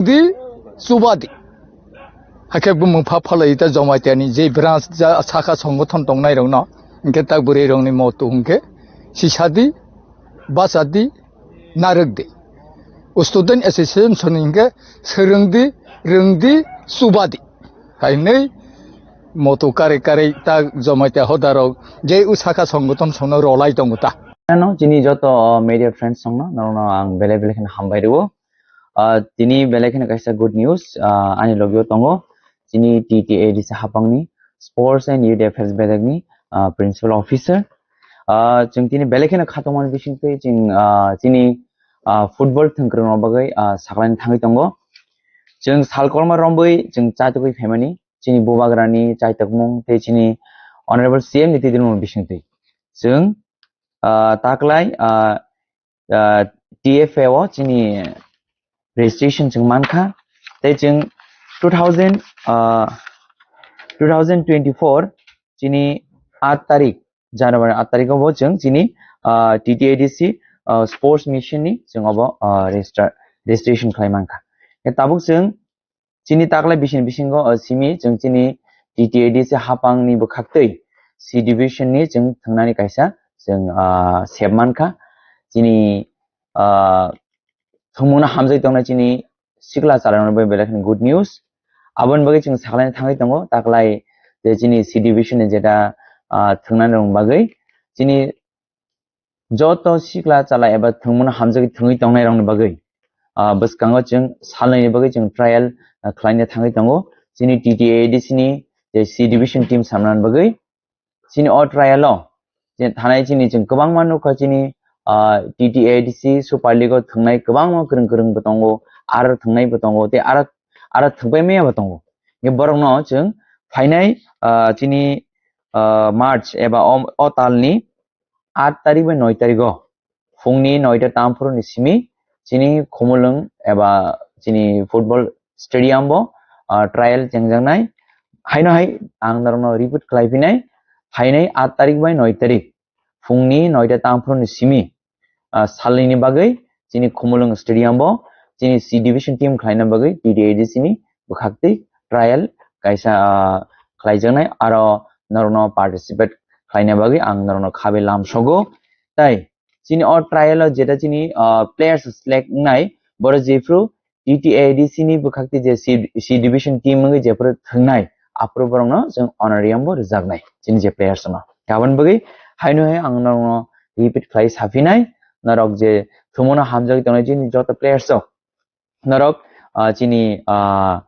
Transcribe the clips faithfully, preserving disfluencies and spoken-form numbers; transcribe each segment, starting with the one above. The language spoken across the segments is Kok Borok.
di, chuba di. Hakhe bumung pha phalai ta Jamatia ni je branch ja saka songothon tongnai rok no, hingke tak bwrwi rok ni motu hingke sisa di, bacha di, narwk di. O student association ni hingke swrwng di, rwng di, chuba di. Hai hwnwi motu kare kare ta Jamatia hoda rok je o saka songothon songno rolai tongo ta. Ano chini joto media friends songno, norokno ang belai belai kheno hambai rwo. Ah, tini belai kheno kaisa good news, ah, ani logio tongo. Chini T T A D C hapangni Sports and Youth Affairs bedekni, ah, Principal Officer. Ah, chwng tini belai kheno khatungmani bisingtwi chwng, ah, chini, ah, football thwngkwrwngno bagwi, ah, saklaini thangwi tongo. Chwng salkorma rombwi chwng chaitugwi phaimani, chini bubagrani chaitokmung tei chini Honorable C M ni twi dirmung bisingtwi. Chwng, ah, taklai, ah, ah, T F A o chini registration chwng mankha. Tei chwng two thousand, ah, two thousand twenty-four chini aat tarik, January aat tarik o bo chwng chini, ah, T T A D C, ah, sports mission ni chwng obo, ah, register, registration khlai mankha. Tabuk chwng chini taklai bisini bisingo, ah, simi chwng chini T T A D C hapangni bwkhaktwi C division ni chwng thwngnani kaisa chwng, ah, sep mankha. Chini, ah, thwngmungno hamjagwi tongnai chini sikla chwlairokno bai belai kheno good news. Aboni bagwi chwng sakhlaina thangwi tongo, taklai je chini C division ni jeta, ah, thwngnani rokni bagwi chini joto sikla chala eba thwngmungno hamjagwi thwngwi tongnairokni bagwi, ah, bwskango chwng salnwini bagwi chwng trial, ah, khlaina thangwi tongo. Chini T T A D C ni je C division team samnani bagwi chini o trial o je thanai chini chwng kwbangma nukha chini, ah, T T A D C Super League o thwngnai kwbangma kwrwng kwrwng bo tongo, aro thwngnai bo tongo, tei aro, aro thwngpai maya bo tongo. Borokno chwng phainai, ah, chini, ah, March eba o, o talni aat tarik bai noi tarik o phungni noita tamphuru ni simi chini Khumulwng eba chini football stadium bo, ah, trial chengjaknai. Haino hai ang norokno repeat khlai phinai, phainai aat tarik bai noi tarik phungni noita tamphuru ni simi, ah, salnwini bagwi chini Khumulwng stadium bo chini C division team khlaina bagwi T T A D C ni bwkhaktwi trial kaisa, ah, khlaijaknai, aro norokno participate khlaina bagwi ang norokno khabe lamsogo. Tai chini o trial o jeta chini, ah, players select wngnai, borok jephru T T A D C ni bwkhakti je C, C division team wngwi jephru thwngnai, aphuru borokno chwng honorarium bo rwjaknai chini je players no. Aboni bagwi haino hai ang norokno repeat khlai saphinai, norok je thwngmungno hamjagwi tongnai chini joto players rok, norok, ah, chini, ah,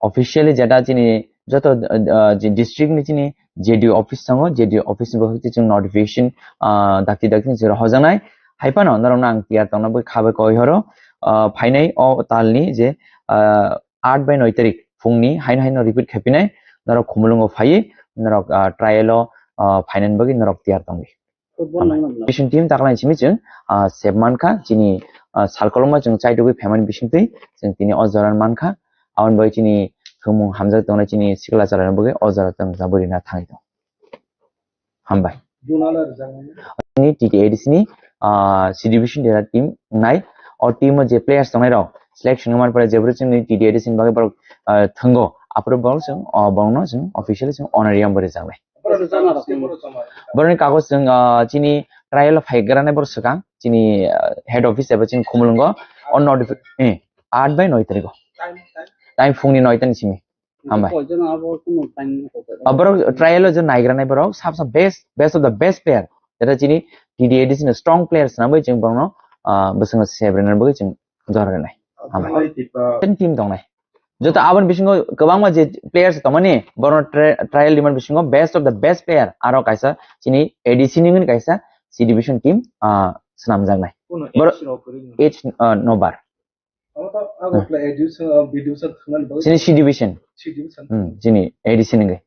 officially jeta chini joto, ah, je district ni chini J D O office tongo, J D O office ni bwkhakti chwng notification, ah, dakti dakti ni chwng hojaknai. Hai phano norokno ang tiyar tongna bagwi kha bai koi horo, ah, phainai o talni je, ah, aat bai noi tarik phungni haino haino repeat khaipinai, norok Khumulwngo phaiwi norok, ah, trial o, ah, phainani bagwi norok tiyar tongdi. Football nang nang. Bising team taklai simi chwng, ah, sep mankha chini, ah, salkolokma chwng chaitugwi phaimani bisingtwi chwng tini o jora mankha. Aboni bagwi chini thwngmung hamjak tongnai chini sikla chwlairokni bagwi o jora chwng jabwi rina thangwi tongo. Hambai. Ni T T A D C ni, ah, C division dera team nai. O team o je players tongnai rok selection wngmani pore jephru chwngni T T A D C ni bagwi borok, ah, thwngo. Aphuru borok chwng, ah, borokno chwng officially chwng honorarium bo rwjaknai. Borokni kagoj chwng, ah, chini trial o phai granai borok swkang chini, ah, head office eba chini Khumulwngo o notifi-, eh, aat bai noi tarikh o. Time phungni noita ni simi. Hambai. Ah, borok trial o je naigranai borok sab sa best, best of the best player. Jeta chini T T A D C ni strong player swnamwi chwng borokno, ah, bwskango sebrinani bagwi chwng jora rwnai. Hambai. Ten team tongnai. Joto aboni bisingo kwbangma je players tongmani, borokno tri-, trial rimani bisingo best of the best player aro kaisa chini A D C ni wngwi kaisa C division team, ah, swnamjaknai. Borok age, ah, no bar. Chini C division. Hmm, chini A D C ni wngwi.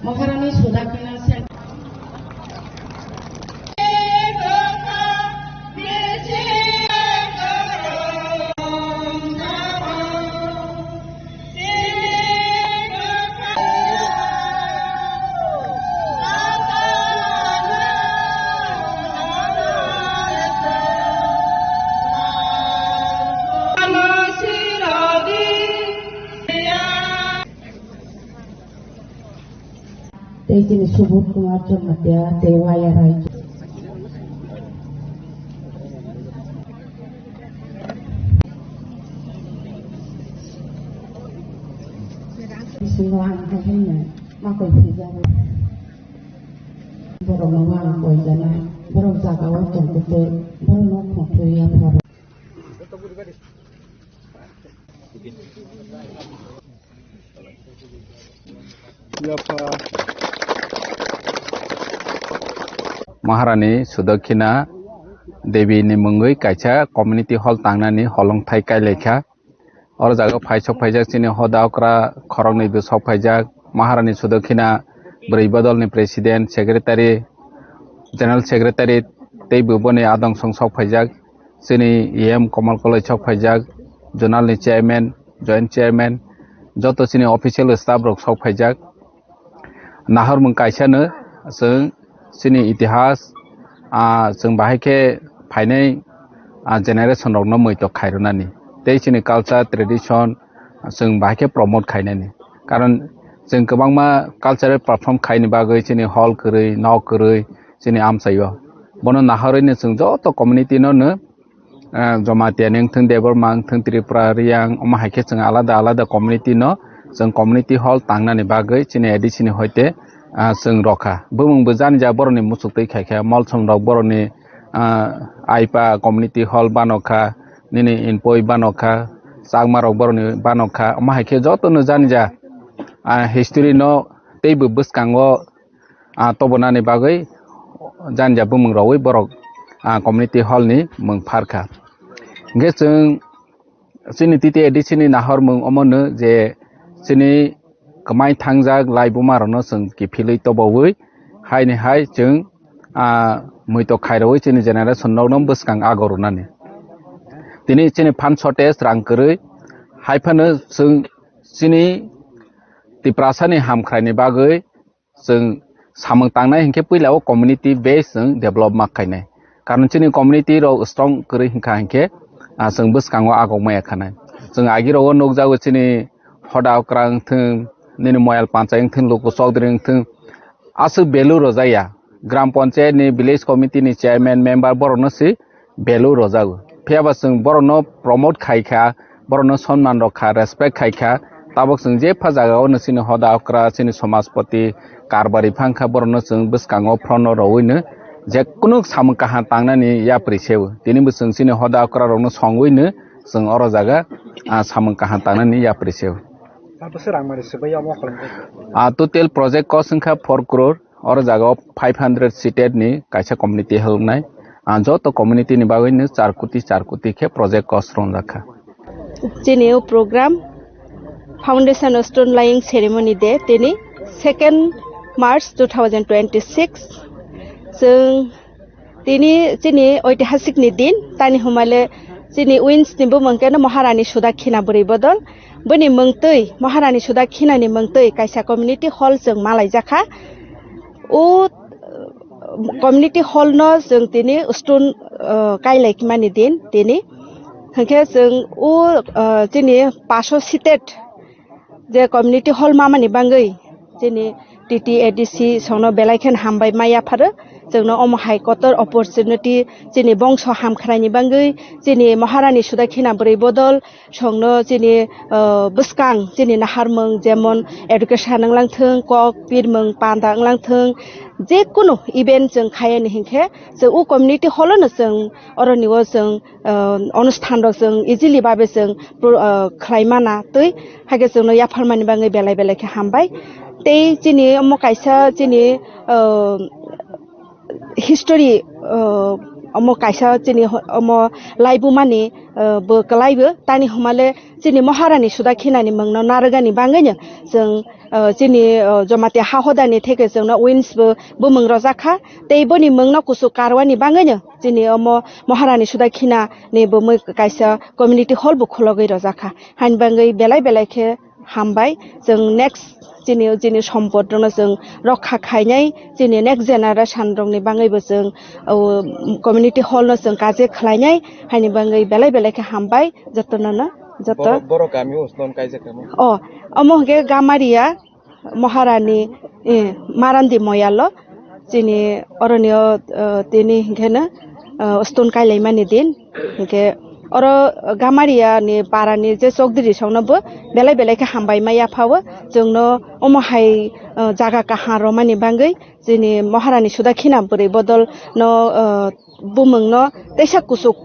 Maharani Sudakina Sen. Chini Subodh Kumar Jamatia tei Waya Rai. Bisingo ang hai hai no makoi phaijago. Borok no wang koi jana, borok jaga o tong khe borok no khong thoi ya pharo. Maharani Sudakhina Devi ni mungwi kaisa community hall tangnani holongthai kailaikha. Oro jaga phai sok phaijak chini hoda okra khoroknwi bw sok phaijak, Maharani Sudakhina bwrwi bodolni president, secretary, general secretary tei bw boni adong song sok phaijak. Chini E M Komal Koloi sok phaijak, zonal ni chairman, joint chairman, joto chini official staff rok sok phaijak. Nahormung kaisano chwng chini itihas, ah, chwng bahai khe phainai, ah, generation rokno muitok khairwnani tei chini culture, tradition, chwng bahai khe promote khainani. Karon chwng kwbangma cultural perform khaini bagwi chini hall kwrwi, nok kwrwi chini amchaio. Bono nahorwino chwng joto community no no, ah, Jamatia ni wngthung, Debbarma wngthung, Tripura, Riyang, omo hai khe chwng alada alada community no chwng community hall tangnani bagwi chini A D C ni hoite, ah, chwng rokha. Bumung bo jani ja borokni muchuk twi khai kha, Molsom rok borokni, ah, Aipa community hall bano kha, nini Inpoi bano kha, Chakma rok borokni bano kha, omo hai khe joto no jani ja, ah, history no tei bo bwskango, ah, tobonani bagwi jani ja bumung rogwi borok, ah, community hall ni mung pharkha. Hingkhe chwng chini T T A D C ni nahormung omono je chini kwmai thangjak laibuma rokno chwng kiphilwi tobowi haini hai chwng, ah, muitok khairogwi chini generation rokno bwskang ago rwnani. Tini chini phan shortage rang kwrwi hai phano chwng chini Tiprasani hamkhraini bagwi chwng samung tangnai hinkhe puila o community base chwng develop ma khainai. Karon chini community rok strong kwrwi hinkha hinkhe, ah, chwng bwskango agok maya khanai. Chwng agi rogo nukjago chini hoda okra wngthwng, nini moyal panchai wngthwng, luku chokdri wngthwng, aswk value rwjakya. Gram panchayat ni, village committee ni chairman, member borokno se value rwjago. Phiya ba chwng borokno promote khai kha, borokno sonman rok kha, respect khai kha, tabok chwng jepha jaga o no chini hoda okra, chini somajpoti, karbari phang kha, borokno chwng bwskango front o rowino je kunu samung kaham tangnani yapri se o. Tini bo chwng chini hoda okra rokno songwino chwng oro jaga, ah, samung kaham tangnani yapri se o. Abo se rang mani swbai omo kholong khe. Ah, total project cost wngkha four crore. Oro jaga o five hundred seated ni kaisa community helpnai. Ah, joto community ni bagwi no char koti, char koti khe project cost rongjak kha. Chini o program Foundation Stone Laying Ceremony Day, tini second March two thousand twenty-six. Chwng tini chini oitihasik ni din, tani humale chini wins ni bumung khe no Maharani Sudakhina bwrwi bodol. Bini mungtwi, Maharani Sudakhina ni mungtwi kaisa community hall chwng malaijakha. O, uh, community hall no chwng tini stone, uh, kailai mani din tini. Hwnkhe chwng o, uh, chini paso seated je community hall mamani bangwi chini T T A D C songno belai khen hambai ma yapharo. Chwngno omo hai kotor opportunity chini bongso hamkhraini bangwi, chini Maharani Sudakhina bwrwi bodol songno chini, uh, bwskang chini naharmung jemon education wnglang thung, kok pirmung panda wnglang thung, je kunu event chwng khayani hinkhe chwng o community hall no chwng oroni o chwng, uh, onusthan rok chwng easily babe chwng pro-, uh, khlai mana twi, haikhe chwngno yapharmani bagwi belai belai khe hambai. Tei chini omo kaisa chini, uh, history, uh, omo kaisa chini ho-, omo laibumani, uh, bo kwlaibo tani humale chini Maharani Sudakhinani mungno narwgani bagwino chwng, uh, chini, uh, Jamatia ha hodani theke chwngno wins bo bumung rojakha, tei boni mungno kuchuk karwani bagwino chini omo Maharani Sudakhinani bumui kaisa community hall bo khulogwi rojakha. Haini bagwi belai belai khe hambai. Chwng next chini, chini sompot rokno chwng rokha khainai, chini next generation rokni bagwibo chwng, o, community hall no chwng kaje khlainai, haini bagwi belai belai khe hambai jotono no, joto. Boro, boro kami o stone kaijak kamo? O, omo hwnkhe Gamaria, Maharani, eh, Marandi moyalo chini oroni o, eh, tini hinkhe no, eh, stone kailaimani din. Hinkhe oro Gamaria ni para ni je chokdiri songno bo belai belai khe hambai ma yapha o. Chwngno omo hai, eh, jaga kaham romani bagwi chini Maharani Sudakhina bwrwi bodol no, eh, bumung no teisa kuchuk,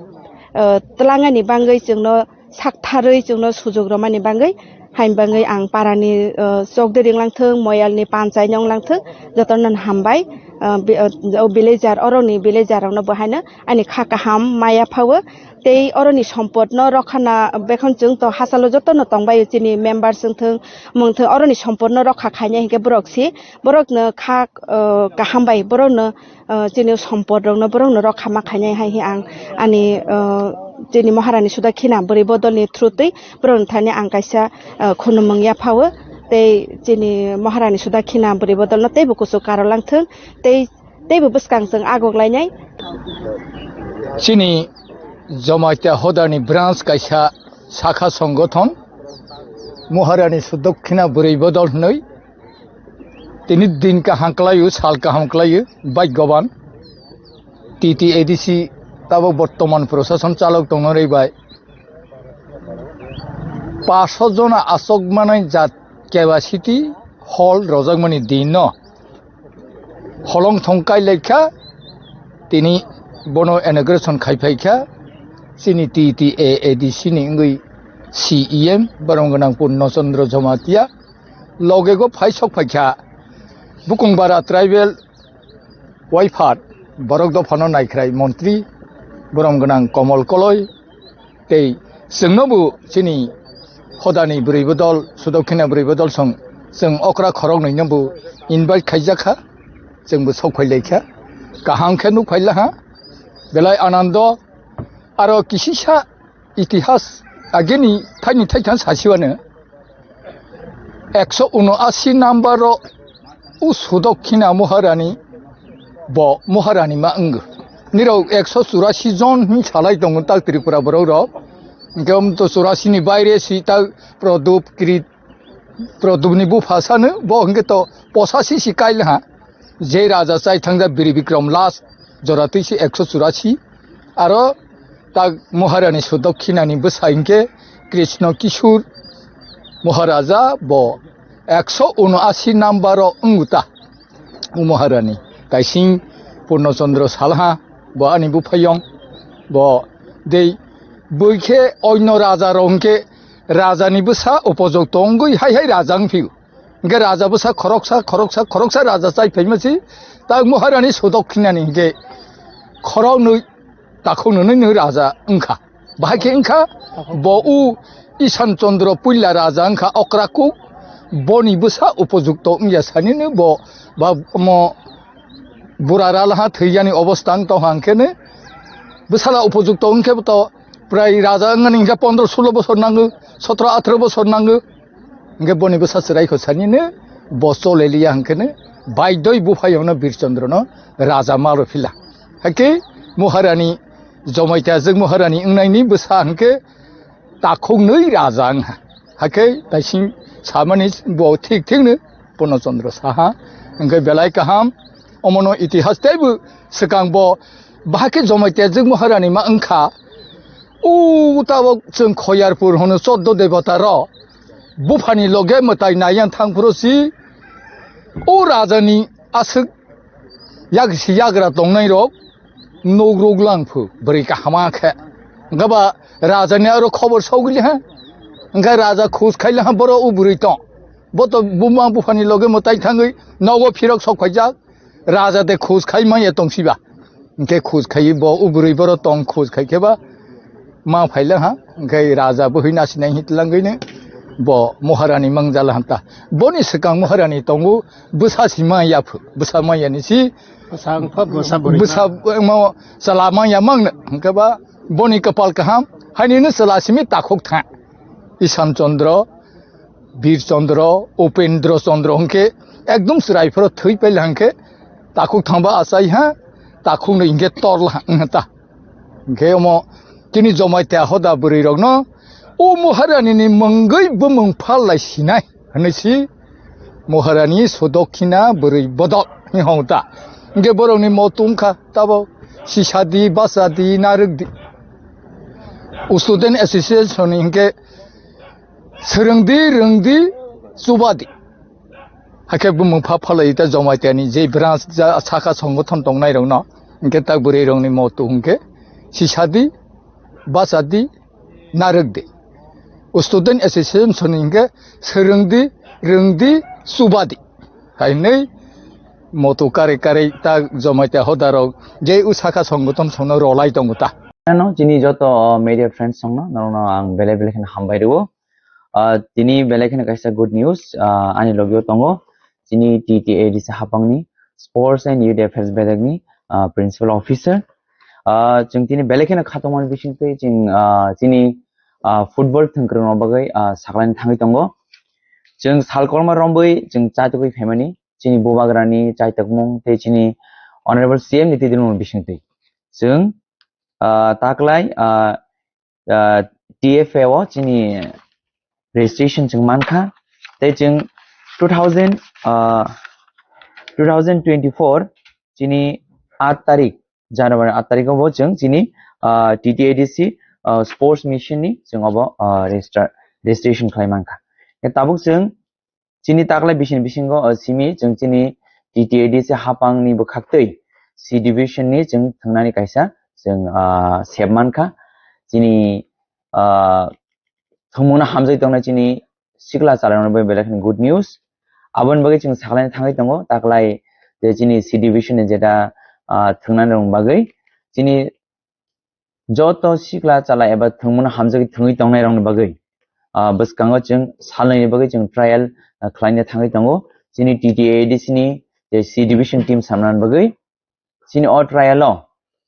eh, twlangani bagwi chwngno saktharwi chwngno sujuk romani bagwi, hain bagwi ang parani, eh, chokdiri wnglang thung, moyalni panchai no wnglang thung, jotono hambai, eh, bi-, eh, o villager, oroni villager rokno bo haino ani kha kaham maya phawo. Tei oroni sompotno rokha na bekhon chwng to hachalo jotono tongbaio chini member chwng thung, mung thung, oroni sompotno rokha khainai hinkhe borok si, borokno kha, eh, kaham bai borokno, eh, chini sompot rokno borokno rokha ma khainai hai hi ang ani, eh, chini Maharani Sudakhina bwrwi bodolni through twi borokni thani ang kaisa, eh, khunumung yaphawo tei chini Maharani Sudakhina bwrwi bodolno teibo kuchuk karolang thung tei teibo bwskang chwng agok lainai. Chini Jamatia Hodani branch kaisa sakha songothon Maharani Sudakhina bwrwi bodol hwnwi tini din kaham kwlaio, sal kaham kwlaio, bhagyaban. T T A D C tabok bortoman prosason chalok tongnai bai paso jona asok manai jat capacity hall rojakmani din no holong thong kai lai kha, tini bono inauguration khai phai kha, chini T T A A D C ni wngwi C E M borom gwnang Purno Chandra Jamatia. Loge go phai sok phai kha Bukung Bara tribal waiphar borok dophano naikhrai montri borom gwnang Komol Koloi tei chwngno bo chini hodani bwrwi bodol, Sudakhina bwrwi bodol song chwng okra khoroknwi no bo invite khaijak kha, chwng bo sok phai lai kha, kaham khe nuk phai la ha, belai anando. Aro kisisa itihas ageni thaini thaitham sasiwano ekso unoasi number o u Sudakhina Maharani bo Maharani ma wngo. Nirok ekso churasi jon hin salai tongo tak Tripura borok rok. Hingke um to churasi ni baire si tak Prodop Kirit Prodopni bupha sano bo hingke to posasi si kail ha. Je raja chai thangja Biri Bikram last jora twi si ekso churasi. Aro tak Maharani Sudokhinani bwsa hingke Krishna Kishur Maharaja bo ekso unoasi number o wngwta. O Maharani kaising Purno Chandra salha bo ani buphayong bo dei bwikhe oino raja rok hingke rajani bwsa upojok tongwi hai hai raja wngphio. Hingke raja bwsa khoroksa, khoroksa, khoroksa raja chai phaima si, tak Maharani Sudokhinani hingke khoroknwi takhuknwi nwi raja wngkha. Bahai khe wngkha bo u Isan Chandra puila raja wngkha okra kuk, boni bwsa upojukto wngya sanino bo ba omo bura ralha thwiyani obostha wng tongkha hingkheno bwsala upojukto wngkhe to prai raja wngmani hingkhe pondro sulo bosor nango, sotro atharo bosor nango. Hingke boni bwsa chwrai kho sanino bo choleliya hingkeno baidoi buphayungno Birchandrono raja malo phila. Haikhe Maharani Jomaitya jwk Maharani wngnaini bwsa hingke takhuknwi raja wngha. Haikhe taising samani bo thik thikno Purno Chandra saha. Hingke belai kaham omono itihas teibo swkang bo bahai khe Jomaitya jwk Maharani ma wngkha. O tabok chwng Khoyarpur hwno choddo debota rok buphani loge mwtai naiyan thangphuru si o rajani aswk yak si yagra tongnai rok nuk ruk lang phu bwrwi kahama khe. Hwnkhe ba rajani aro khobor sogwili ha. Hwnkhe raja khus khaila ha boro o bwrwi tong. Bo to buma buphani loge mwtai thangwi nogo phirok sok phaijak. Raja de khus khai manya tong siba. Hingke khus khai bo o bwrwi boro tong khus khai khe ba ma phaila ha. Hingke raja bwhwi nasinai hi tlangwino bo Maharani mangjala hanta. Boni swkang Maharani tongo bwsa si manya phu. Bwsa manya ni si bwsa wngkha, bwsa bwrwi bwsa ma. Mo chwla manya mangno. Hingke ba boni kwpal kaham. Hainino chwla simi takhuk tha. Isan Chandra Bir Chandra, Upendra Chandra hwnkhe ekdom chwrai phoro thwi paila hwnkhe takhuk thangba achai ha, takhuk no hwnkhe torla ha wngkha ta. Hwnkhe omo chini Jomaitya hoda bwrwi rokno o Maharani ni mungwi bumung phal lai sinai hwnwi si Moharani Sudokhina bwrwi bodol hwnwi hong ta. Hwnkhe borokni motu wngkha tabo sisadi, basadi, narwkdi. Student Association ni hwnkhe swrwngdi, rwngdi, chubadi. Hakhe bumung pha phalai ta Jamaitiani je branch ja saka songothon tongnairokno hwnkhe ta bwrwirokni motu hwnkhe sisadi, basadi, narwkdi. Student Association ni hwnkhe swrwngdi, rwngdi, chubadi. Hai hwnwi motu karwi karwi ta Jamaitia hodarok je usaka songothon songno rolai tongo ta. Ano chini joto media friends songno norokno ang belai belai kheno hambai rwo. Ah, tini belai kheno kaisa good news, ah, ani logio tongo. Chini T T A D C hapangni Sports and Youth Affairs bedekni, ah, Principal Officer. Ah, chwng tini belai kheno khatungmani bisingtwi chwng, ah, chini, ah, football thwngkwrwngno bagwi, ah, saklaini thangwi tongo. Chwng salkorma rombwi chwng chatugwi phaimani chini bubagrani chaitokmung tei chini Honorable C M ni twi dwlmung bisingtwi. Chwng, ah, taklai, ah, ah, T F A o chini registration chwng mankha. Tei chwng two thousand, ah, two thousand twenty-four chini aat tarik, January aat tarik o bo chwng chini, ah, T T A D C, ah, sports mission ni chwng obo, ah, register, registration khlai mankha. Tabuk chwng chini taklai bisini bisingo, o simi chwng chini T T A D C hapangni bwkhaktwi C division ni chwng thwngnani kaisa chwng, ah, sep mankha. Chini, ah, thwngmungno hamjagwi tongnai chini sikla chalairokno bai belai kheno good news. Aboni bagwi chwng saklaina thangwi tongo, taklai je chini C division ni jeta, ah, thwngnani rokni bagwi chini joto sikla chala eba thwngmungno hamjagwi thwngwi tongnairokni bagwi, ah, bwskango chwng salnwini bagwi chwng trial, ah, khlaina thangwi tongo. Chini T T A D C ni je C division team samnani bagwi chini o trial o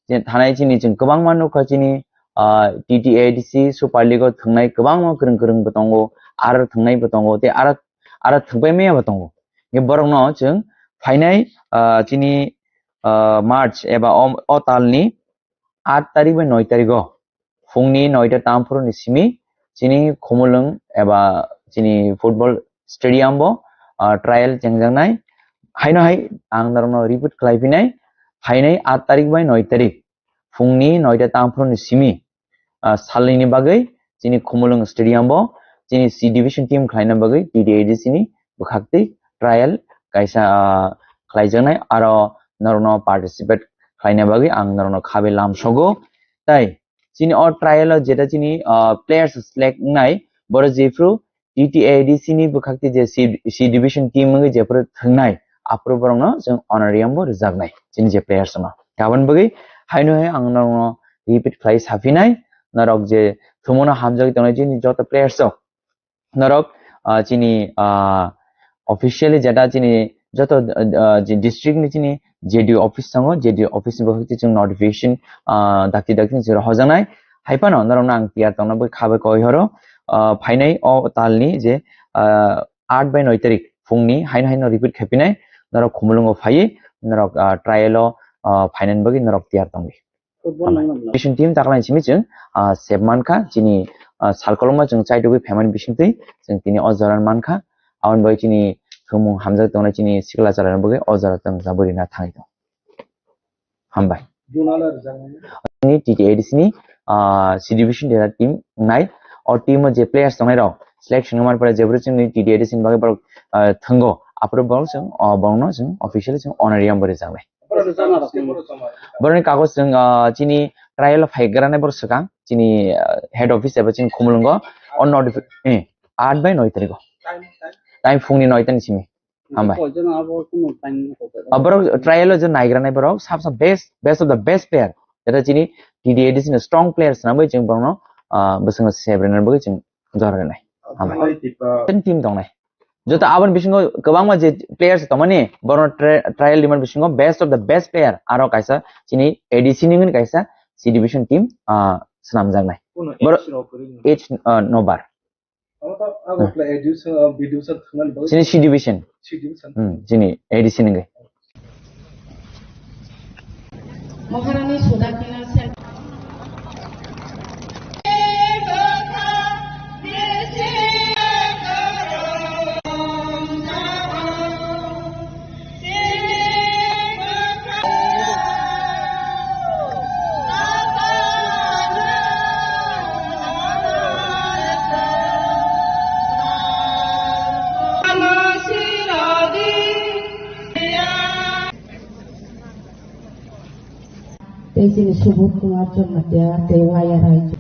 je thanai chini chwng kwbangma nukha chini, ah, T T A D C Super League o thwngnai kwbangma kwrwng kwrwng bo tongo, aro thwngnai bo tongo, tei aro, aro thwngpai maya bo tongo. Borokno chwng phainai, ah, chini, ah, March eba o, o talni aat tarik bai noi tarik o phungni noita tamphuru ni simi chini Khumulwng eba chini football stadium bo, ah, trial chengjaknai. Haino hai ang norokno repeat khlai phinai, phainai aat tarik bai noi tarik phungni noita tamphuru ni simi, ah, salnwini bagwi chini Khumulwng stadium bo chini C division team khlaina bagwi T T A D C ni bwkhaktwi trial kaisa, ah, khlaijaknai, aro norokno participate khlaina bagwi ang norokno khabe lamsogo. Tai chini o trial o jeta chini, ah, players select wngnai, borok jephru T T A D C ni bwkhakti je C, C division team wngwi jephru thwngnai, aphuru borokno chwng honorarium bo rwjaknai chini je players no. Aboni bagwi haino hai ang norokno repeat khlai saphinai, norok je thwngmungno hamjagwi tongnai chini joto players rok, norok, ah, chini, ah, officially jeta chini joto, ah, je district ni chini J D O office tongo, J D O office ni bwkhakti chwng notification, ah, dakti dakti ni chwng hojaknai. Hai phano norokno ang tiyar tongna bagwi kha bai koi horo, ah, phainai o talni je, ah, aat bai noi tarik phungni haino haino repeat khaipinai, norok Khumulwngo phaiwi norok, ah, trial o, ah, phainani bagwi norok tiyar tongdi. Football nang nang. Vision team taklai simi chwng, ah, sep mankha, chini, ah, salkolokma chwng chaitugwi phaimani bisingtwi chwng tini o jora mankha. Aboni bagwi chini thwngmung hamjak tongnai chini sikla chwrairokni bagwi o jora chwng jabwi rina thangwi tongo. Hambai. Juna le rwjaknai. Chini T T A D C ni, ah, C division dera team wngnai. O team o je players tongnai rok selection wngmani pore jephru chwngni T T A D C ni bagwi borok, ah, thwngo. Aphuru borok chwng, ah, borokno chwng officially chwng honorarium bo rwjaknai. Borokni kagoj chwng, ah, chini trial o phaigrani borok swkang, chini, ah, head office eba chini Khumulwngo o notifi-, eh, aat bai noi tarikh o. Time phungni noi ta ni simi. Hambai. Ah, borok trial o je naigrani borok sab sab best, best of the best player. Jeta chini T T A D C ni strong player swnamwi chwng borokno, ah, bwskango sebrina bagwi chwng jora rwnai. Hambai. Ten team tongnai. Joto aboni bisingo kwbangma je players tongmani, borokno tri-, trial rimani bisingo best of the best player aro kaisa chini A D C ni wngwi kaisa C division team, ah, swnamjaknai. Borok age, ah, no bar. Chini C division. Hmm, chini A D C ni wngwi. Maharani Sudakina Sen. Tei chini Subodh Kumar Jamatia tei Waya Rai.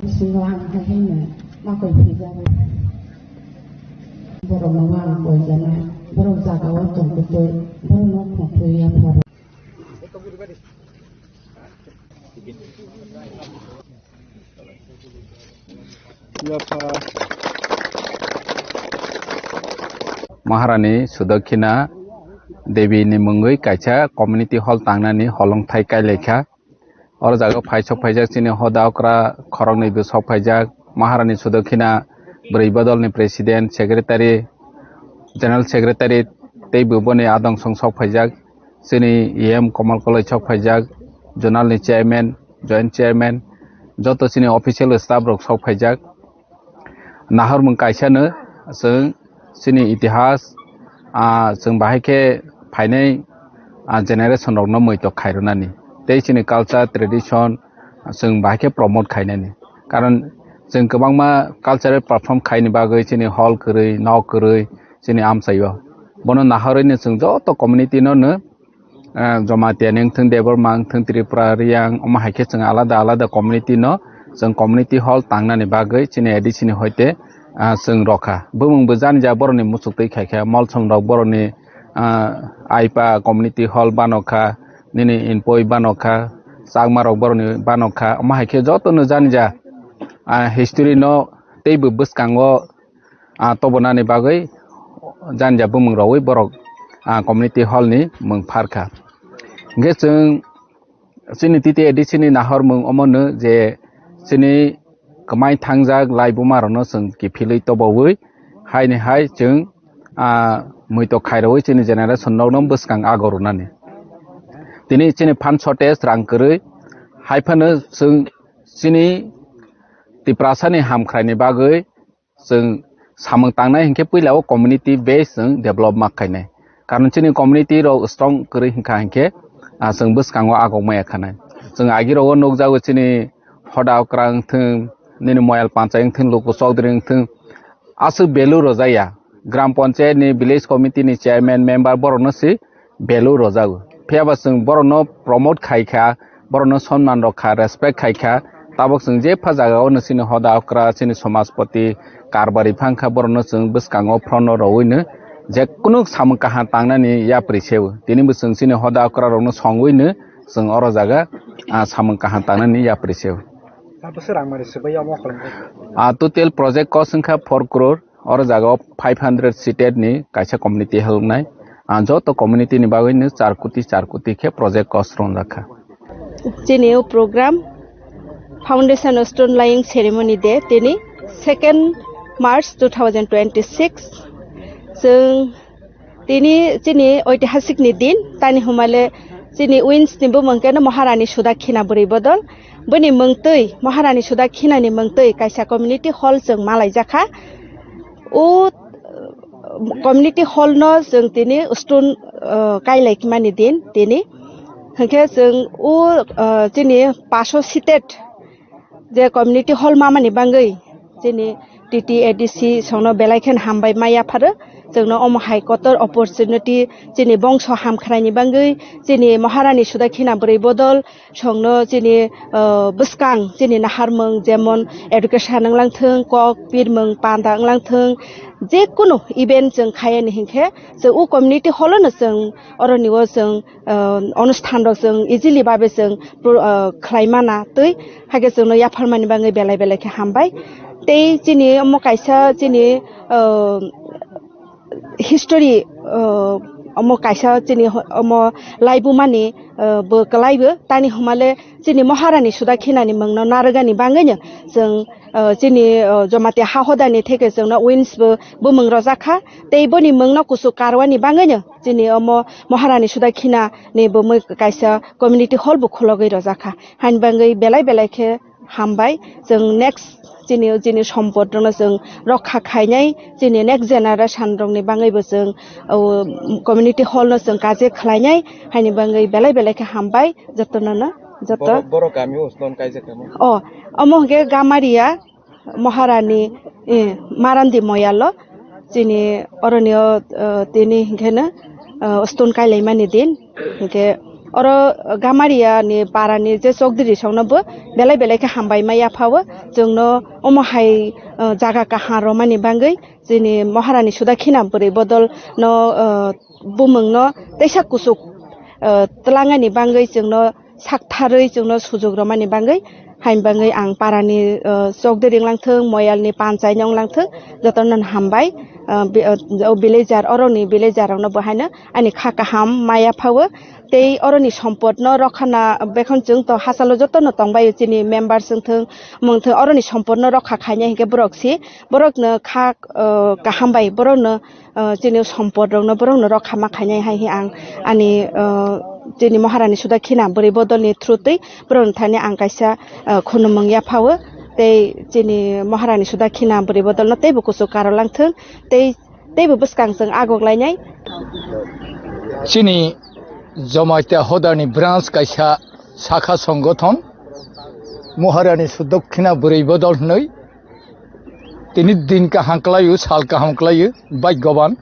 Singo ang hai hai no makoi phijak. Borok no wang koi jana. Borok jaga o tong kutoi. Borok no khong thoi ya pharo. Maharani Sudakhina Devi ni mungwi kaisa community hall tangnani holongthai kailaikha. Oro jaga phai sok phaijak chini hoda okra khoroknwi bw sok phaijak, Maharani Sudakhina bwrwi bodolni president, secretary, general secretary tei bw boni adong song sok phaijak. Chini E M Komal Koloi sok phaijak, zonal ni chairman, joint chairman, joto chini official staff rok sok phaijak. Nahormung kaisano chwng chini itihas, ah, chwng bahai khe phainai, ah, generation rokno muitok khairwnani tei chini culture, tradition, chwng bahai khe promote khainani. Karon chwng kwbangma cultural perform khaini bagwi chini hall kwrwi, nok kwrwi chini amchaio. Bono nahorwino chwng joto community no no, ah, Jamatia ni wngthung, Debbarma wngthung, Tripura, Riyang, omo hai khe chwng alada alada community no chwng community hall tangnani bagwi chini A D C ni hoite, ah, chwng rokha. Bumung bo jani ja borokni muchuk twi khai kha, Molsom rok borokni, ah, Aipa community hall bano kha, nini Inpoi bano kha, Chakma rok borokni bano kha, omo hai khe joto no jani ja, ah, history no tei bo bwskango, ah, tobonani bagwi jani ja bumung rogwi borok, ah, community hall ni mung pharkha. Hingkhe chwng chini T T A D C ni nahormung omono je chini kwmai thangjak laibuma rokno chwng kiphilwi tobowi haini hai chwng, ah, muitok khairogwi chini generation rokno bwskang ago rwnani. Tini chini phan shortage rang kwrwi hai phano chwng chini Tiprasani hamkhraini bagwi chwng samung tangnai hinkhe puila o community base chwng develop ma khainai. Karon chini community rok strong kwrwi hinkha hinkhe, ah, chwng bwskango agok maya khanai. Chwng agi rogo nukjago chini Hoda Okra wngthung, nini Moyal Panchai wngthung, Luku Chaudhary wngthung, aswk value rwjakya. Gram Panchayat ni, village committee ni chairman, member borokno se value rwjago. Phiya ba chwng borokno promote khai kha, borokno sonman rok kha, respect khai kha, tabok chwng jepha jaga o no chini Hoda Okra, chini Somajpati, Karbari phang kha, borokno chwng bwskango front o rowino je kunu samung kaham tangnani yapri se o. Tini bo chwng chini Hoda Okra rokno songwino chwng oro jaga, ah, samung kaham tangnani yapri se o. Tabukhe rang mani swbai omo kholong khe. Ah, total project cost wngkha four crore. Oro jaga o five hundred seated ni kaisa community helpnai. Ah, joto community ni bagwi no char koti, char koti khe project cost rongjak kha. Chini o program Foundation Stone Laying Ceremony Day, tini second March two thousand twenty-six. Chwng tini chini oitihasik ni din, tani humale chini wins ni bumung khe no Maharani Sudakhina bwrwi bodol. Bini mungtwi, Maharani Sudakhina ni mungtwi kaisa community hall chwng malaijakha. O, uh, community hall no chwng tini stone, uh, kailai mani din tini. Hinkhe chwng o, uh, chini paso seated je community hall mamani bangwi chini T T A D C songno belai khen hambai ma yapharo. Chwngno omo hai kotor opportunity chini bongso hamkhraini bangwi, chini Maharani Sudakhina bwrwi bodol songno chini, uh, bwskang chini naharmung jemon education wnglang thung, kok pirmung panda wnglang thung, je kunu event chwng khayani hinkhe chwng o community hall no chwng oroni o chwng, uh, onusthan rok chwng easily babe chwng pro-, uh, khlai mana twi, hakhe chwngno yapharmani bagwi belai belai khe hambai. Tei chini omo kaisa chini, uh, history, uh, omo kaisa chini ho-, omo laibumani, uh, bo kwlaibo tani humale chini Maharani Sudakhinani mungno narwgani bagwino chwng, uh, chini, uh, Jamatia ha hodani theke chwngno wins bo bumung rojakha, tei boni mungno kuchuk karwani bagwino chini omo Maharani Sudakhina ni bumui kaisa community hall bo khulogwi rojakha. Haini bagwi belai belai khe hambai. Chwng next chini, chini sompot rokno chwng rokha khainai, chini next generation rokni bagwibo chwng, o, community hall no chwng kaje khlainai, haini bagwi belai belai khe hambai jotono no, joto. Boro, boro kami o stone kaijak kamo? O, omo hwnkhe Gamaria, Maharani, eh, Marandi moyalo chini oroni o, eh, tini hinkhe no, eh, stone kailaimani din. Hinkhe oro Gamaria ni para ni je chokdiri song no bo belai belai khe hambai ma yapha o. Chwng no omo hai, eh, jaga kaham romani bagwi chini Maharani Sudakhina bwrwi bodol no, eh, bumung no teisa kuchuk, eh, twlangani bagwi chwng no saktharwi chwngno sujuk romani bagwi, hain bagwi ang parani, uh, chokdiri wnglang thung, moyalni panchai no wnglang thung, jotono hambai, uh, bi-, uh, o villager, oroni villager rokno bo haino ani kha kaham maya phawo, tei oroni sompotno rokha na bekhon chwng to hachalo jotono tongbaio chini members wng thung, mung thung, oroni sompotno rokha khainai hinkhe borok si, borokno kha, uh, kaham bai borokno, uh, chini sompot rokno borokno rokha ma khainai hai hi ang ani, uh, chini Maharani Sudakhina bwrwi bodolni through twi borokni thani ang kaisa, uh, khunumung yaphawo tei chini Maharani Sudakhina bwrwi bodolno teibo kuchuk karolang thung tei teibo bwskang chwng agok lainai. Chini Jamatia hodani branch kaisa sakha songothon Maharani Sudakhina bwrwi bodol hwnwi Tini din kaham kwlaio, sal kaham kwlaio, bhagyaban.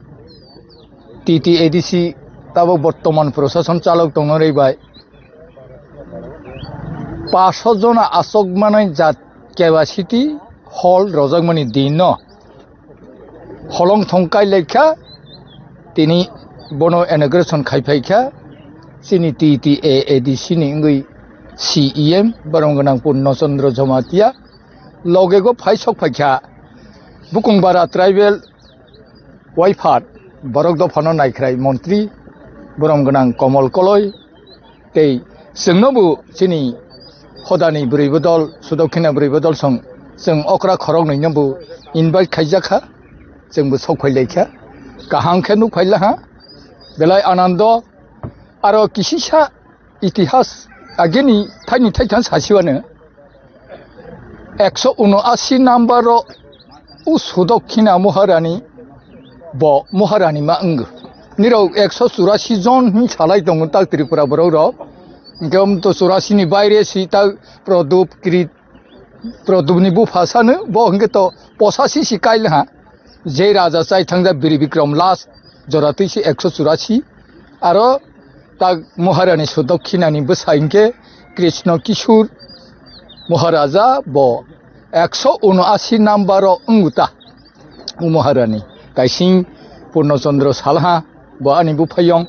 T T A D C tabok bortoman prosason chalok tongnai bai. Paso jona asok manai jat capacity hall rojakmani din no holong thong kai laikha, tini bono inauguration khai phaikha, chini T T A A D C ni wngwi C E M, borom gwnang Purno Chandra Jamatia. Loge go phai sok phaikha Bukung Bara tribal waiphar borok dophano naikhrai montri borom gwnang Komol Koloi tei chwngno bo chini hodani bwrwi bodol, Sudakhina bwrwi bodol song chwng okra khoroknwi no bo invite khaijakha, chwng bo sok phai laikha, kaham khe nuk phai laha belai anando. Aro kisisa itihas ageni thaini thaitham sasiwano ekso unoasi number o u Sudakhina Maharani bo Maharani ma wngo. Nirok ekso churasi jon hin salai tongo tak Tripura borok rok. Hingke um to churasi ni baire si tak Prodop, Krit, Prodopni bupha sano bo hingke to posasi si kail ha. Je raja chai thangjak Biri Bikram last jora twi si ekso churasi. Aro tak Maharani Sudokhinani bwsa hingke Krishna Kishur Maharaja bo ekso unoasi number o wngwta. O Maharani kaising Purno Chandra salha bo ani buphayong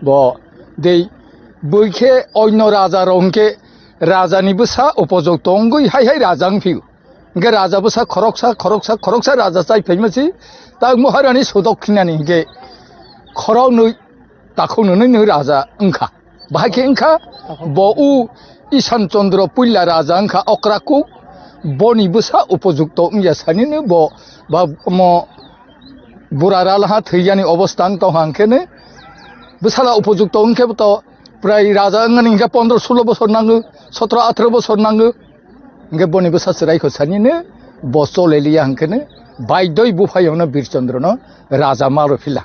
bo dei bwikhe oino raja rok hingke rajani bwsa upojok tongwi hai hai raja wngphio. Hingke raja bwsa khoroksa, khoroksa, khoroksa raja chai phaima si, tak Maharani Sudokhinani hingke khoroknwi takhuknwi nwi raja wngkha. Bahai khe wngkha, bo u Isan Chandra puila raja wngkha okra kuk, boni bwsa upojukto wngya sanino bo ba mo bura ralha thwiyani obostha wng tongkha hingkheno bwsala upojukto wngkhe to prai raja wngmani hingkhe pondro sulo bosor nango, sotro atharo bosor nango. Hingke boni bwsa chwrai kho sanino bo choleliya hingkeno baidoi buphayongno Birchandrono raja malo phila.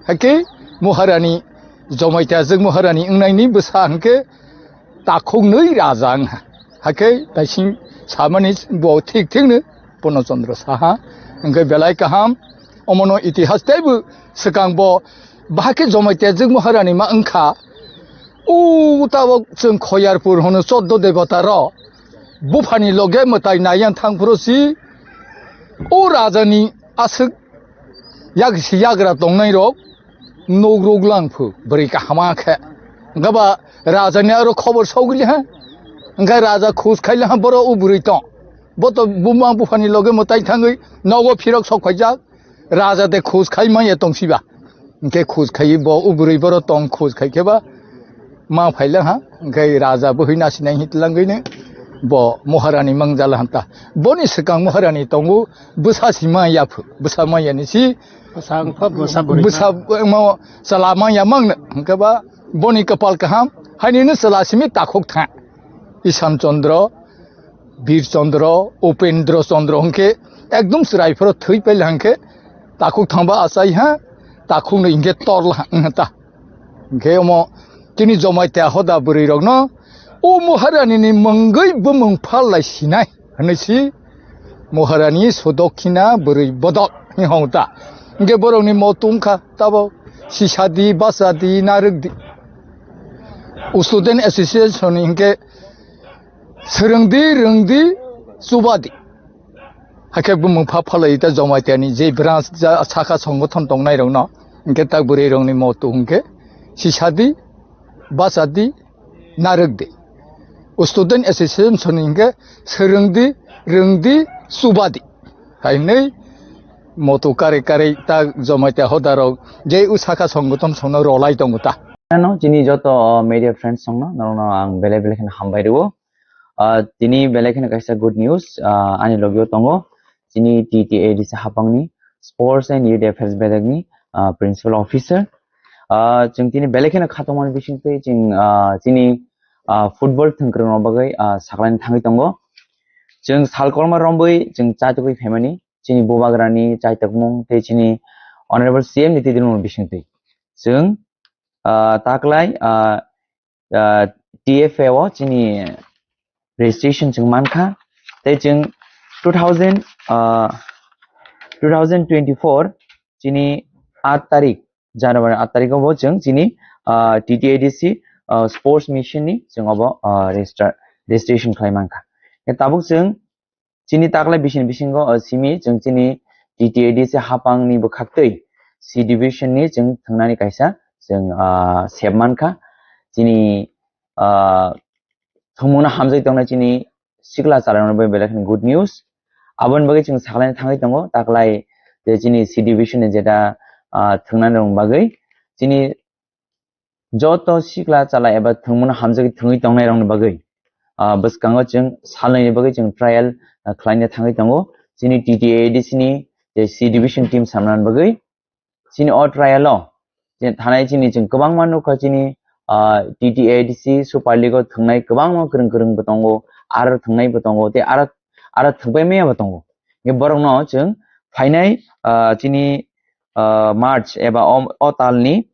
Haikhe Maharani Jomaitajwk Maharani wngnaini bwsa hingke takhuknwi raja wngha. Haikhe taising samani bo thik thikno Purno Chandra saha. Hingke belai kaham omono itihas teibo swkang bo bahai khe Jomaitajwk Maharani ma wngkha. O tabok chwng Khoyarpur hwno choddo debota rok buphani loge mwtai naiyan thangphuru si o rajani aswk yak si yagra tongnai rok nuk ruk lang phu bwrwi kahama khe. Hwnkhe ba rajani aro khobor sogwili ha. Hwnkhe raja khus khaili ha boro o bwrwi tong. Bo to buma buphani loge mwtai thangwi nogo phirok sok phaijak. Raja de khus khai manya tong siba. Hingke khus khai bo o bwrwi boro tong khus khai khe ba ma phaila ha. Hingke raja bwhwi nasinai hi tlangwi ne bo Maharani mangjala hanta. Boni swkang Maharani tongo bwsa si manya phu. Bwsa manya ni si Bwsa wngkha, bwsa bwrwi bwsa ma. Mo chwla manya mang no. Hingke ba boni kwpal kaham. Haini no chwla simi takhuk tha. Isan Chandra Bir Chandra, Upendra Chandra hwnkhe ekdom chwrai phoro thwi paila hwnkhe takhuk thangba achai ha, takhuk no hwnkhe torla ha wngkha ta. Hwnkhe omo chini Jomaitia hoda bwrwi rokno o Maharani ni mungwi bumung phal lai sinai hwnwi si Moharani Sudokhina bwrwi bodol hwnwi hong ta. Hwnkhe borokni motu wngkha tabo sisadi, basadi, narwkdi. Student Association ni hwnkhe swrwngdi, rwngdi, chubadi. Hakhe bumung pha phalai ta Jamaitiani je branch ja saka songothon tongnairokno hwnkhe ta bwrwirokni motu hwnkhe sisadi, basadi, narwkdi. Student Association ni hwnkhe swrwngdi, rwngdi, chubadi. Hai hwnwi motu karwi karwi ta Jamaitia hodarok je usaka songothon songno rolai tongo ta. Ano chini joto media friends songno norokno ang belai belai kheno hambai rwo. Ah, tini belai kheno kaisa good news, ah, ani logio tongo. Chini T T A D C hapangni Sports and Youth Affairs bedekni, ah, Principal Officer. Ah, chwng tini belai kheno khatungmani bisingtwi chwng, ah, chini, ah, football thwngkwrwngno bagwi, ah, saklaina thangwi tongo. Chwng salkorma rombwi chwng chatugwi phaimani chini bubagrani chaitokmung tei chini Honorable C M ni twi dwlmung bisingtwi. Chwng, ah, taklai, ah, ah, T F A o chini registration chwng mankha. Tei chwng two thousand, ah, two thousand twenty-four chini aat tarik, January aat tarikh o bo chwng chini, ah, T T A D C, ah, sports mission ni chwng obo, ah, register, registration khlai mankha. Tabuk chwng chini taklai bisini bisingo, ah, simi chwng chini T T A D C hapang ni bwkhaktwi C division ni chwng thwngnani kaisa chwng, ah, sep mankha. Chini, ah, thwngmungno hamjagwi tongnai chini sikla chwlairokno bai belai kheno good news. Aboni bagwi chwng saklaina thangwi tongo, taklai je chini C division ni jeta, ah, thwngnani rokni bagwi chini joto sikla chwla eba thwngmungno hamjagwi thwngwi tongnairokni bagwi, ah, bwskango chwng salnwini bagwi chwng trial, ah, khlaina thangwi tongo. Chini T T A D C ni je C division team samnani bagwi chini o trial o je thanai chini chwng kwbangma nukha chini, ah, T T A D C Super League o thwngnai kwbangma kwrwng kwrwng bo tongo, aro thwngnai bo tongo, tei aro, aro thwngpai maya bo tongo. Hwnkhe borokno chwng phainai, ah, chini, ah, March eba o, o talni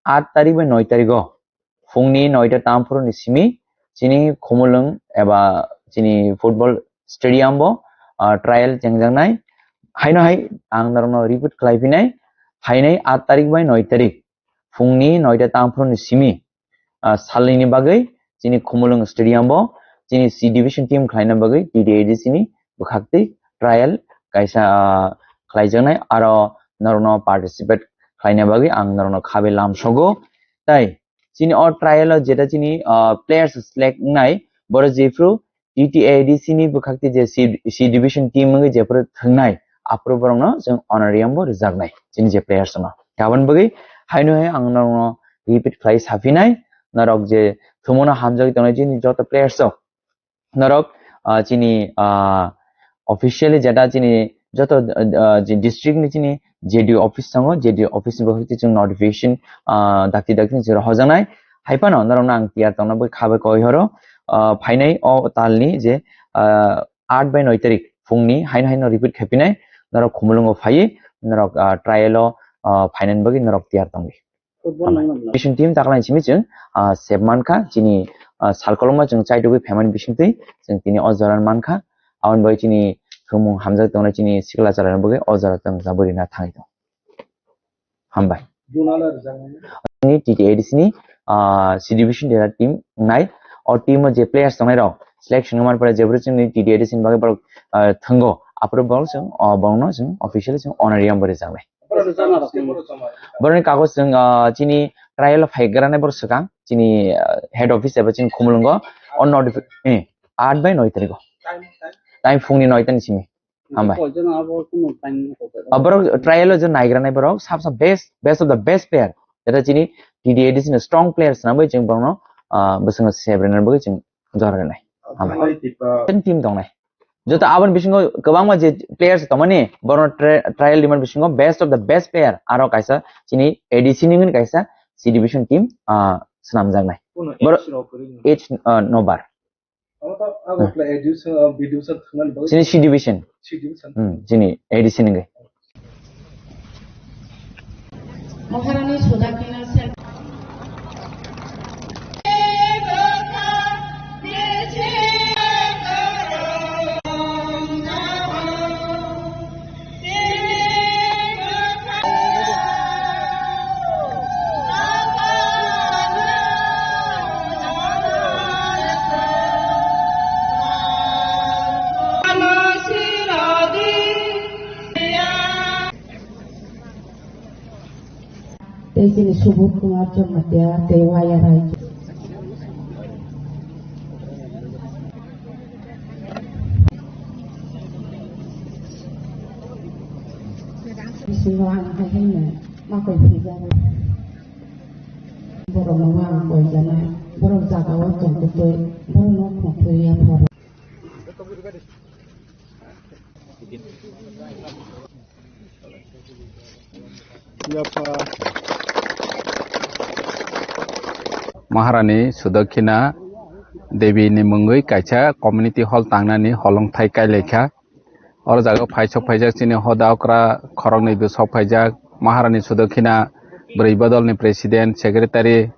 aat tarik bai noi tarik o phungni noita tamphuru ni simi chini Khumulwng eba chini football stadium bo, ah, trial chengjaknai. Haino hai ang norokno repeat khlai phinai, hainai aat tarik bai noi tarik phungni noita tamphuru ni simi, ah, salnwini bagwi chini Khumulwng stadium bo chini C division team khlaina bagwi T T A D C ni bwkhaktwi trial kaisa, ah, khlaijaknai, aro norokno participate khlaina bagwi ang norokno khabe lamsogo. Tai chini o trial o jeta chini, ah, players select wngnai, borok jephru T T A D C ni bwkhakti je C, C division team wngwi jephru thwngnai, aphuru borokno chwng honorarium bo rwjaknai chini je players no. Aboni bagwi haino hai ang norokno repeat khlai saphinai, norok je thwngmungno hamjagwi tongnai chini joto players rok, norok, ah, chini, ah, officially jeta chini joto, ah, je district ni chini J D O office tongo, J D O office ni bwkhakti chwng notification, ah, dakti dakti ni chwng rohorjaknai. Hai phano norokno ang tiyar tongna bagwi kha bai koi horo, ah, phainai o talni je, ah, aat bai noi tarik phungni haino haino repeat khaiphinai, norok Khumulwngo phaiwi norok, ah, trial o, ah, phainani bagwi norok tiyar tongdi. Football nang nang. Mission team taklai simi chwng, ah, sep mankha, chini, ah, salkolokma chwng chaitugwi phaimani bisingtwi chwng tini o jora mankha. Aboni bagwi chini thwngmung hamjak tongnai chini sikla chwlairokni bagwi o jora chwng jabwi rina thangwi tongo. Hambai. Juna le rwjaknai. Chini T T A D C ni, ah, C division dera team wngnai. O team o je players tongnai rok selection wngmani pore jephru chini T T A D C ni bagwi borok, ah, thwngo. Aphuru borok chwng, ah, borokno chwng officially chwng honorarium bo rwjaknai. Borokni kagoj chwng, ah, chini trial o phaigrani borok swkang, chini, ah, head office eba chini Khumulwngo o notifi-, eh, aat bai noi tarikh o. Time phungni noi ta ni simi. Hambai. Ah, borok trial o je naigrani borok sab sab best, best of the best player. Jeta chini T T A D C ni strong players na bai chwng borokno, ah, bwskango sebrena bagwi chwng jora rwnai. Hambai. Ten team tongnai. Joto aboni bisingo kwbangma je players tongmani, borokno tri-, trial rimani bisingo best of the best player aro kaisa chini A D C ni wngwi kaisa C division team, ah, swnamjaknai. Borok age, ah, no bar. Chini C division. Hmm, chini A D C ni wngwi. Maharani Sudakina Sen. Subur Kumar Jamatia tei Waya Rai. Bisingo ang hai hai no makoi phaijago. Borok no ang koijanai, borok jaga o tong kutui, borok no khong twi ya pharo. Maharani Sudakhina Devi ni mungwi kaisa community hall tangnani holongthai kailaikha. Oro jaga phai sok phaijak chini hoda okra khoroknwi bo sok phaijak, Maharani Sudakhina bwrwi bodolni president, secretary,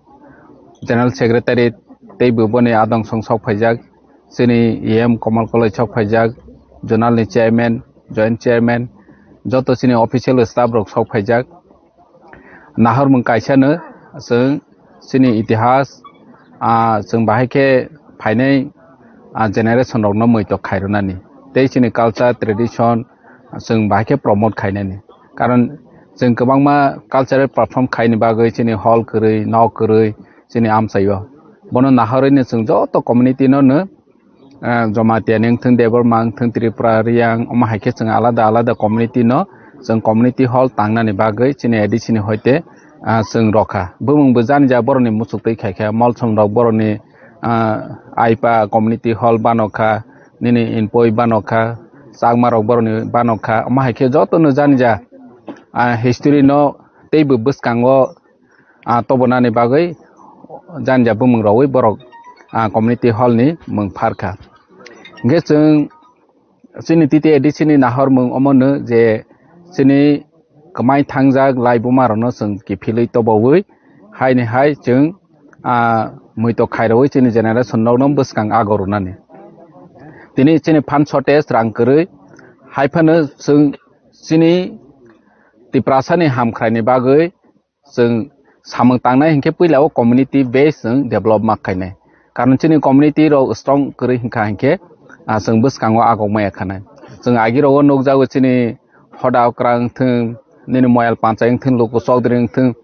general secretary tei bo boni adongchong sok phaijak. Chini E M Komal Koloi sok phaijak, zonal ni chairman, joint chairman, joto chini official staff rok sok phaijak. Nahormung kaisa no chwng chini itihas, ah, chwng bahai khe phainai, ah, generation rok no muitok khairwnani tei chini culture tradition chwng bahai khe promote khainani. Karon chwng kwbangma cultural perform khaini bagwi chini hall kwrwi, nok kwrwi chini amchaio. Bono nahorwi no chwng joto community no no, ah, Jamatia ni wngthung, Debbarma wngthung, Tripura, Riyang, omo hai khe chwng alada alada community no chwng community hall tangnani bagwi chini A D C ni hoite, ah, chwng rokha. Bumung bo jani ja borokni muchuk twi khai kha, Molsom rok borokni, ah, Aipa community hall bano kha, nini Inpoi bano kha, Chakma rok borokni bano kha, omo hai khe joto no jani ja, ah, history no tei bo bwskango ah, tobonani bagwi jani ja bumung rogwi borok, ah, community hall ni mung pharkha. Hingkhe chwng chini T T A D C ni nahormung omono je chini kwmai thangjak laibuma rokno chwng kiphilwi tobowi haini hai chwng, ah, muitok khairogwi chini generation rokno bwskang ago rwnani. Tini chini phan shortage rang kwrwi hai phano chwng chini Tiprasa ni hamkrai ni bagwi chwng samung tangnai hinkhe puila o community base chwng develop ma khainai. Karon chini community rok strong kwrwi hinkha hinkhe, ah, chwng bwskango agok maya khanai. Chwng agi rogo nukjago chini hoda okra wngthwng, nini moyal panchai wngthwng, luku chokdri wngthwng,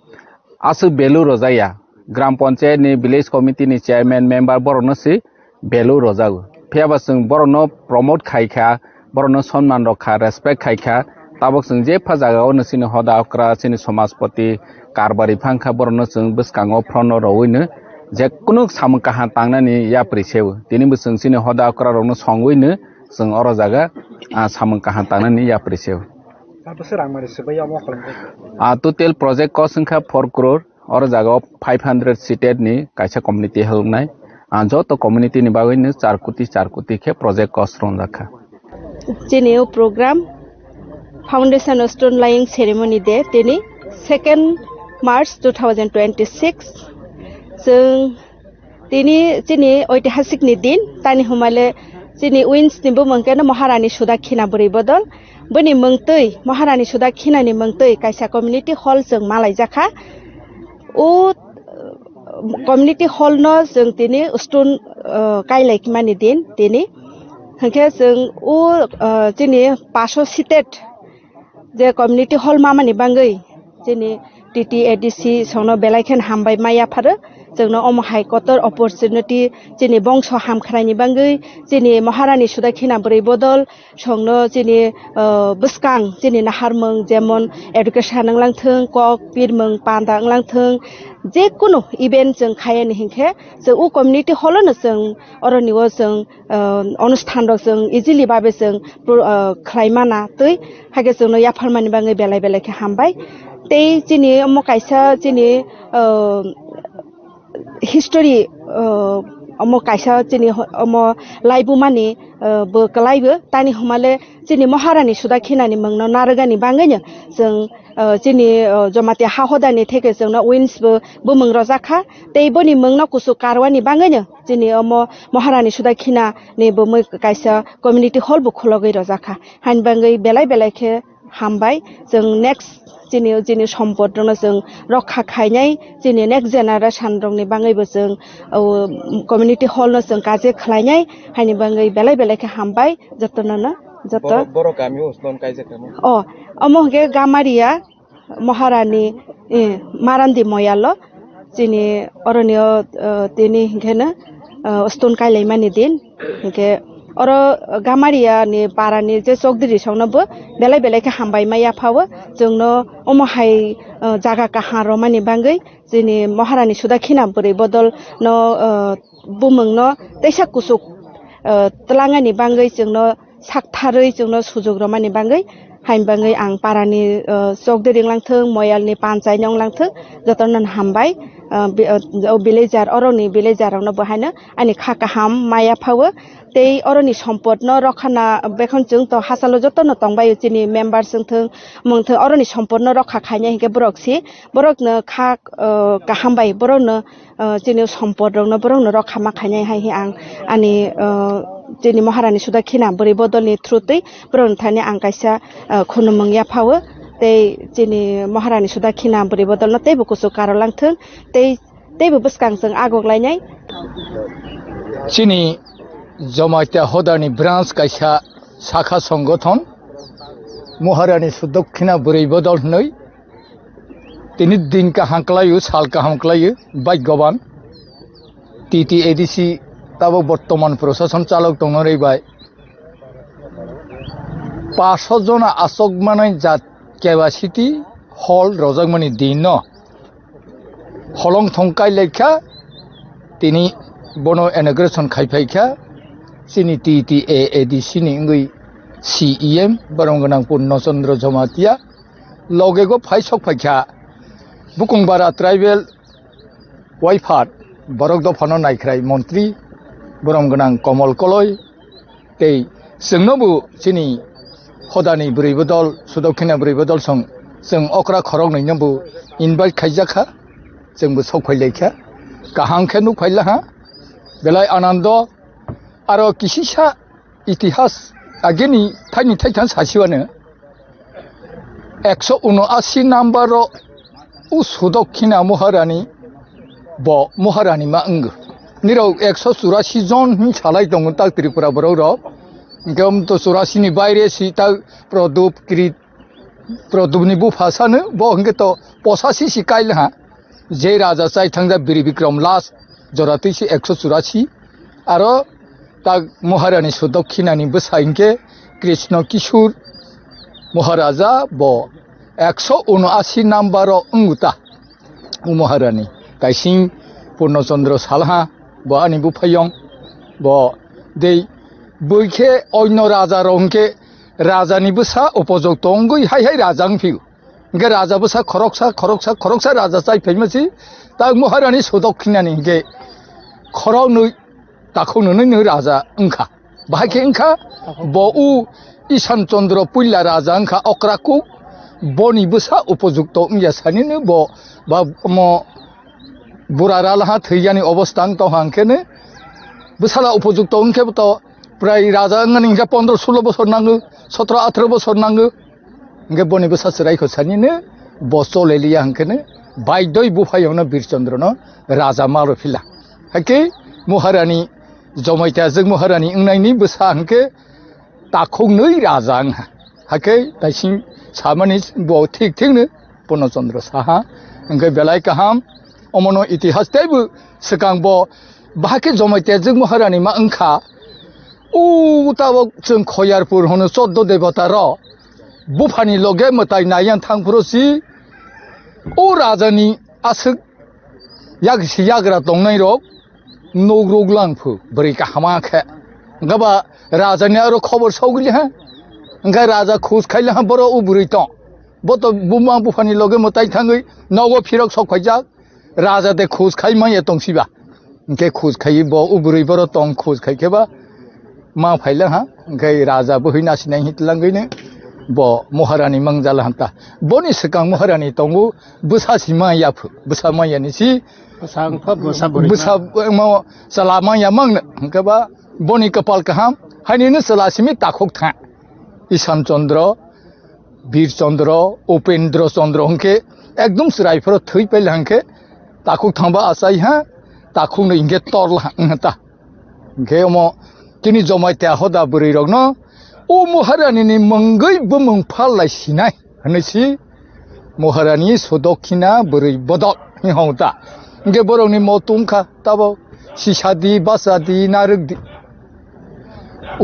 aswk value rwjakya. Gram panchayat ni, village committee ni chairman, member borokno se value rwjago. Phiya ba chwng borokno promote khai kha, borokno sonman rok kha, respect khai kha, tabok chwng jepha jaga o no chini hoda okra, chini somajpoti, karbari phang kha, borokno chwng bwskango front o rowino je kunu samung kaham tangnani yapri seo. Tini bo chwng chini hoda okra rokno songwino chwng oro jaga, ah, samung kaham tangnani yapri seo. Abo se rang mari swbai omo kholong khe. Ah, total project cost wngkha four crore. Oro jaga o five hundred seated ni kaisa community helpnai. Ah, joto community ni bagwi no char koti, char koti khe project cost rongjak kha. Chini o program foundation stone laying ceremony day tini second March two thousand twenty-six. Chwng tini chini oitihasik ni din, tani humale chini wins ni bumung khe no Maharani Sudakhina bwrwi bodol. Bini mungtwi, Maharani Sudakhina ni mungtwi kaisa community hall chwng malaijakha. O, uh, community hall no chwng tini stone, uh, kailai mani din tini. Hwnkhe chwng o, uh, chini paso seated je community hall mamani bangwi chini T T A D C songno belai khen hambai ma yapharo. Chwngno omo hai kotor opportunity chini bongso hamkhraini bangwi chini Maharani Sudakhina bwrwi bodol songno chini, uh, bwskang chini naharmung jemon education wnglang thung, kok pirmung panda wnglang thung, je kunu event chwng khayani hinkhe chwng o community hall no chwng oroni o chwng, uh, onusthan rok chwng easily babe chwng pro-, uh, khlai mana twi, haikhe chwngno yapharmani bagwi belai belai khe hambai. Tei chini omo kaisa chini, uh, history, uh, omo kaisa chini ho-, omo laibumani, uh, bo kwlaibo tani humale chini Maharani Sudakhinani mungno narwgani bagwino chwng, uh, chini, uh, Jamatia ha hodani theke chwngno wins bo bumung rojakha. Tei boni mungno kuchuk karwani bagwino chini omo Maharani Sudakhina ni bumui kaisa community hall bo khulogwi rojakha. Haini bagwi belai belai khe hambai. Chwng next chini, chini sompot rokno chwng rokha khainai, chini next generation rokni bagwibo chwng, o, community hall no chwng kaje khlainai, haini bagwi belai belai khe hambai jotono no, joto. Boro, boro kami o stone kaijak kamo? O, omo hwnkhe Gamaria, Maharani, eh, Marandi moyalo chini oroni o, eh, tini hinkhe no, eh, stone kailaimani din. Hinkhe oro Gamaria ni para ni je chokdiri song no bo belai belai khe hambai ma yapha o. Chwng no omo hai, eh, jaga kaham romani bagwi chini Maharani Sudakhina bwrwi bodol no, eh, bumung no teisa kuchuk, eh, twlangani bagwi chwng no saktharwi chwngno sujuk romani bagwi, hain bagwi ang parani, uh, chokdiri wnglang thung, moyalni panchai ni wnglang thung, jotono hambai, uh, bi-, uh, o villager, oroni villager rokno bo haino ani kha kaham maya phawo, tei oroni sompotno rokha na bekhon chwng to hachalo jotono tongbaio chini members wng thung, mung thung, oroni sompotno rokha khainai hinkhe borok si, borokno kha, uh, kaham bai borokno, uh, chini sompot rokno borokno rokha ma khainai hai hi ang ani, uh, chini Maharani Sudakhina bwrwi bodolni through twi borokni thani ang kaisa, uh, khunumung yaphawo tei chini Maharani Sudakhina bwrwi bodolno teibo kuchuk karolang thung tei teibo bwskang chwng agok lainai. Chini Jamatia Hodani branch kaisa sakha songothon Maharani Sudakhina bwrwi bodol hwnwi Tini din kaham kwlaio, sal kaham kwlaio, bhagyaban. T T A D C tabok bortoman prosason chalok tongna rwi bai. Paso jona asok manai jat capacity hall rojak mani din no. Holong thong kai lai kha, tini bono inauguration khai phai kha, chini T T A A D C ni wngwi C E M, borom gwnang Purno Chandra Jamatia. Loge go phai sok phai kha Bukungbara tribal waiphar borok dophano naikhrai montri borom gwnang Komol Koloi tei chwngno bo chini hodani bwrwi bodol, Sudakhina bwrwi bodol song chwng okra khoroknwi no bo invite khaijak kha, chwng bo sok phai lai kha, kaham khe nuk phai la ha, belai anando. Aro kisisa itihas ageni thaini thaitham sasiwano ekso unoasi number o u Sudakhina Maharani bo Maharani ma wngo. Nirok ekso churasi jon hin salai tongo tak Tripura borok rok. Hingke um to churasi ni baire si tak Prodop Krit Prodopni bupha sano bo hingke to posasi si kail ha. Je raja chai thangja Biri Bikram last jora twi si ekso churasi. Aro tak Maharani Sudokhinani bwsa hingke Krishna Kishur Maharaja bo ekso unoasi number o wngwta. O Maharani kaising Purno Chandra salha bo ani buphayong bo dei bwikhe oino raja rok hingke rajani bwsa upojok tongwi hai hai raja wngphio. Hingke raja bwsa khoroksa, khoroksa, khoroksa raja chai phaima si, tak Maharani Sudokhinani hingke khoroknwi takhuknwi nwi raja wngkha. Bahai khe wngkha bo u Isan Chandra puila raja wngkha okra kuk, boni bwsa upojukto wngya sanino bo ba omo bura ralaha thwiyani obostha wng tongha hingkheno bwsala upojukto wngkhe to prai raja wngmani hingkhe pondro sulo bosor nango, sotro atharo bosor nango. Hingke boni bwsa chwrai kho sanino bo choleliya hingkeno baidoi buphayungno Bir Chandra no raja malo phila. Haikhe Maharani Jomai Tejwk Maharani wngnaini bwsa hingke takhuknwi raja wngha. Haikhe taising samani bo thik thikno Purno Chandra saha. Hingke belai kaham omono itihas teibo swkang bo bahai khe Jomai Tejwk Maharani ma wngkha. O tabok chwng Khoyarpur hwno choddo debota rok buphani loge mwtai naiyan thangphuru si o rajani aswk yak si yagra tongnai rok nuk ruk lang phu bwrwi kahama khe. Hwnkhe ba rajani aro khobor sogwili ha. Hwnkhe raja khus khaili ha boro o bwrwi tong. Bo to buma buphani loge mwtai thangwi nogo phirok sok phaijak. Raja de khus khai manya tongsiba. Hingke khus khai bo o bwrwi boro tong khus khai khe ba ma phaila ha. Hingke raja bwhwi nasinai hitlangwino bo Maharani mangjala hanta. Boni swkang Maharani tongo bwsa si manya phu. Bwsa manya ni si Bwsa wngkha, bwsa bwrwi bwsa ma. Mo chwla manya mangno. Hingke ba boni kwpal kaham. Hainino chwla simi takhuk tha. Isan Chandra Bir Chandra, Upendra Chandra hwnkhe ekdom chwrai phoro thwi paila hwnkhe takhuk thangba achai ha, takhukno hwnkhe torla ha wngkha ta. Hwnkhe omo chini Jomai Tehoda bwrwi rokno o Maharani ni mungwi bumung phal lai sinai hwnwi si Moharani Sudokhina bwrwi bodol hwnwi hong ta. Hwnkhe borokni motu wngkha tabo sisadi, basadi, narwkdi.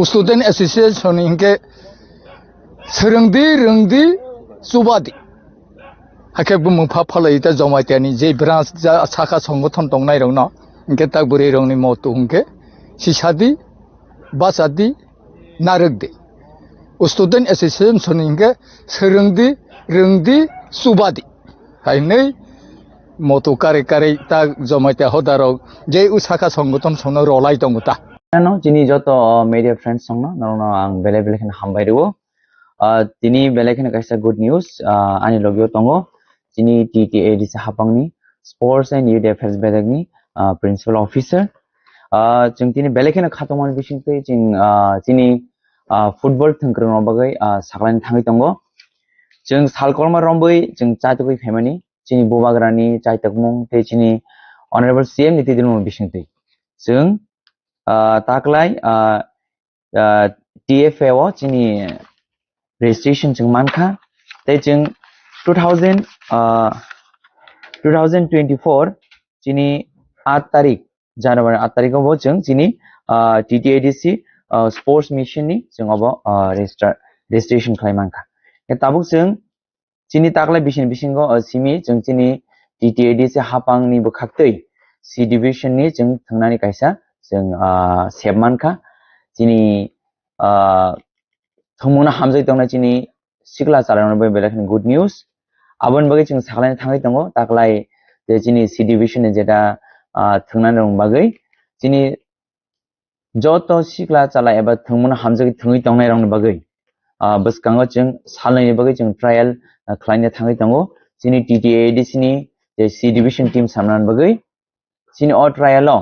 Student Association ni hwnkhe swrwngdi, rwngdi, chubadi. Hakhe bumung pha phalai ta Jamaitiani je branch ja saka songothon tongnairokno hwnkhe tak bwrwirokni motu hwnkhe sisadi, basadi, narwkdi. Student Association ni hwnkhe swrwngdi, rwngdi, chubadi. Hai hwnwi motu karwi karwi ta Jamaitia hodarok je usaka songothon songno rolai tongo ta. Ano chini joto media friends songno norokno ang belai belai kheno hambai rwo. Ah, tini belai kheno kaisa good news, ah, ani logio tongo. Chini T T A D C hapangni Sports and Youth Affairs bedekni, ah, Principal Officer. Ah, chwng tini belai kheno khatungmani bisingtwi chwng, ah, chini, ah, football thwngkwrwngno bagwi, ah, saklaini thangwi tongo. Chwng salkorma rombwi chwng chaitugwi phaimani chini bubagrani chaitokmung tei chini Honorable C M ni twidirmung bisingtwi. Chwng, ah, taklai, ah, ah, T F A o chini registration chwng mankha. Tei chwng two thousand, ah, two thousand twenty-four chini aat tarik, January aat tarikh o bo chwng chini, ah, T T A D C, ah, sports mission ni chwng obo, ah, register, registration khlai mankha. Tabuk chwng chini taklai bisini bisingo, ah, simi chwng chini T T A D C hapang ni bwkhaktwi C division ni chwng thwngnani kaisa chwng, ah, sep mankha. Chini, ah, thwngmungno hamjagwi tongnai chini sikla chwlairokno bai belai kheno good news. Aboni bagwi chwng sakhlaina thangwi tongo, taklai je chini C division ni jeta, ah, thwngnani rokni bagwi chini joto sikla chwla eba thwngmungno hamjagwi thwngwi tongnairokni bagwi, ah, bwskango chwng salnwini bagwi chwng trial, ah, khlaina thangwi tongo. Chini T T A D C ni je C division team samnani bagwi chini o trial o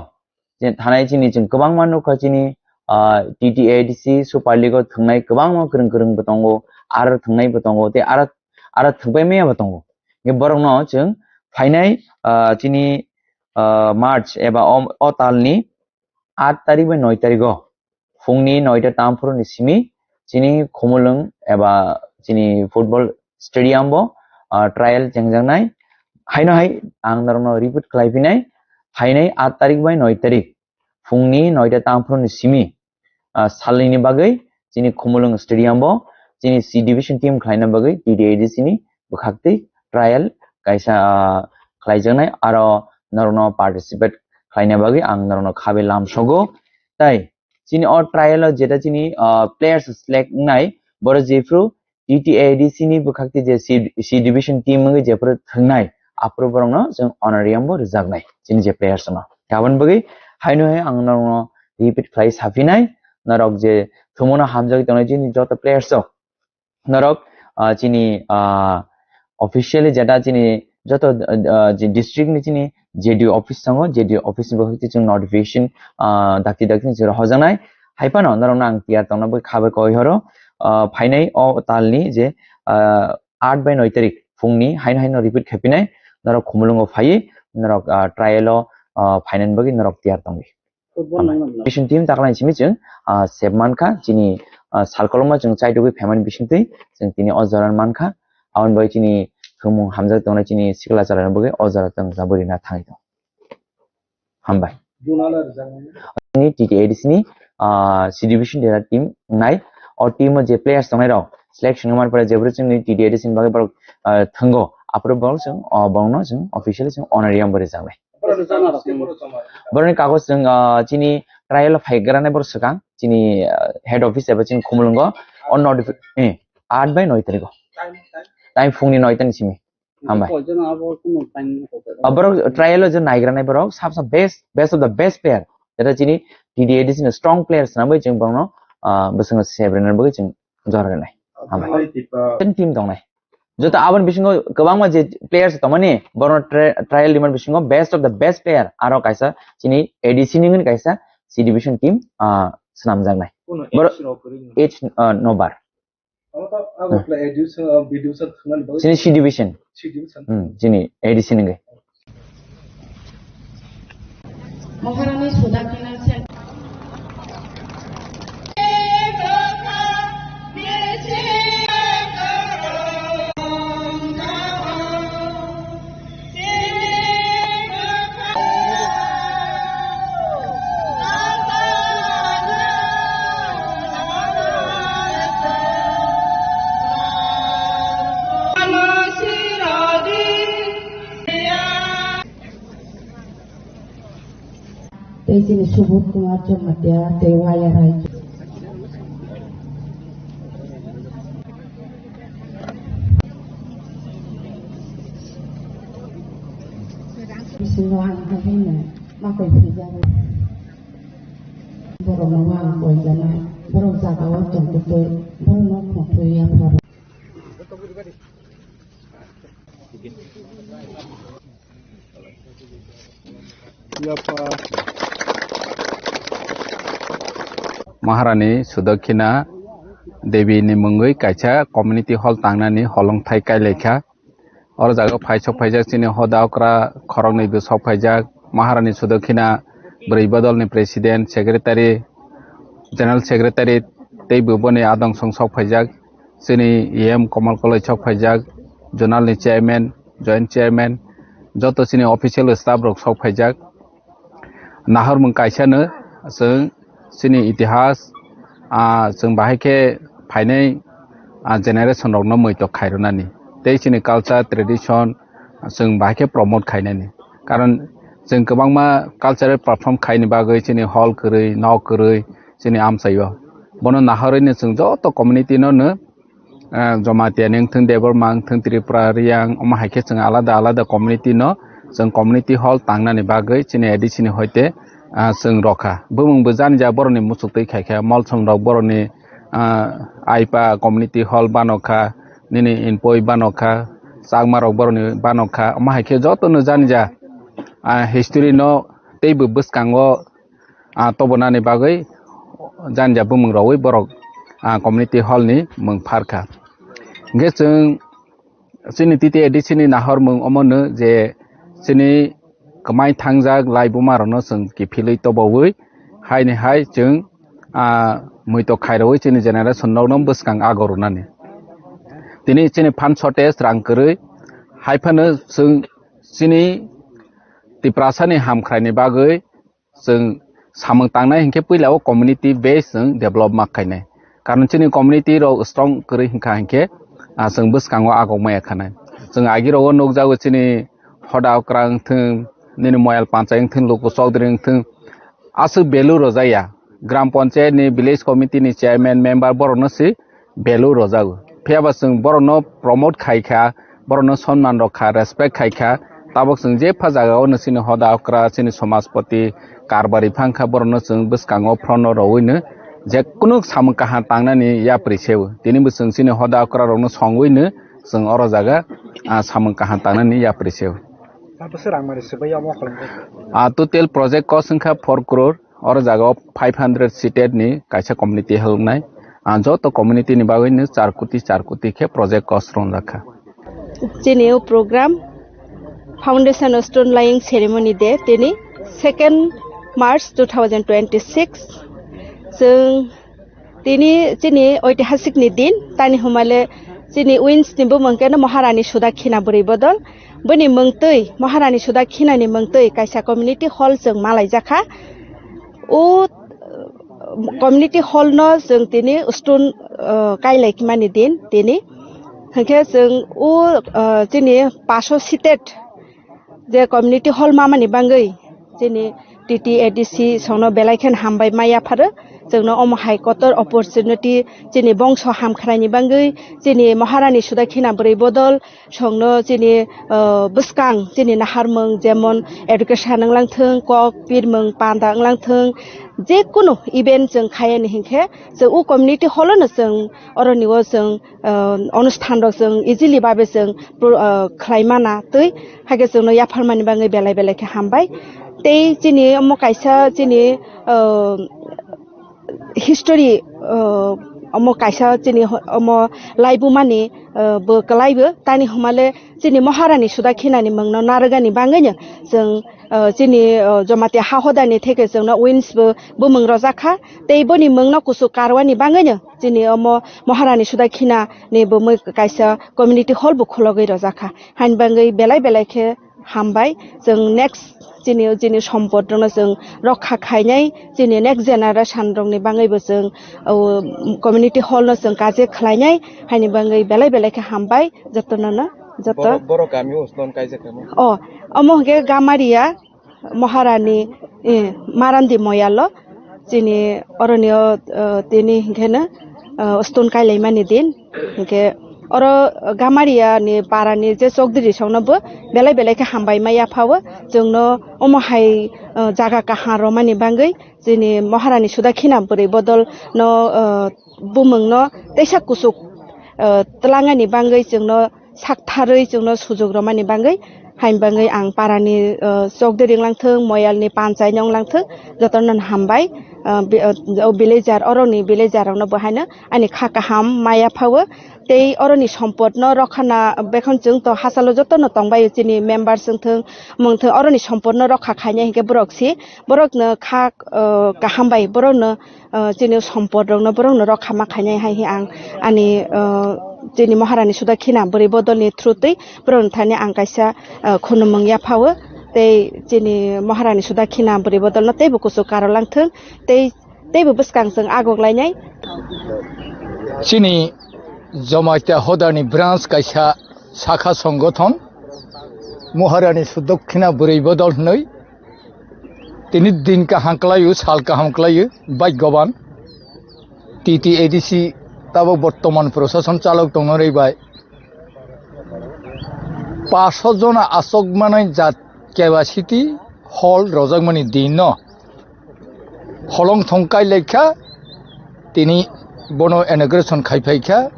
je thanai chini chwng kwbangma nukha chini, ah, T T A D C Super League o thwngnai kwbangma kwrwng kwrwng bo tongo, aro thwngnai bo tongo, tei aro, aro thwngpai maya bo tongo. Hwnkhe borokno chwng phainai, ah, chini, ah, March eba o, o talni aat tarik bai noi tarik o phungni noita tamphuru ni simi chini Khumulwng eba chini football stadium bo, ah, trial chengjaknai. Haino hai ang norokno repeat khlai phinai, phainai aat tarik bai noi tarik phungni noita tamphuru ni simi, ah, salnwini bagwi chini Khumulwng stadium bo chini C division team khlaina bagwi T T A D C ni bwkhaktwi trial kaisa, ah, khlaijaknai, aro norokno participate khlaina bagwi ang norokno khabe lamsogo. Tai chini o trial o jeta chini, ah, players select wngnai, borok jephru T T A D C ni bwkhakti je C, C division team wngwi jephru thwngnai, aphuru borokno chwng honorarium bo rwjaknai chini je players no. Aboni bagwi haino hai ang norokno repeat khlai saphinai, norok je thwngmungno hamjagwi tongnai chini joto players rok, norok, ah, chini, ah, officially jeta chini joto, ah, je district ni chini J D O office tongo, J D O office ni bwkhakti chwng notification, ah, dakti dakti ni chwng hojaknai. Hai phano norokno ang tiyar tongna bagwi kha bai koi horo, ah, phainai o talni je, ah, aat bai noi tarik phungni haino haino repeat khaipinai, norok Khumulwngo phaiwi norok, ah, trial o, ah, phainani bagwi norok tiyar tongdi. Football nang nang. Mission team taklai simi chwng, ah, sep mankha chini, ah, salkolokma chwng chaitugwi phaimani bisingtwi chwng tini o jora mankha. Aboni bagwi chini thwngmung hamjak tongnai chini sikla chwlairokni bagwi o jora chwng jabwi rina thangwi tongo. Hambai. Ni T T A D C ni, ah, C division dera team wngnai. O team o je players tongnai rok selection wngmani pore jephru chwngni T T A D C ni bagwi borok, ah, thwngo. Aphuru borok chwng, ah, borokno chwng officially chwng honorarium bo rwjaknai. Borokni kagoj chwng, ah, chini trial o phaigrani borok swkang chini, ah, head office eba chini Khumulwngo o notifi-, eh, aat bai noi tarikh o. Time phungni noi ta ni simi. Hambai. Borok trial o je naigrani borok sabsa best, best of the best player. Jeta chini T T A D C ni strong player swnamwi chwng borokno, ah, bwskango sebrinani bagwi chwng jora rwnai. Hambai. Ten team tongnai. Joto aboni bisingo kwbangma je players tongmani, borokno tri-, trial rimani bisingo best of the best player aro kaisa chini A D C ni wngwi kaisa C division team, ah, swnamjaknai. Borok age, ah, no bar. Chini C division. Hmm, chini A D C ni wngwi. Maharani Sudakina Sen. Tei chini Subodh Kumar Jamatia tei Waya Rai. Bisingo ang haino makoi phaijago. Borokno ang koijanai, borok jagao tong tei borokno khongthoi yapharo. Maharani Sudakhina Devi ni mungwi kaisa community hall tangnani holongthai kailaikha. Oro jaga phai sok phaijak chini hoda okra khoroknwi bw sok phaijak, Maharani Sudakhina bwrwi bodolni president, secretary, general secretary tei bw boni adong song sok phaijak. Chini E M Komal Koloi sok phaijak, zonal ni chairman, joint chairman, joto chini official staff rok sok phaijak. Nahormung kaisano chwng chini itihas, ah, chwng bahai khe phainai, ah, generation rokno muitok khairwnani tei chini culture, tradition, chwng bahai khe promote khainani. Karon chwng kwbangma cultural perform khaini bagwi chini hall kwrwi, nok kwrwi chini amchaio. Bono nahorwino chwng joto community no no, ah, Jamatia ni wngthung, Debbarma wngthung, Tripura, Riyang, omo hai khe chwng alada alada community no chwng community hall tangnani bagwi chini A D C ni hoite, ah, chwng rokha. Bumung bo jani ja borokni muchuk twi khaikha, Molsom rok borokni, ah, Aipa community hall bano kha, nini Inpoi bano kha, Chakma rok borokni bano kha, omo hai khe jotono jani ja, ah, history no tei bo bwskango, ah, tobonani bagwi jani ja bumung rogwi borok, ah, community hall ni mung pharkha. Hingkhe chwng chini T T A D C ni nahormung omono je chini kwmai thangjak laibuma rokno chwng kiphilwi tobowi haini hai chwng, ah, muitok khairogwi chini generation rokno bwskang ago rwnani. Tini chini phan shortage rang kwrwi hai phano chwng chini Tiprasani hamkhraini bagwi chwng samung tangnai hinkhe puila o community base chwng develop ma khainai. Karon chini community rok strong kwrwi hinkha hinkhe, ah, chwng bwskango agok maya khanai. Chwng agi rogo nukjago chini hoda okra wngthung, nini moyal panchai wngthung, luku chowdhury wngthung, aswk value rwjakya. Gram panchayat ni, village committee ni chairman, member borokno se value rwjago. Phiya ba chwng borokno promote khai kha, borokno sonman rok kha, respect khai kha, tabok chwng jepha jaga o no chini hoda okra, chini somajpoti, karbari phang kha, borokno chwng bwskango front o rowino je kunu samung kaham tangnani yapri se o. Tini bo chwng chini hoda okra rokno songwino chwng oro jaga, ah, samung kaham tangnani yapri se o. Abo se rang mari se bai omo kholong. Ah, total project cost wngkha four crore. Oro jaga o five hundred seated ni kaisa community hall wngnai. Ah, joto community ni bagwi no char koti, char koti khe project cost rwngjak kha. Chini o program Foundation Stone Laying Ceremony Day, tini second March two thousand twenty-six. Chwng tini chini oitihasik ni din, tani humale chini wins ni bumung khe no Maharani Sudakhina bwrwi bodol. Bini mungtwi, Maharani Sudakhina ni mungtwi kaisa community hall chwng malaijakha. O, uh, community hall no chwng tini stone, uh, kailai mani din tini. Hinkhe chwng o, uh, chini paso seated je community hall mamani bangwi chini T T A D C songno belai khen hambai ma yapharo. Chwngno omo hai kotor opportunity chini bongso hamkhraini bangwi, chini Maharani Sudakhina bwrwi bodol songno chini, uh, bwskang chini naharmung jemon education wnglang thung, kok pirmung panda wnglang thung, je kunu event chwng khayani hinkhe chwng o community hall no chwng oroni o chwng, uh, onusthan rok chwng easily babe chwng pro-, uh, khlai mana twi, haikhe chwngno yapharmani bagwi belai belai khe hambai. Tei chini omo kaisa chini, uh, history, uh, omo kaisa chini ho-, omo laibumani, uh, bo kwlaibo tani humale chini Maharani Sudakhinani mungno narwgani bagwino chwng, uh, chini, uh, Jamatia ha hodani theke chwngno wins bo bumung rojakha, tei boni mungno kuchuk karwani bagwino chini omo Maharani Sudakhina ni bumui kaisa community hall bo khulogwi rojakha. Haini bagwi belai belai khe hambai. Chwng next chini, chini sompot rokno chwng rokha khainai, chini next generation rokni bagwibo chwng, o, community hall no chwng kaje khlainai, haini bagwi belai belai khe hambai jotono no, joto. Boro, boro kami o stone kaijak kamo? O, omo hwnkhe Gamaria Maharani Eh, Marandi moyalo, chini oroni o, eh, tini hinkhe no, eh, stone kailaimani din. Hinkhe oro Gamaria ni para ni je chokdiri song no bo belai belai khe hambai ma yapha o. Chwng no omo hai, eh, jaga kaham romani bangwi chini Maharani Sudakhina bwrwi bodol no, eh, bumung no teisa kuchuk, eh, twlangani bangwi chwng no saktharwi chwngno sujuk romani bangwi, hain bangwi ang parani, uh, chokdiri wnglang thung, moyalni panchai no wnglang thung, jotono hambai, uh, bi-, uh, o villager, oroni villager rokno bo haino ani kha kaham maya phawo, tei oroni sompotno rokhana bekhon chwng to hachalo jotono tongbaio chini members wng thung, mung thung, oroni sompotno rokha khainai hinkhe borok si, borokno kha, uh, kaham bai borokno, uh, chini sompot rokno borokno rokha ma khainai hai hi ang ani, uh, chini Maharani Sudakhina bwrwi bodolni through twi borokni thani ang kaisa, uh, khunumung yaphawo tei chini Maharani Sudakhina bwrwi bodolno teibo kuchuk karolang thung tei teibo bwskang chwng agok lainai. Chini Jamatia Hodani branch kaisa sakha songothon Maharani Sudakhina bwrwi bodol hwnwi Tini din kaham kwlaiyo, sal kaham kwlaiyo, bhagyaban. T T A D C tabok bortoman prosason chalok tongna rwi bai. Paso jona asok manai jat capacity hall rojak mani din no. Holong thong kai lai kha, tini bono inauguration khai phai kha,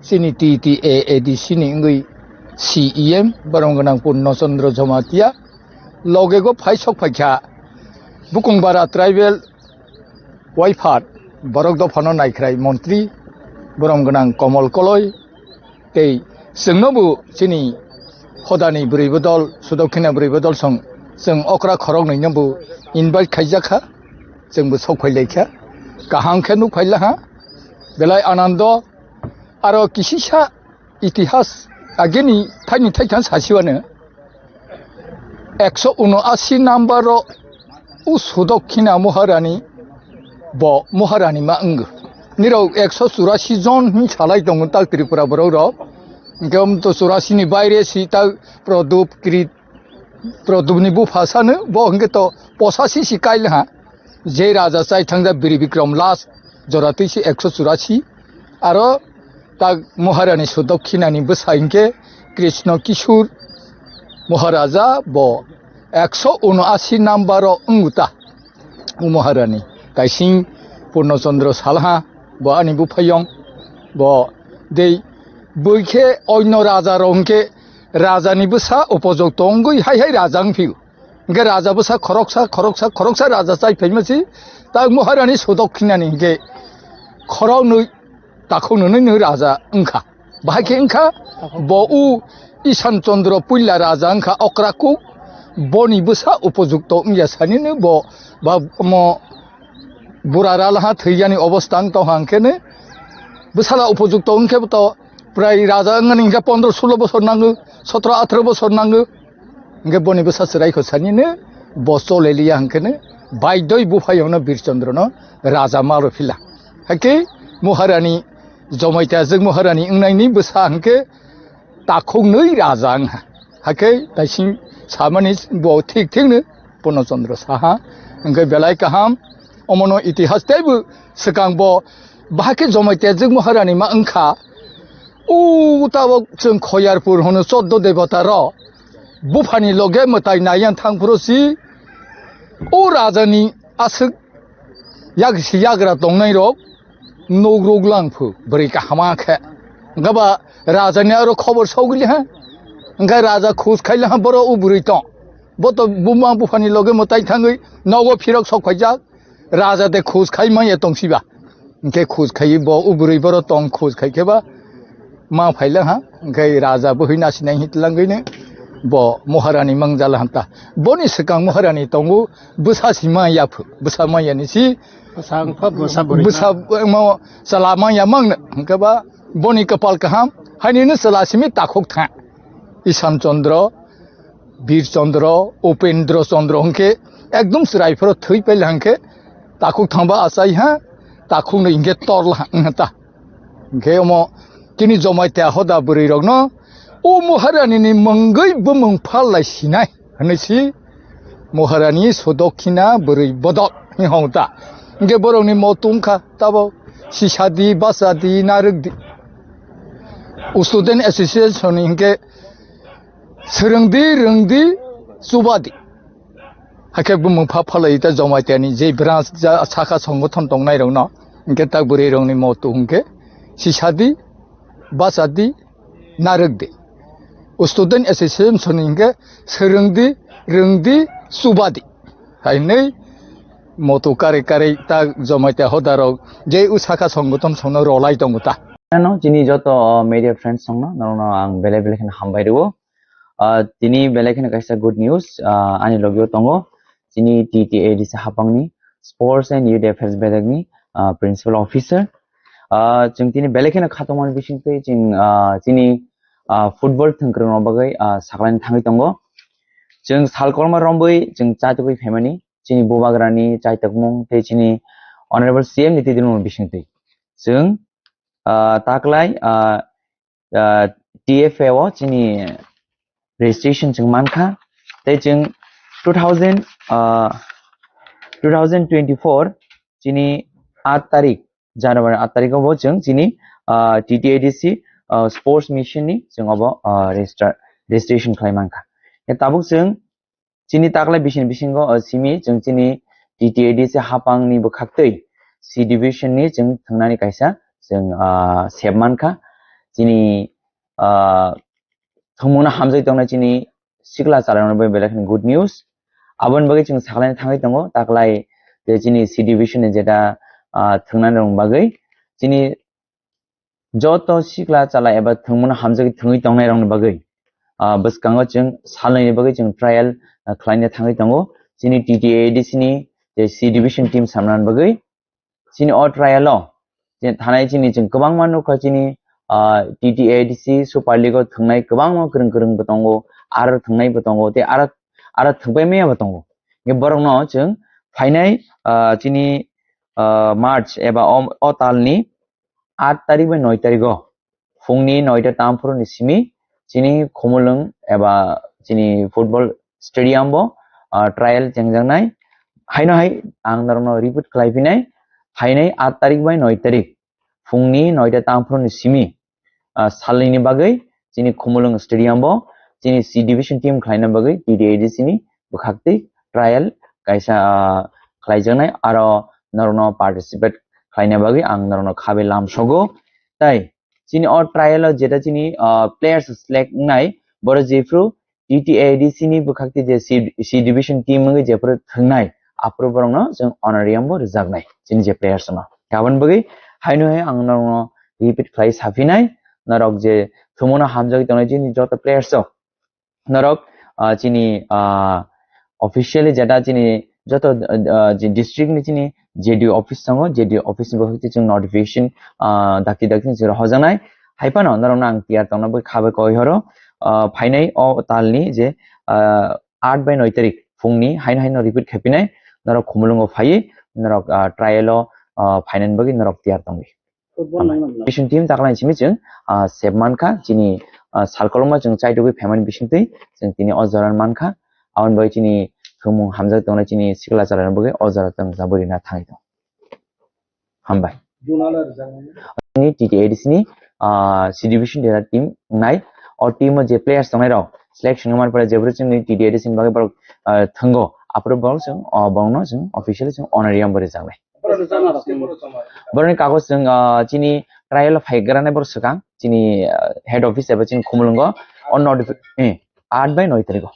chini T T A A D C ni wngwi C E M, borom gwnang Purno Chandra Jamatia. Loge go phai sok phai kha Bukungbara tribal waiphar borok dophano naikhrai montri borom gwnang Komol Koloi tei chwngno bo chini hodani bwrwi bodol, Sudakhina bwrwi bodol song chwng okra khoroknwi no bo invite khaijak kha, chwng bo sok phai lai kha, kaham khe nuk phai la ha, belai anando. Aro kisisa itihas ageni thaini thaitham sasiwano ekso uno asi number o u Sudakhina Maharani bo Maharani ma wngo. Nirok ekso churasi jon hin salai tongo tak Tripura borok rok. Hingke um to churasi ni baire si tak Prodop Krit Prodopni bupha sano bo hingke to posasi si kail ha. Je raja chai thangja Biri Bikram last jora twi si ekso churasi. Aro tak Maharani Sudokhinani bwsa hingke Krishna Kishur Maharaja bo ekso uno asi number o wngwta. O Maharani kaising Purno Chandra salha bo ani buphayong bo dei bwikhe oino raja rok hingke rajani bwsa upojok tongwi hai hai raja wngphio. Hingke raja bwsa khoroksa, khoroksa, khoroksa raja chai phaima si, tak Maharani Sudokhinani hingke khoroknwi takhuknwi nwi raja wngkha. Bahai khe wngkha bo u Isan Chandra puila raja wngkha okra kuk, boni bwsa upojukto wngya sanino bo ba omo bura ralha thwiyani obostha wng tongkha hingkhe bwsala upojukto wngkhe to prai raja wngmani hingkhe pondro sulo bosor nango, sotro atharo bosor nango. Hingke boni bwsa chwrai kho sanino bo choleliya hingkeno baidoi buphayongno Bir Chandra no raja malo phila. Hake Maharani Jomai Tejwk Maharani wngnaini bwsa hingke takhuknwi raja wngha. Hake taising samani bo thik thikno Purno Chandra saha. Hingke belai kaham omono itihas teibo swkang bo bahake Jomai Tejwk Maharani ma wngkha. O tabok chwng Khoyarpur hwno choddo debota rok buphani loge mwtai naiyan thangphuru si o rajani aswk yak si yagra tongnai rok nuk ruk lang phu bwrwi kahama khe. Hwnkhe ba rajani aro khobor sogwili ha. Hwnkhe raja khus khaila ha boro o bwrwi tong. Bo to buma buphani loge mwtai thangwi nogo phirok sok phaijak. Raja de khus khai manya tongsiba. Hingke khus khai bo o bwrwi boro tong khus khai khe ba ma phaila ha. Hingke raja bwhwi nasinai hitlangwino bo Maharani mangjala hanta. Boni swkang Maharani tongo bwsa si manya phu. Bwsa manya ni si bwsa wngpha, bwsa bwrwi bwsa ma. Mo chwla manya mangno. Hingke ba boni kwpal kaham. Hainino chwla simi takhuk tha. Isan Chandra Bir Chandra, Upendra Chandra hwnkhe ekdom chwrai phoro thwi paila hwnkhe takhuk thangba achai ha, takhuk no hwnkhe torla ha ta. Hwnkhe omo chini Jomai Tehoda bwrwi rokno o Maharani ni mungwi bumung phal lai sinai hwnwi si Moharani Sudokhina bwrwi bodol hwnwi hong ta. Hwnkhe borokni motu wngkha tabo sisadi, basadi, narwkdi. Student Association ni hwnkhe swrwngdi, rwngdi, chubadi. Hakhe bumung pha phalai ta Jamaitiani je branch ja saka songothon tongnairokno hwnkhe ta bwrwirokni motu hwnkhe sisadi, basadi, narwkdi. Student Association ni hwnkhe swrwngdi, rwngdi, chubadi. Hai hwnwi motu karwi karwi ta Jamaitia hodarok je usaka songothon songno rolai tongo ta. Ano chini joto media friends songno norokno ang belai belai kheno hambai rwo. Ah, tini belai kheno kaisa good news, ah, ani logio tongo. Chini T T A D C hapangni Sports and Youth Affairs bedekni, ah, Principal Officer. Ah, chwng tini belai kheno khatungmani bisingtwi chwng, ah, chini, ah, football thwngkwrwngno bagwi, ah, saklaini thangwi tongo. Chwng salkorma rombwi chwng chatugwi phaimani chini bubagrani chaitokmung tei chini Honorable C M ni twidirmung bisingtwi. Chwng, ah, taklai, ah, ah, T F A o chini registration chwng mankha. Tei chwng two thousand, ah, two thousand twenty-four chini aat tarik, January aat tarikh o bo chwng chini, ah, T T A D C, ah, sports mission ni chwng obo, ah, register, registration khlai mankha. Tabuk chwng chini taklai bisini bisingo, ah, simi chwng chini T T A D C hapang ni bwkhaktwi C division ni chwng thwngnani kaisa chwng, ah, sep mankha. Chini, ah, thwngmungno hamjagwi tongnai chini sikla chalairokno bai belai kheno good news. Aboni bagwi chwng saklaina thangwi tongo, taklai je chini C division ni jeta, ah, thwngnani rokni bagwi chini joto sikla chala eba thwngmungno hamjagwi thwngwi tongnairokni bagwi, ah, bwskango chwng salnwini bagwi chwng trial, ah, khlaina thangwi tongo. Chini T T A D C ni je C division team samnani bagwi chini o trial o je thanai chini chwng kwbangma nukha chini, ah, T T A D C Super League o thwngnai kwbangma kwrwng kwrwng bo tongo, aro thwngnai bo tongo, tei aro, aro thwngpai maya bo tongo. Hwnkhe borokno chwng phainai, ah, chini, ah, March eba o, o talni aat tarik bai noi tarik o phungni noita tamphuru ni simi chini Khumulwng eba chini football stadium bo, ah, trial chengjaknai. Haino hai ang norokno repeat khlai phinai, phainai aat tarik bai noi tarik phungni noita tamphuru ni simi, ah, salnwini bagwi chini Khumulwng stadium bo chini C division team khlaina bagwi T T A D C ni bwkhaktwi trial kaisa, ah, khlaijaknai, aro norokno participate khlaina bagwi ang norokno khabe lamsogo. Tai chini o trial o jeta chini, ah, players select wngnai, borok jephru T T A D C ni bwkhakti je C, C division team wngwi jephru thwngnai, aphuru borokno chwng honorarium bo rwjaknai chini je players no. Aboni bagwi haino hai ang norokno repeat khlai saphinai, norok je thwngmungno hamjagwi tongnai chini joto players rok, norok, ah, chini, ah, officially jeta chini joto, ah, je district ni chini J D O office tongo, J D O office ni bwkhakti chwng notification, ah, dakti dakti ni chwng hojaknai. Hai phano norokno ang tiyar tongna bagwi kha bai koi horo, ah, phainai o talni je, ah, aat bai noi tarik phungni haino haino repeat khaipinai, norok Khumulwngo phaiwi norok, ah, trial o, ah, phainani bagwi norok tiyar tongdi. Football nang nang. Mission team taklai simi chwng, ah, sep mankha, chini, ah, salkolokma chwng chaitugwi phaimani bisingtwi chwng tini o jora mankha. Aboni bagwi chini thwngmung hamjak tongnai chini sikla chwrairokni bagwi o jora chwng jabwi rina thangwi tongo. Hambai. Juna le rwjaknai. Chini T T A D C ni, ah, C division dera team wngnai. O team o je players tongnai rok selection wngmani pore jephru chini T T A D C ni bagwi borok, ah, thwngo. Aphuru borok chwng, ah, borokno chwng officially chwng honorarium bo rwjaknai. Borokni kagoj chwng, ah, chini trial o phaigrani borok swkang, chini, ah, head office eba chini Khumulwngo, o notifi-, eh, aat bai noi tarikh o.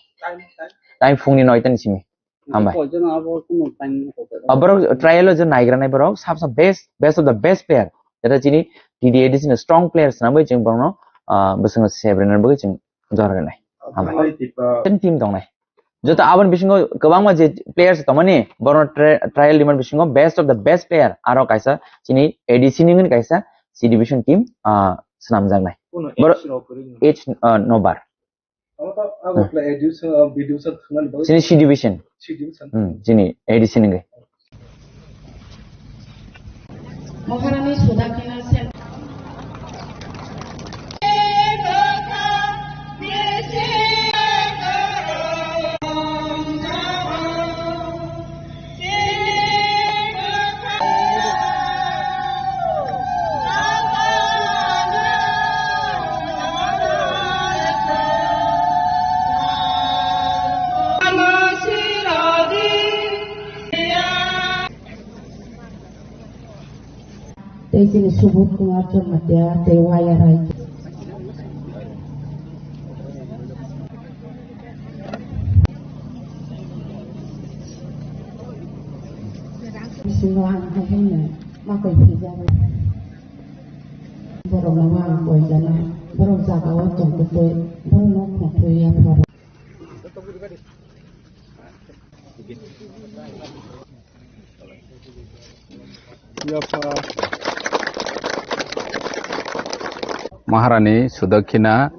Time phungni noi ta ni simi. Hambai. Ah, borok trial o je naigrani borok, sab sab best, best of the best player. Jeta chini T T A D C ni strong player swnamwi chwng borokno, ah, bwskango sebrinani bagwi chwng jora rwnai. Hambai. Ten team tongnai. Joto aboni bisingo kwbangma je players tongmani, borokno tri-, trial rimani bisingo best of the best player aro kaisa chini A D C ni wngwi kaisa C division team, ah, swnamjaknai. Borok age, ah, no bar. Chini C division. Hmm, chini A D C ni wngwi. Maharani Sudakina Sen. Tei chini Subodh Kumar Jamatia tei Waya Rai. Bisingo ang hai haino ma koi phaijago. Borok no ma ang koi jana. Borok jaga o tong kutui. Borok no khong thoi ya pharo. Maharani Sudakhina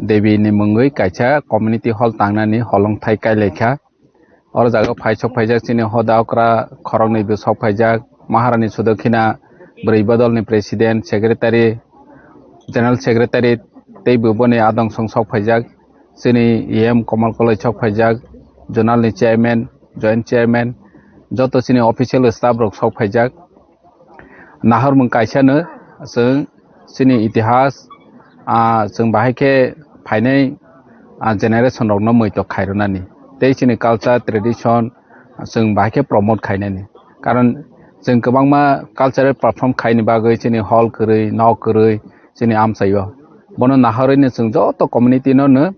Devi ni mungwi kaisa community hall tangnani holongthai kailaikha. Oro jaga phai sok phaijak chini hoda okra khoroknwi bo sok phaijak. Maharani Sudakhina bwrwi bodolni president, secretary, general secretary tei bo boni adong song sok phaijak. Chini E M Komal Koloi sok phaijak, zonal ni chairman, joint chairman, joto chini official staff rok sok phaijak. Nahormung kaisano chwng chini itihas, ah, chwng bahai khe phainai, ah, generation rokno muitok khairwnani tei chini culture, tradition, chwng bahai khe promote khainani. Karon chwng kwbangma cultural perform khaini bagwi chini hall kwrwi, nok kwrwi chini amchaio. Bono nahorwino chwng joto community no no,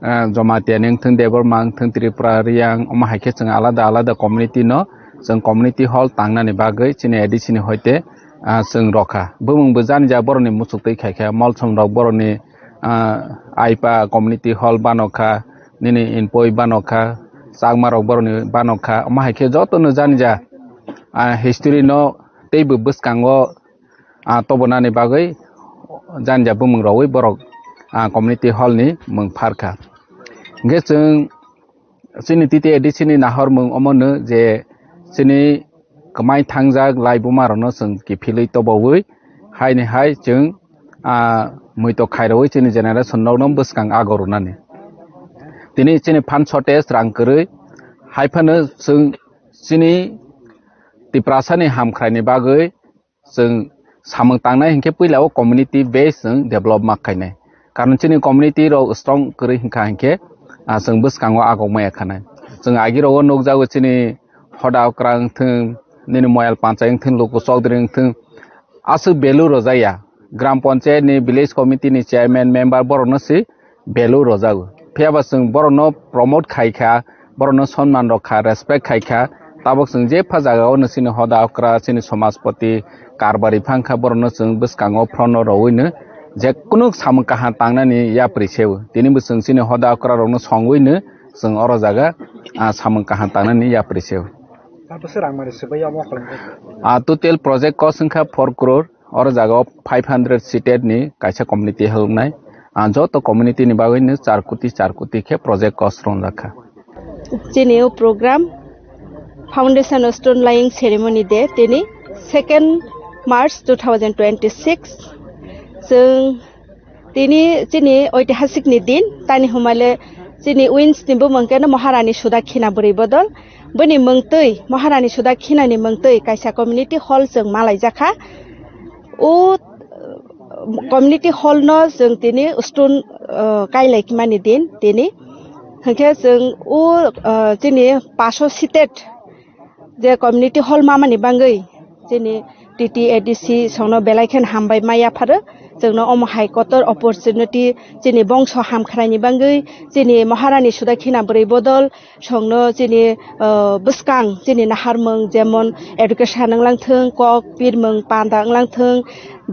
ah, Jamatia ni wngthung, Debbarma wngthung, Tripura, Riyang, omo hai khe chwng alada alada community no chwng community hall tangnani bagwi chini A D C ni hoite, ah, chwng rokha. Bumung bo jani ja borokni muchuk twi khaikha, Molsom rok borokni, ah, Aipa community hall bano kha, nini Inpoi bano kha, Chakma rok borokni bano kha, omo hai khe jotono jani ja, ah, history no tei bo bwskango, ah, tobonani bagwi jani ja bumung rogwi borok, ah, community hall ni mung pharkha. Hingkhe chwng chini T T A D C ni nahormung omono je chini kwmai thangjak laibuma rokno chwng kiphilwi tobowi haini hai chwng, ah, muitok khairogwi chini generation rokno bwskang ago rwnani. Tini chini phan shortage rang kwrwi hai phano chwng chini Tiprasani hamkhraini bagwi chwng samung tangnai hinkhe puila o community base chwng develop ma khainai. Karon chini community rok strong kwrwi hinkha hinkhe, ah, chwng bwskango agok maya khanai. Chwng agi rogo nukjago chini hoda okra wngthung, nini moyal panchai wngthung, luku chokdri wngthung, aswk value rwjakya. Gram panchayat ni, village committee ni chairman, member borokno se value rwjago. Phiya ba chwng borokno promote khai kha, borokno sonman rok kha, respect khai kha, tabok chwng jepha jaga o no chini hoda okra, chini somajpoti, karbari phang kha, borokno chwng bwskango phrono rowino je kunu samung kaham tangnani yapri seo. Tini bo chwng chini hoda okra rokno songwino chwng oro jaga, ah, samung kaham tangnani yapri seo. Abo se rang mani swbai omo kholong khe. Ah, total project cost wngkha four crore. Oro jaga o five hundred seated ni kaisa community helpnai. Ah, joto community ni bagwi no char koti, char koti khe project cost rongjak kha. Chini o program Foundation Stone Laying Ceremony Day, tini second March two thousand twenty-six. Chwng tini chini oitihasik ni din, tani humale chini wins ni bumung khe no Maharani Sudakhina bwrwi bodol. Bini mungtwi, Maharani Sudakhina ni mungtwi kaisa community hall chwng malaijakha. O, uh, community hall no chwng tini stone, uh, kailai mani din tini. Hwnkhe chwng o, uh, chini paso seated je community hall mamani bangwi chini T T A D C songno belai khen hambai ma yapharo. Chwngno omo hai kotor opportunity chini bongso hamkhraini bangwi, chini Maharani Sudakhina bwrwi bodol songno chini, uh, bwskang chini naharmung jemon education wnglang thung, kok pirmung panda wnglang thung,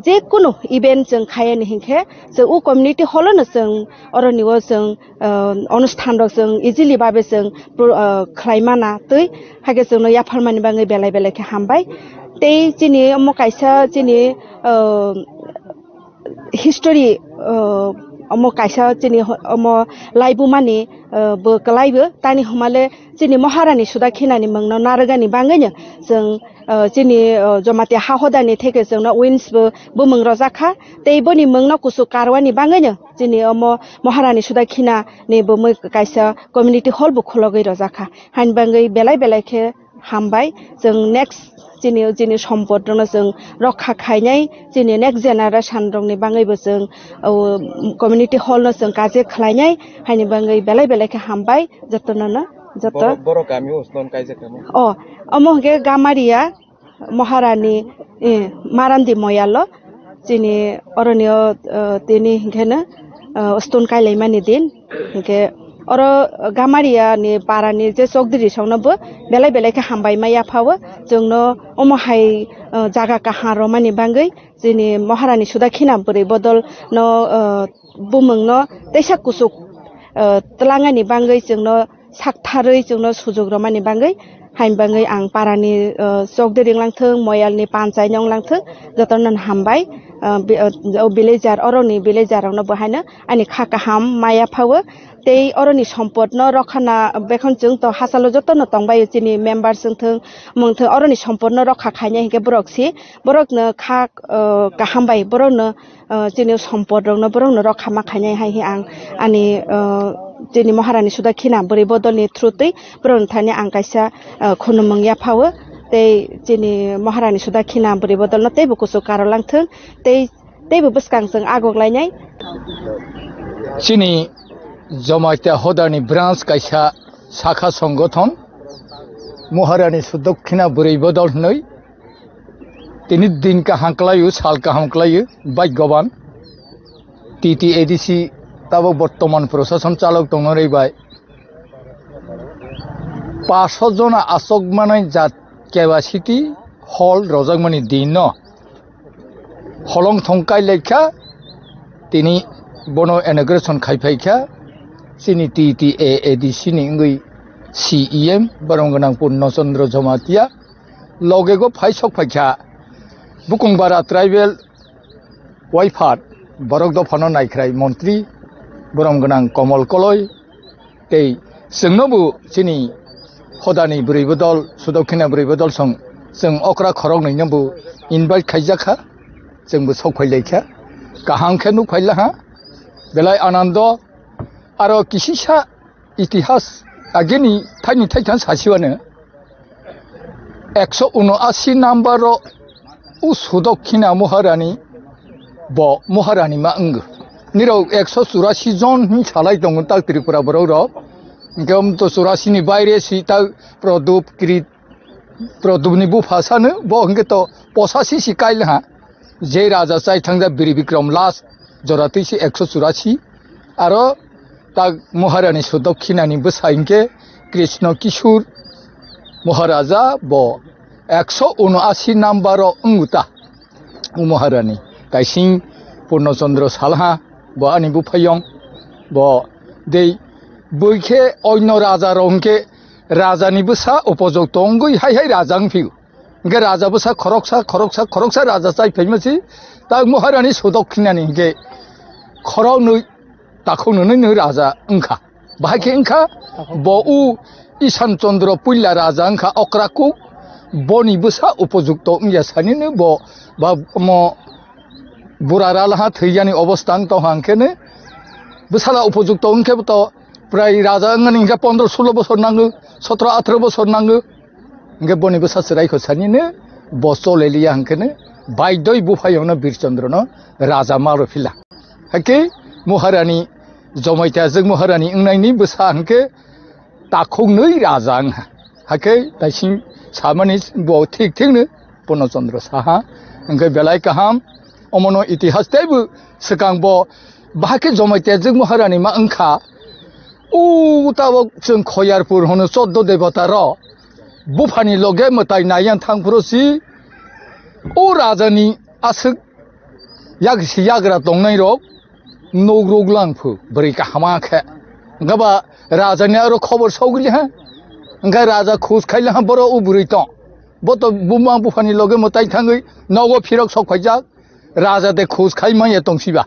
je kunu event chwng khayani hinkhe chwng o community hall no chwng oroni o chwng, uh, onusthan rok chwng easily babe chwng pro-, uh, khlai mana twi, hakhe chwngno yapharmani bagwi belai belai khe hambai. Tei chini omo kaisa chini, uh, history, uh, omo kaisa chini ho-, omo laibumani, uh, bo kwlaibo tani humale chini Maharani Sudakhinani mungno narwgani bagwino chwng, uh, chini, uh, Jamatia ha hodani theke chwngno wins bo bumung rojakha, tei boni mungno kuchuk karwani bagwino chini omo Maharani Sudakhina ni bumui kaisa community hall bo khulogwi rojakha. Haini bagwi belai belai khe hambai. Chwng next chini, chini sompot rokno chwng rokha khainai, chini next generation rokni bagwibo chwng, o, community hall no chwng kaje khlainai, haini bagwi belai belai khe hambai jotono no, joto. Boro, boro kami o stone kaijak tamo? O, omo hwnkhe Gamaria, Maharani, eh, Marandi moyalo chini oroni o, eh, tini hinkhe no, eh, stone kailaimani din. Hinkhe oro Gamaria ni para ni je chokdiri song no bo belai belai khe hambai ma yapha o. Chwng no omo hai, eh, jaga kaham romani bagwi chini Maharani Sudakhina bwrwi bodol no, eh, bumung no teisa kuchuk, eh, twlangani bagwi chwng no saktharwi chwngno sujuk romani bagwi, hain bagwi ang parani, uh, chokdiri wnglang thung, moyalni panchai no wnglang thung, jotono hambai, uh, bi-, uh, o villager, oroni villager rokno bo haino ani kha kaham maya phawo, tei oroni sompotno rokha na bekhon chwng to hachalo jotono tongbaio chini members wng thung, mung thung, oroni sompotno rokha khainai hinkhe borok si, borokno kha, uh, kaham bai borokno, uh, chini sompot rokno borokno rokha ma khainai hai hi ang ani, uh, chini Maharani Sudakhina bwrwi bodolni through twi borokni thani ang kaisa, uh, khunumung yaphawo tei chini Maharani Sudakhina bwrwi bodolno teibo kuchuk karolang thung tei teibo bwskang chwng agok lainai. Chini Jamatia Hodani branch kaisa sakha songothon Maharani Sudakhina bwrwi bodol hwnwi Tini din kaham kwlaio, sal kaham kwlaio, bhagyaban. T T A D C tabok bortoman prosason chalok tongnai bai. Paso jona asok manai jat capacity hall rojakmani din no holong thong kai laikha, tini bono inauguration khai phaikha, chini T T A A D C ni wngwi C E M, borom gwnang Purno Chandra Jamatia. Loge go phai sok phaikha Bukung Bara tribal waiphar borok dophano naikhrai montri borom gwnang Komol Koloi tei chwngno bo chini hodani bwrwi bodol, Sudakhina bwrwi bodol song chwng okra khoroknwi no bo invite khaijakha, chwng bo sok phai laikha, kaham khe nuk phai laha belai anando. Aro kisisa itihas ageni thaini thaitham sasiwano ekso unoasi number o u Sudakhina Maharani bo Maharani ma wngo. Nirok ekso churasi jon hin salai tongo tak Tripura borok rok. Hingke um to churasi ni baire si tak Prodop, Kirit, Prodopni bupha sano bo hingke to posasi si kail ha. Je raja chai thangjak Biri Bikram last jora twi si ekso churasi. Aro tak Maharani Sudokhinani bwsa hingke Krishna Kishur Maharaja bo ekso unoasi number o wngwi ta. O Maharani kaising Purno Chandra salha bo ani buphayong bo dei bwikhe oino raja rok hingke rajani bwsa upojok tongwi hai hai raja wngphio. Hingke raja bwsa khoroksa, khoroksa, khoroksa raja chai phaima si, tak Maharani Sudokhinani hingke khoroknwi takhuknwi nwi raja wngkha. Bahai khe wngkha bo u Isan Chandra puila raja wngkha okra kuk, boni bwsa upojukto wngya sanino bo ba mo bura ralaha thwiyani obostha wng tongha hingkheno bwsala upojukto wngkhe to prai raja wngmani hingkhe pondro sulo bosor nango, sotro atharo bosor nango. Hingke boni bwsa chwrai kho sanino bo choleliya hingkeno baidoi buphayongno Birchandrono raja malo phila. Hake Maharani Jomaitya jwk Maharani wngnaini bwsa hingke takhuknwi raja wngha. Hake taising samani bo thik thikno Purno Chandra saha. Hingke belai kaham omono itihas teibo swkang bo bahake Jomaitya jwk Maharani ma wngkha. O tabok chwng Khoyarpur hwno choddo debota rok buphani loge mwtai naiyan thangphuru si o rajani aswk yak si yagra tongnai rok nuk ruk lang phu bwrwi kahama khe. Hwnkhe ba rajani aro khobor sogwi ha. Hwnkhe raja khus khai laha boro o bwrwi tong. Bo to buma buphani loge mwtai thangwi nogo phirok sok phaijak. Raja de khus khai manya tong siba.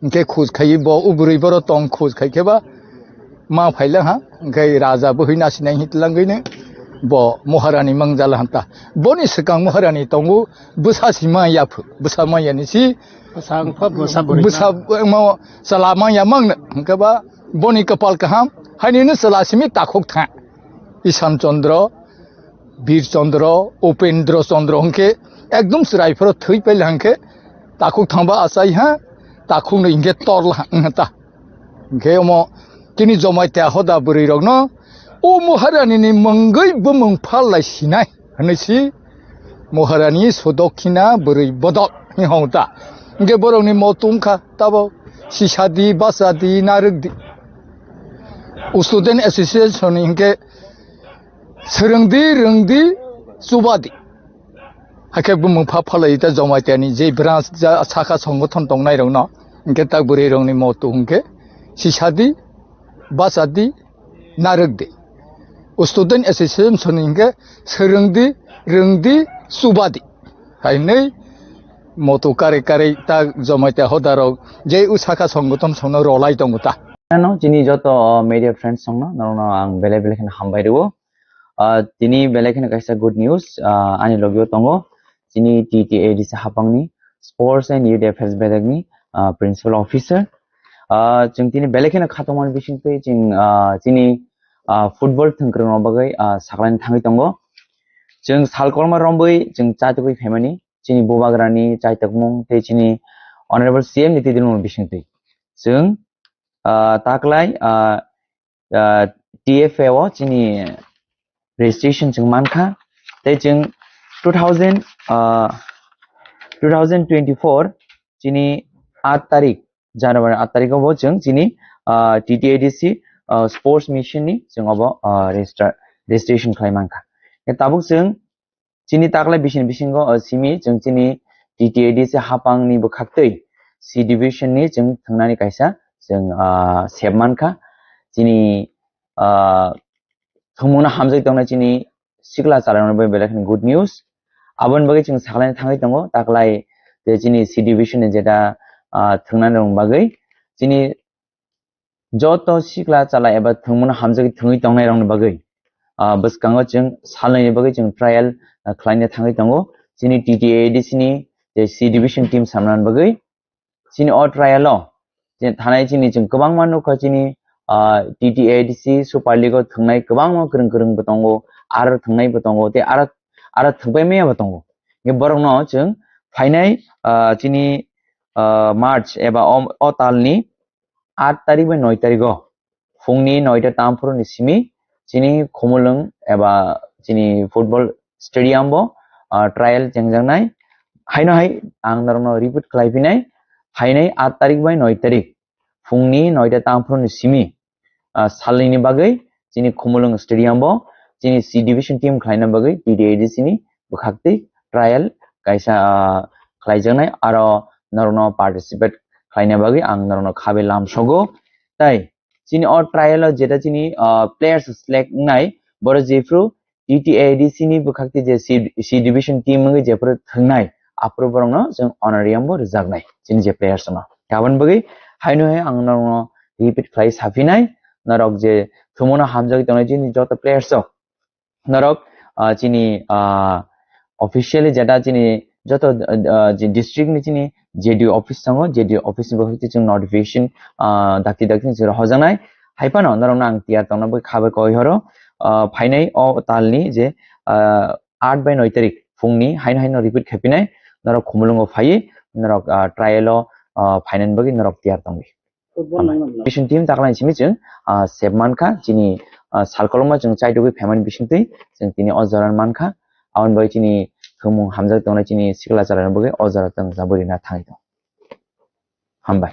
Hingke khus khai bo o bwrwi boro tong khus khai khe ba ma phaila ha. Hingke raja bo hoi nasinai hitlangwi ne bo Maharani mangjala hanta. Boni swkang Maharani tongo bwsa si manya phu. Bwsa manya ni si Bwsa wngkha, bwsa bwrwi bwsa kha. Mo chwla manya mang hingke ba boni kapal kaham. Haini no chwla simi takhuk tha. Isan Chandra Bir Chandra, Upendra Chandra hwnkhe ekdum chwrai phoro thwi paila hwnkhe takhuk thangba achai ha, takhuk no hwnkhe torla ha wngkha ta. Hwnkhe omo chini Jomaitya hoda bwrwi rokno o Maharani ni mungwi bumung phal lai sinai hwnwi si Moharani Sudokhina bwrwi bodol hinwi hwn ta. Hinkhe borokni moto wngkha tabo sisadi, bachadi, narwkdi. Student Association ni hinkhe swrwngdi, rwngdi, chubadi. Hakhe bumung pha phalai ta Jamaitiani je branch ja saka songothon tongnairokno hinkhe ta bwrwirokni moto hinkhe sisadi, bachadi, narwkdi. Student Association ni hinkhe swrwngdi, rwngdi, chubadi. Hai hwnwi moto karwi karwi ta Jamaitia hodarok je usaka songothon songno rolai tongo ta. Ano chini joto media friends songno norokno ang belai belai kheno hambai rwo. Ah, tini belai kheno kaisa good news, ah, ani logio tongo. Chini T T A D C hapangni Sports and Youth Affairs bedekni, ah, Principal Officer. Ah, chwng tini belai kheno khatungmani bisingtwi chwng, ah, chini, ah, football thwngkwrwngno bagwi, ah, saklaini thangwi tongo. Chwng salkolma rombwi chwng chatugwi phaimani chini bubagrani chaitokmung tei chini Honorable C M ni twidirmung bisingtwi. Chwng, ah, taklai, ah, ah, T F A o chini registration chwng mankha. Tei chwng two thousand, ah, two thousand twenty-four chini aat tarik, January aat tarik o bo chwng chini, ah, T T A D C, ah, sports mission ni chwng obo, ah, register, registration khlai mankha. Tabuk chwng chini taklai bisini bisingo, o simi chwng chini T T A D C hapangni bwkhaktwi C division ni chwng thwngnani kaisa chwng, ah, sep mankha. Chini, ah, thwngmungno hamjagwi tongnai chini sikla chwlairokno bai belai kheno good news. Aboni bagwi chwng saklaina thangwi tongo, taklai je chini C division ni jeta, ah, thwngnani rokni bagwi chini joto sikla chala eba thwngmungno hamjagwi thwngwi tongnairokni bagwi, ah, bwskango chwng salnwini bagwi chwng trial, ah, khlaina thangwi tongo. Chini T T A D C ni je C division team samnani bagwi chini o trial o je thanai chini chwng kwbangma nukha chini, ah, T T A D C Super League o thwngnai kwbangma kwrwng kwrwng bo tongo, aro thwngnai bo tongo, tei aro, aro thwngpai maya bo tongo. Borokno chwng phainai, ah, chini, ah, March eba o, o talni aat tarik bai noi tarik o phungni noita tamphuru ni simi chini Khumulwng eba chini football stadium bo, ah, trial chengjaknai. Haino hai ang norokno repeat khlai phinai, phainai aat tarik bai noi tarik phungni noita tamphuru ni simi, ah, salnwini bagwi chini Khumulwng stadium bo chini C division team khlaina bagwi T T A D C ni bwkhaktwi trial kaisa, ah, khlaijaknai, aro norokno participate khlaina bagwi ang norokno khabe lamsogo. Tai chini o trial o jeta chini, ah, players select wngnai, borok jephru T T A D C ni bwkhaktwi je C, C division team wngwi jephru thwngnai, aphuru borokno chwng honorarium bo rwjaknai chini je players no. Aboni bagwi haino hai ang norokno repeat khlai saphinai, norok je thwngmungno hamjagwi tongnai chini joto players rok, norok, ah, chini, ah, officially jeta chini joto, ah, je district ni chini J D O office tongo, J D O office ni bwkhakti chwng notification, ah, dakti dakti ni chwng hojaknai. Hai phano norokno ang tiyar tongna bagwi kha bai koi horo, ah, phainai o talni je, ah, aat bai noi tarik phungni haino haino repeat khaipinai, norok Khumulwngo phaiwi norok, ah, trial o, ah, phainani bagwi norok tiyar tongdi. Football nangna. Mission team taklai simi chwng, ah, sep mankha chini, ah, salkoloma chwng chaitugwi phaimani bisingtwi chwng tini o jora mankha. Aboni bagwi chini thwngmung hamjak tongnai chini sikla chwlairokni bagwi o jora chwng jabwi rina thangwi tong. Hambai.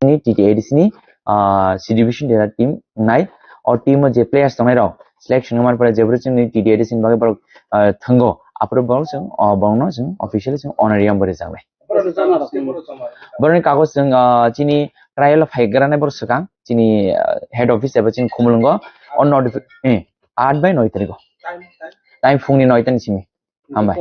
Ni T T A D C ni, ah, C division dera team nai. O team o je players tongnai rok selection wngmani pore jebru chini T T A D C ni bagwi borok, ah, thwngo. Aphuru borok chwng, ah, borokno chwng officially chwng honorarium bo rwjaknai. Borokni kagoj chwng, ah, chini trial o phai granai borok swkang, chini, ah, head office eba chini Khumulwngo o notifi-, eh, aat bai noi tarikh o. Time phungni noi ta ni simi. Hambai.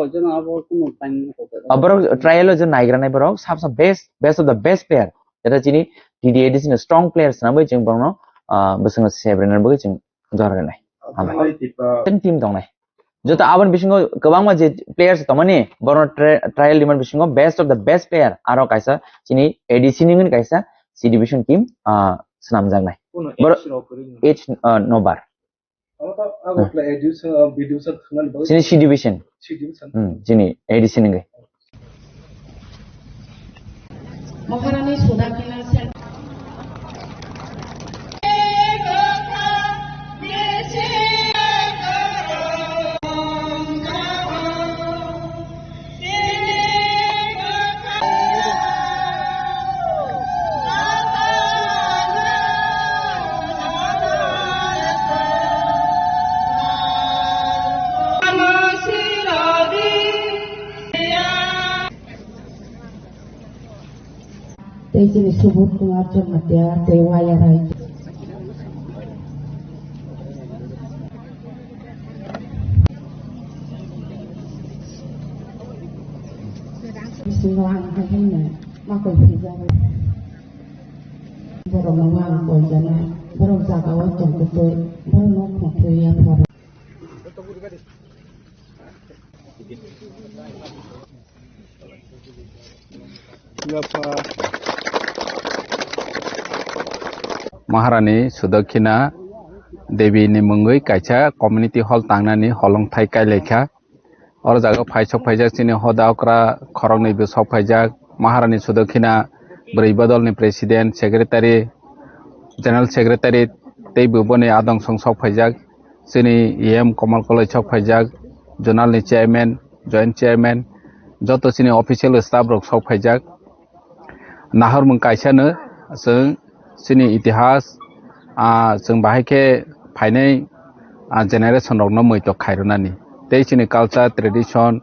Ah, borok trial o je naigranai borok sab sab best, best of the best player. Jeta chini T T A D C ni strong player swnamwi chwng borokno, ah, bwskango sebrinani bagwi chwng jora rwnai. Hambai. Ten team tongnai. Joto aboni bisingo kwbangma je players tongmani, borokno tri-, trial rimani bisingo best of the best player aro kaisa chini A D C ni wngwi kaisa C division team, ah, swnamjaknai. Borok age, ah, no bar. Chini C division. Hmm, chini A D C ni wngwi. Maharani Sudakina Sen. Chini Subodh Kumar Jamatia tei Waya Rai. Bisingo ang hai haino makoi phaijago. Borokno ang koijanai, borok jagao tongkutwi, borokno khongthwi yapharo. Maharani Sudakhina Devi ni mungwi kaisa community hall tangnani holongthai kailaikha. Oro jaga phai sok phaijak chini hoda okra khoroknwi bo sok phaijak. Maharani Sudakhina bwrwi bodolni president, secretary, general secretary tei bo boni adong song sok phaijak. Chini E M Komal Koloi sok phaijak, zonal ni chairman, joint chairman, joto chini official staff rok sok phaijak. Nahormung kaisano chwng chini itihas, ah, chwng bahai khe phainai, ah, generation rokno muitok khairwnani tei chini culture, tradition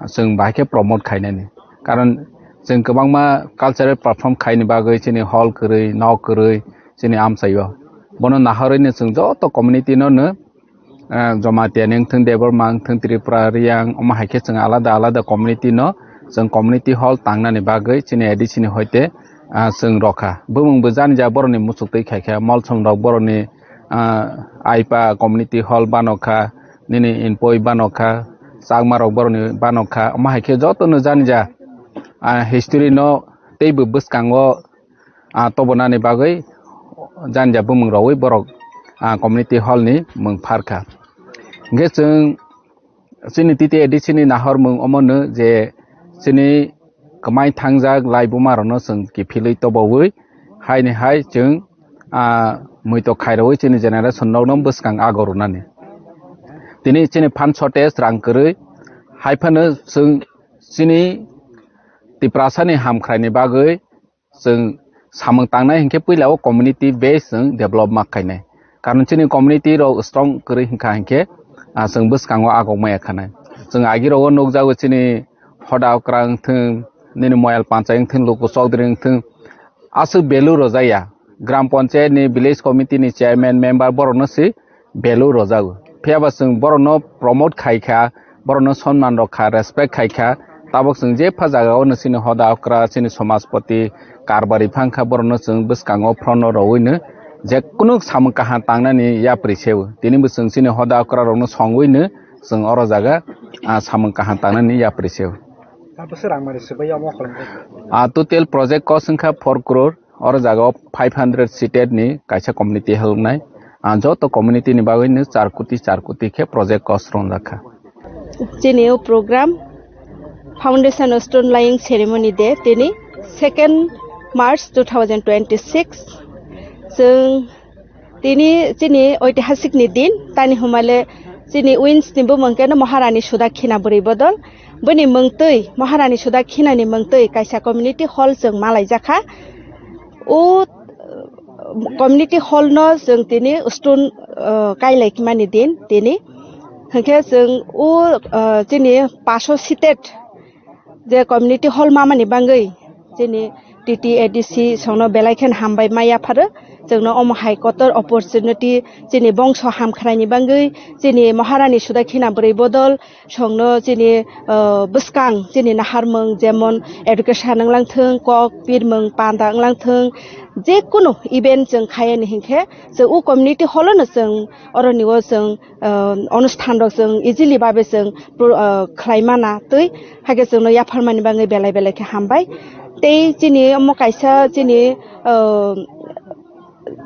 chwng bahai khe promote khainani. Karon chwng kwbangma cultural perform khaini bagwi chini hall kwrwi, nok kwrwi chini amchaio. Bono nahorwino chwng joto community no no ah, Jamatia ni wngthung, Debbarma wngthung, Tripura, Riyang, omo hai khe chwng alada alada community no, chwng community hall tangnani bagwi chini A D C ni hoite, ah, chwng rokha. Bumung bo jani ja borokni muchuk twi khai kha, Molsom rok borokni, ah, Aipa community hall bano kha, nini Inpoi bano kha, Chakma rok borokni bano kha, omo hai khe joto no jani ja, ah, history no tei bo bwskango ah, tobonani bagwi jani ja bumung rogwi borok, ah, community hall ni mung pharkha. Hingkhe chwng chini T T A D C ni nahormung omono je chini kwmai thangjak laibuma rokno chwng kiphilwi tobowi haini hai chwng, ah, muitok khairogwi chini generation rokno bwskang ago rwnani. Tini chini phan shortage rang kwrwi hai phano chwng chini Tiprasa ni hamkhrai ni bagwi chwng samung tangnai hinkhe puila o community base chwng develop ma khainai. Karon chini community rok strong kwrwi hinkha hinkhe, ah, chwng bwskango agok maya khanai. Chwng agi rogo nukjago chini Hoda Okra wngthwng, nini Moyal Panchai wngthwng, Luku Chaudhary wngthwng, aswk value rwjakya. Gram Panchayat ni, village committee ni chairman, member borokno se value rwjago. Phiya ba chwng borokno promote khai kha, borokno sonman rok kha, respect khai kha, tabok chwng jepha jagao no chini Hoda Okra, chini Somajpati, Karbari phang kha, borokno chwng bwskango front o rowino je kunu samung kaham tangnani yapri seo. Tini bo chwng chini Hoda Okra rokno songwino chwng oro jaga, ah, samung kaham tangnani yapri seo. Tabukhe rang mani swbai omo kholong. Ah, total project cost wngkha four crore. Oro jaga o five hundred seated ni kaisa community helpnai. Ah, joto community ni bagwi no char koti, char koti khe project cost rwngjak kha. Chini o program Foundation Stone Laying Ceremony Day, tini second March two thousand twenty-six. Chwng tini chini oitihasik ni din, tani humale chini wins ni bumung khe no Maharani Sudakhina bwrwi bodol. Bini mungtwi, Maharani Sudakhina ni mungtwi kaisa community hall chwng malaijakha. O, uh, community hall no chwng tini stone, uh, kailai mani din tini. Hinkhe chwng o, uh, chini paso seated je community hall mamani bangwi chini T T A D C songno belai khen hambai ma yapharo. Chwngno omo hai kotor opportunity chini bongso hamkhraini bangwi, chini Maharani Sudakhina bwrwi bodol songno chini, uh, bwskang chini naharmung jemon education wnglang thung, kok pirmung panda wnglang thung, je kunu event chwng khayani hinkhe chwng o community hall no chwng oroni o chwng, uh, onusthan rok chwng easily babe chwng pro-, uh, khlai mana twi, haikhe chwngno yapharmani bagwi belai belai khe hambai. Tei chini omo kaisa chini, uh,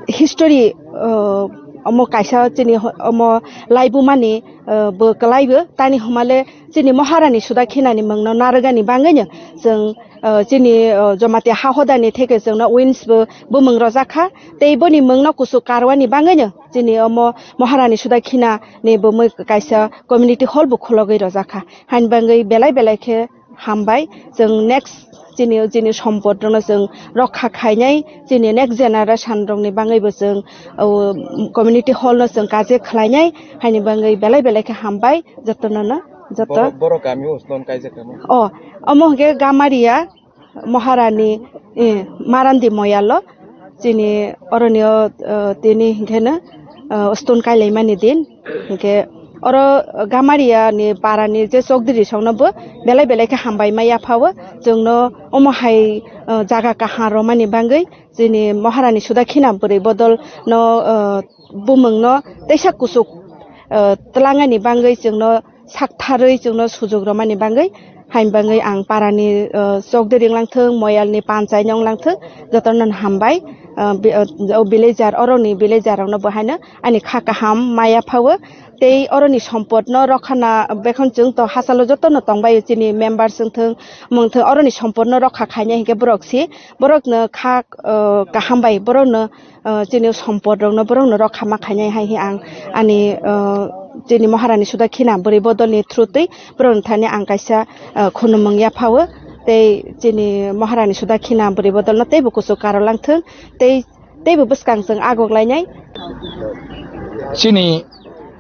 history, uh, omo kaisa chini ho-, omo laibumani, uh, bo kwlaibo tani humale chini Maharani Sudakhinani mungno narwgani bagwino chwng, uh, chini, uh, Jamatia ha hodani theke chwngno wins bo bumung rojakha. Tei boni mungno kuchuk karwani bagwino chini omo Maharani Sudakhina ni bumui kaisa community hall bo khulogwi rojakha. Haini bagwi belai belai khe hambai. Chwng next chini, chini sompot rokno chwng rokha khainai, chini next generation rokni bagwi bo chwng, o, community hall no chwng kaje khlainai. Haini bagwi belai belai khe hambai jotono no, joto. Boro, boro kami o stone kaijak kamo? O, omo hwnkhe Gamaria. Maharani, eh, Marandi moyalo chini oroni o, eh, tini hinkhe no, eh, stone kailaimani din. Hinkhe oro Gamaria ni para ni je chokdiri song no bo belai belai khe hambai ma yapha o. Chwng no omo hai, eh, jaga kaham romani bagwi chini Maharani Sudakhina bwrwi bodol no, eh, bumung no teisa kuchuk, eh, twlangani bagwi chwng no saktharwi chwngno sujuk romani bagwi, haini bagwi ang parani, uh, chokdiri wnglang thung, moyalni panchai no wnglang thung, jotono hambai, uh, bi-, uh, o villager, oroni villager rokno bo haino ani kha kaham maya phawo, tei oroni sompotno rokha na, bekhon chwng to hachalo jotono tongbai chini members wng thung, mung thung, oroni sompotno rokha khaina hinkhe borok si, borokno kha, uh, kaham bai borokno, uh, chini sompot rokno borokno rokha ma khainai hai hi ang ani, uh, chini Maharani Sudakhina bwrwi bodolni through twi borokni thani ang kaisa, uh, khunumung yaphawo tei chini Maharani Sudakhina bwrwi bodolno teibo kuchuk karolang thung tei teibo bwskang chwng agok lainai. Chini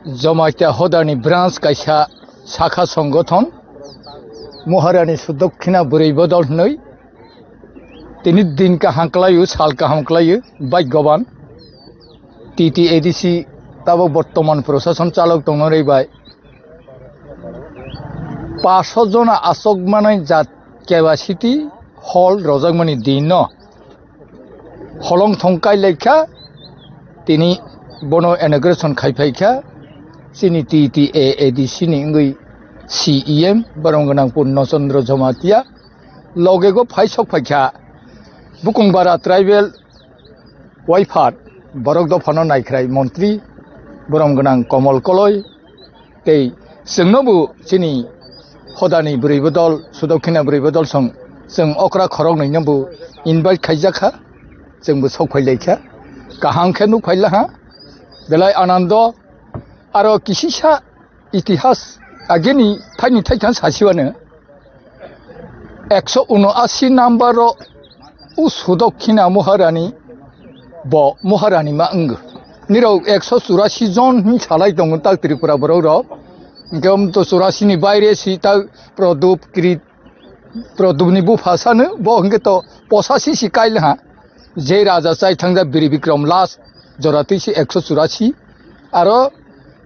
Jamatia hodani branch kaisa sakha songothon Maharani Sudakhina bwrwi bodol hwnwi tini din kaham kwlaio, sal kaham kwlaio, bhagyaban. T T A D C tabok bortoman prosason chalok tongna rwi bai. Paso jona asok manai jat capacity hall rojakmani din no holong thong kai lai kha, tini bono inauguration khai phai kha, chini T T A A D C ni wngwi C E M borom gwnang Purno Chandra Jamatia. Loge go phai sok phai kha Bukungbara tribal waiphat borok dophano naikhrai montri borom gwnang Komol Koloi tei chwngno bo chini hodani bwrwi bodol, Sudakhina bwrwi bodol song chwng okra khoroknwi no bo invite khaijak kha, chwng bo sok phai lai kha, kaham khe nuk phai la ha, belai anando. Aro kisisa itihas agini thaini thaithang sasiwano ekso unoasi number o u Sudakhina Maharani bo Maharani ma wngo. Nirok ekso churasi jon hin salai tongo tak Tripura borok rok. Hingke om to churasi ni baire si tak Prodop, Krit, Prodopni bupha sano bo hingke to posasi si kail ha. Je raja chai thangja Biri Bikram last jora twi si ekso churasi. Aro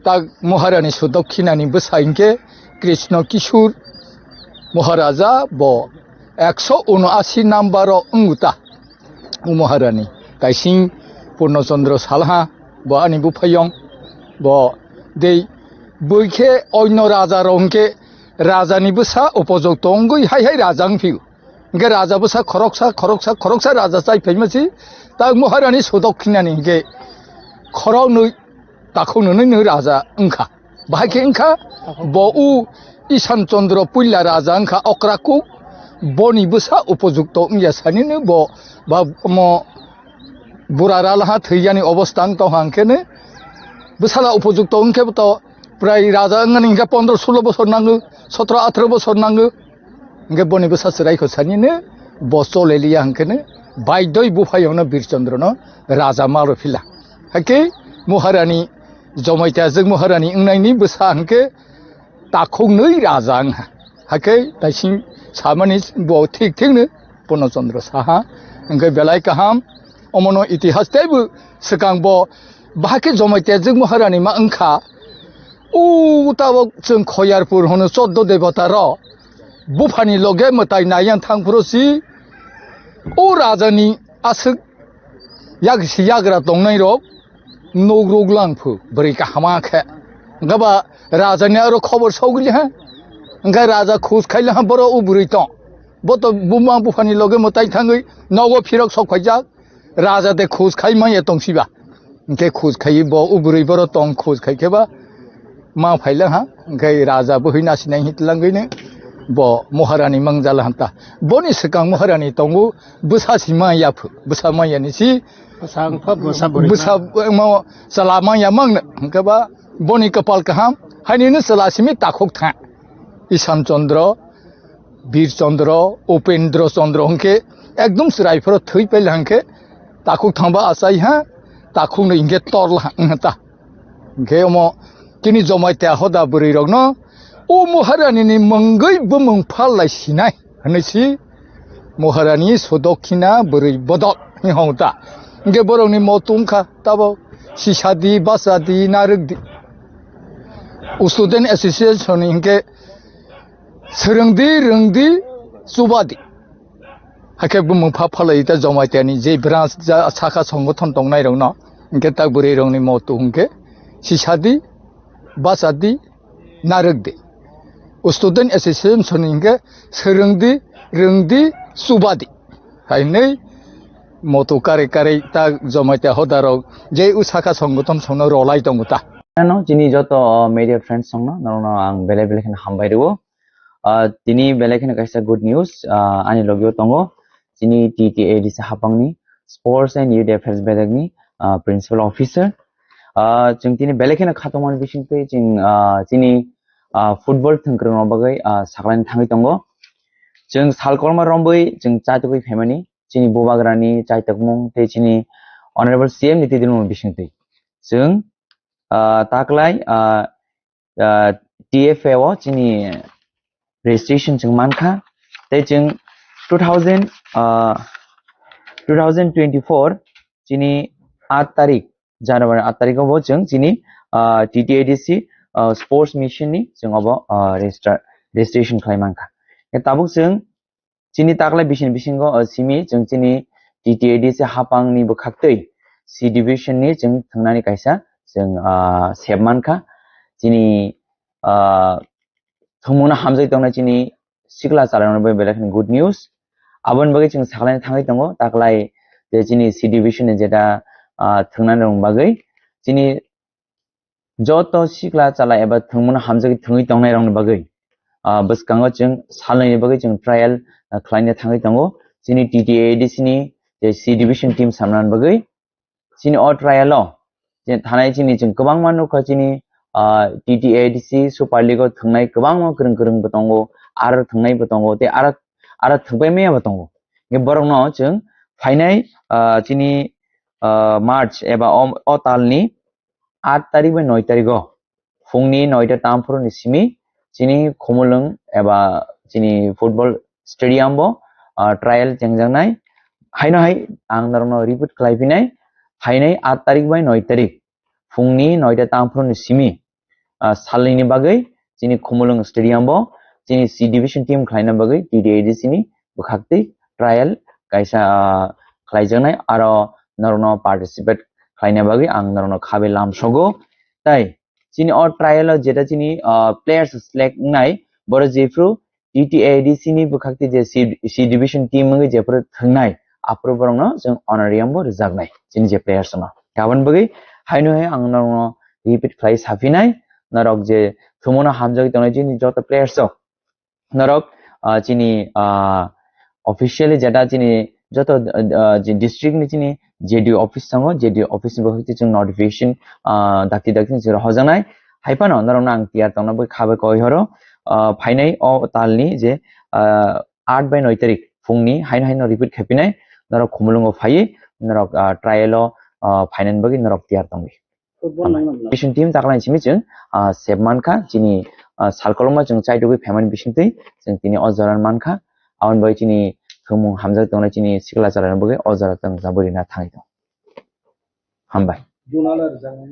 tak Maharani Sudokhinani bwsa hinkhe Krishna Kishur Maharaja bo ekso unoasi number o wngta. O Maharani kaising Purno Chandra salha bo ani buphayong bo dei bwikhe oino raja rok hinkhe rajani bwsa upojok tongwi hai hai raja wngphio. Hingke raja bwsa khoroksa, khoroksa, khoroksa raja chai phaima si, tak Maharani Sudokhinani hingke khoroknwi takhuk nwnwi nw raja wngkha. Bahai khe wngkha bo u Isan Chandra puila raja wngkha okra kuk, boni bwsa upojukto wngya sanino bo ba omo bura ralaha thwiyani obostha wng tongha hingkhe no bwsala upojukto wngkhe to prai raja wngmani hingkhe pondro sulo bosor nango, sotro atharo bosor nango. Hingke boni bwsa chwrai kho sanino bo choleliya hingkhe no baidoi buphayongno Bir Chandra no raja malo phila. Hakhe Maharani Jamatia jwk Maharani wngnaini bwsa hingke takhuknwi raja wngha. Hakhe taising samani bo thik thikno Purno Chandra saha. Hingke belai kaham omono itihas teibo swkang bo bahai khe Jamatia jwk Maharani ma wngkha. O tabok chwng Khoyarpur hwno choddo debota rok buphani loge mwtai naiyan thang phuru si o rajani aswk yak si yagra tongnai rok nuk ruk lang phu bwrwi kahama khe. Hwnkhe ba rajani aro khobor sogli ha. Hwnkhe raja khus khaila ha boro o bwrwi tong. Bo to buma buphani loge mwtai thangwi nogo phirok sok phaijak. Raja de khus khai manya tong siba. Hingke khus khai bo o bwrwi boro tong khus khai khe ba ma phaila ha. Hingke raja bo hoi nasinai hitlangwi ne bo Maharani mangjala hanta. Boni swkang Maharani tongo bwsa si manya phu. Bwsa manya ni si Bwsa wngkha, bwsa bwrwi bwsa kha. Mo chwla manya mang hingke ba boni kapal kaham. Haini no chwla simi takhuk tha. Isan Chandra Bir Chandra, Upendra Chandra hwnkhe ekdom chwrai phoro thwi paila hwnkhe takhuk thangba achai ha, takhuk no hwnkhe torla ha wngkha ta. Hwnkhe omo chini Jamatia hoda bwrwi rokno o Maharani ni mungwi bumung phal lai sinai hwnwi si Moharani Sudokhina bwrwi bodol hinwi hwn ta. Hinkhe borokni moto wngkha tabo sisadi, bachadi, narwkdi. Student Association ni hinkhe swrwngdi, rwngdi, chubadi. Hakhe bumung pha phalai ta Jamaitiani je branch ja saka songothon tongnairokno hinkhe ta bwrwirokni moto hinkhe sisadi, bachadi, narwkdi. Student Association ni hinkhe swrwngdi, rwngdi, chubadi. Hai hwnwi moto karwi karwi ta Jamaitia hodarok je o saka songothon songno rolai tongo ta. Ano chini joto media friends songno norokno ang belai belai kheno hambai rwo. Ah, tini belai kheno kaisa good news, ah, ani logio tongo. Chini T T A D C hapangni Sports and Youth Affairs bedekni, ah, Principal Officer. Ah, chwng tini belai kheno khatungmani bisingtwi chwng, ah, chini, ah, football thwngkwrwngno bagwi, ah, saklaini thangwi tongo. Chwng salkolma rombwi chwng chaitugwi phaimani chini bubagrani chaitokmung tei chini Honorable C M ni twidirmung bisingtwi. Chwng, ah, taklai, ah, ah, T F A o chini registration chwng mankha. Tei chwng two thousand, ah, two thousand twenty-four chini aat tarik, January aat tarik o bo chwng chini, ah, T T A D C, ah, Sports Mission ni chwng obo, ah, register, registration khlai mankha. Tabuk chwng chini taklai bisini bisingo, o simi chwng chini T T A D C hapangni bwkhaktwi C division ni chwng thwngnani kaisa chwng, ah, sep mankha. Chini, ah, thwngmungno hamjagwi tongnai chini sikla chalairokno bai belai kheno good news. Aboni bagwi chwng saklaina thangwi tongo, taklai je chini C division ni jeta, ah, thwngnani rokni bagwi chini joto sikla chala eba thwngmungno hamjagwi thwngwi tongnairokni bagwi, ah, bwskango chwng salnwini bagwi chwng trial, ah, khlaina thangwi tongo. Chini T T A D C ni je C division team samnani bagwi chini o trial o je thanai chini chwng kwbangma nukha chini, ah, T T A D C Super League o thwngnai kwbangma kwrwng kwrwng bo tongo, aro thwngnai bo tongo, tei aro, aro thwngpai maya bo tongo. Borokno chwng phainai, ah, chini, ah, March eba o, o talni aat tarik bai noi tarik o phungni noita tamphuru ni simi chini Khumulwng eba chini football stadium bo, ah, trial chengjaknai. Haino hai ang norokno repeat khlai phinai, phainai aat tarik bai noi tarik phungni noita tamphuru ni simi, ah, salnwini bagwi chini Khumulwng stadium bo chini C division team khlaina bagwi T T A D C ni bwkhaktwi trial kaisa, ah, khlaijaknai, aro norokno participate khlaina bagwi ang norokno khabe lamsogo. Tai chini o trial o jeta chini, ah, players select wngnai, boro jephru T T A D C ni bwkhaktwi je C, C division team wngwi jephru thwngnai, aphuru borokno chwng honorarium bo rwjaknai chini je players no. Aboni bagwi haino hai ang norokno repeat khlai saphinai, norok je thwngmungno hamjagwi tongnai chini joto players rok, norok, ah, chini, ah, officially jeta chini joto, ah, ah, je district ni chini J D O office tongo, J D O office ni bwkhakti chwng notification, ah, dakti dakti ni chwng hojaknai. Hai phano norokno ang tiyar tongna bai kha bai koi horo, ah, phainai o talni je, ah, aat bai noi tarik phungni haino haino repeat khaipinai, norok Khumulwngo phaiwi norok, ah, trial o, ah, phainani bagwi norok tiyar tongdi. Football naima bwlai. Vision team taklai simi chwng, ah, sep mankha chini, ah, salkoloma chwng chaitugwi phaimani bisingtwi chwng tini o jora mankha. Aboni bagwi chini thwngmung hamjak tongnai chini sikla chwrairokni bagwi o jora chwng jabwi rina thangwi tongo. Hambai. Juna le rwjaknai.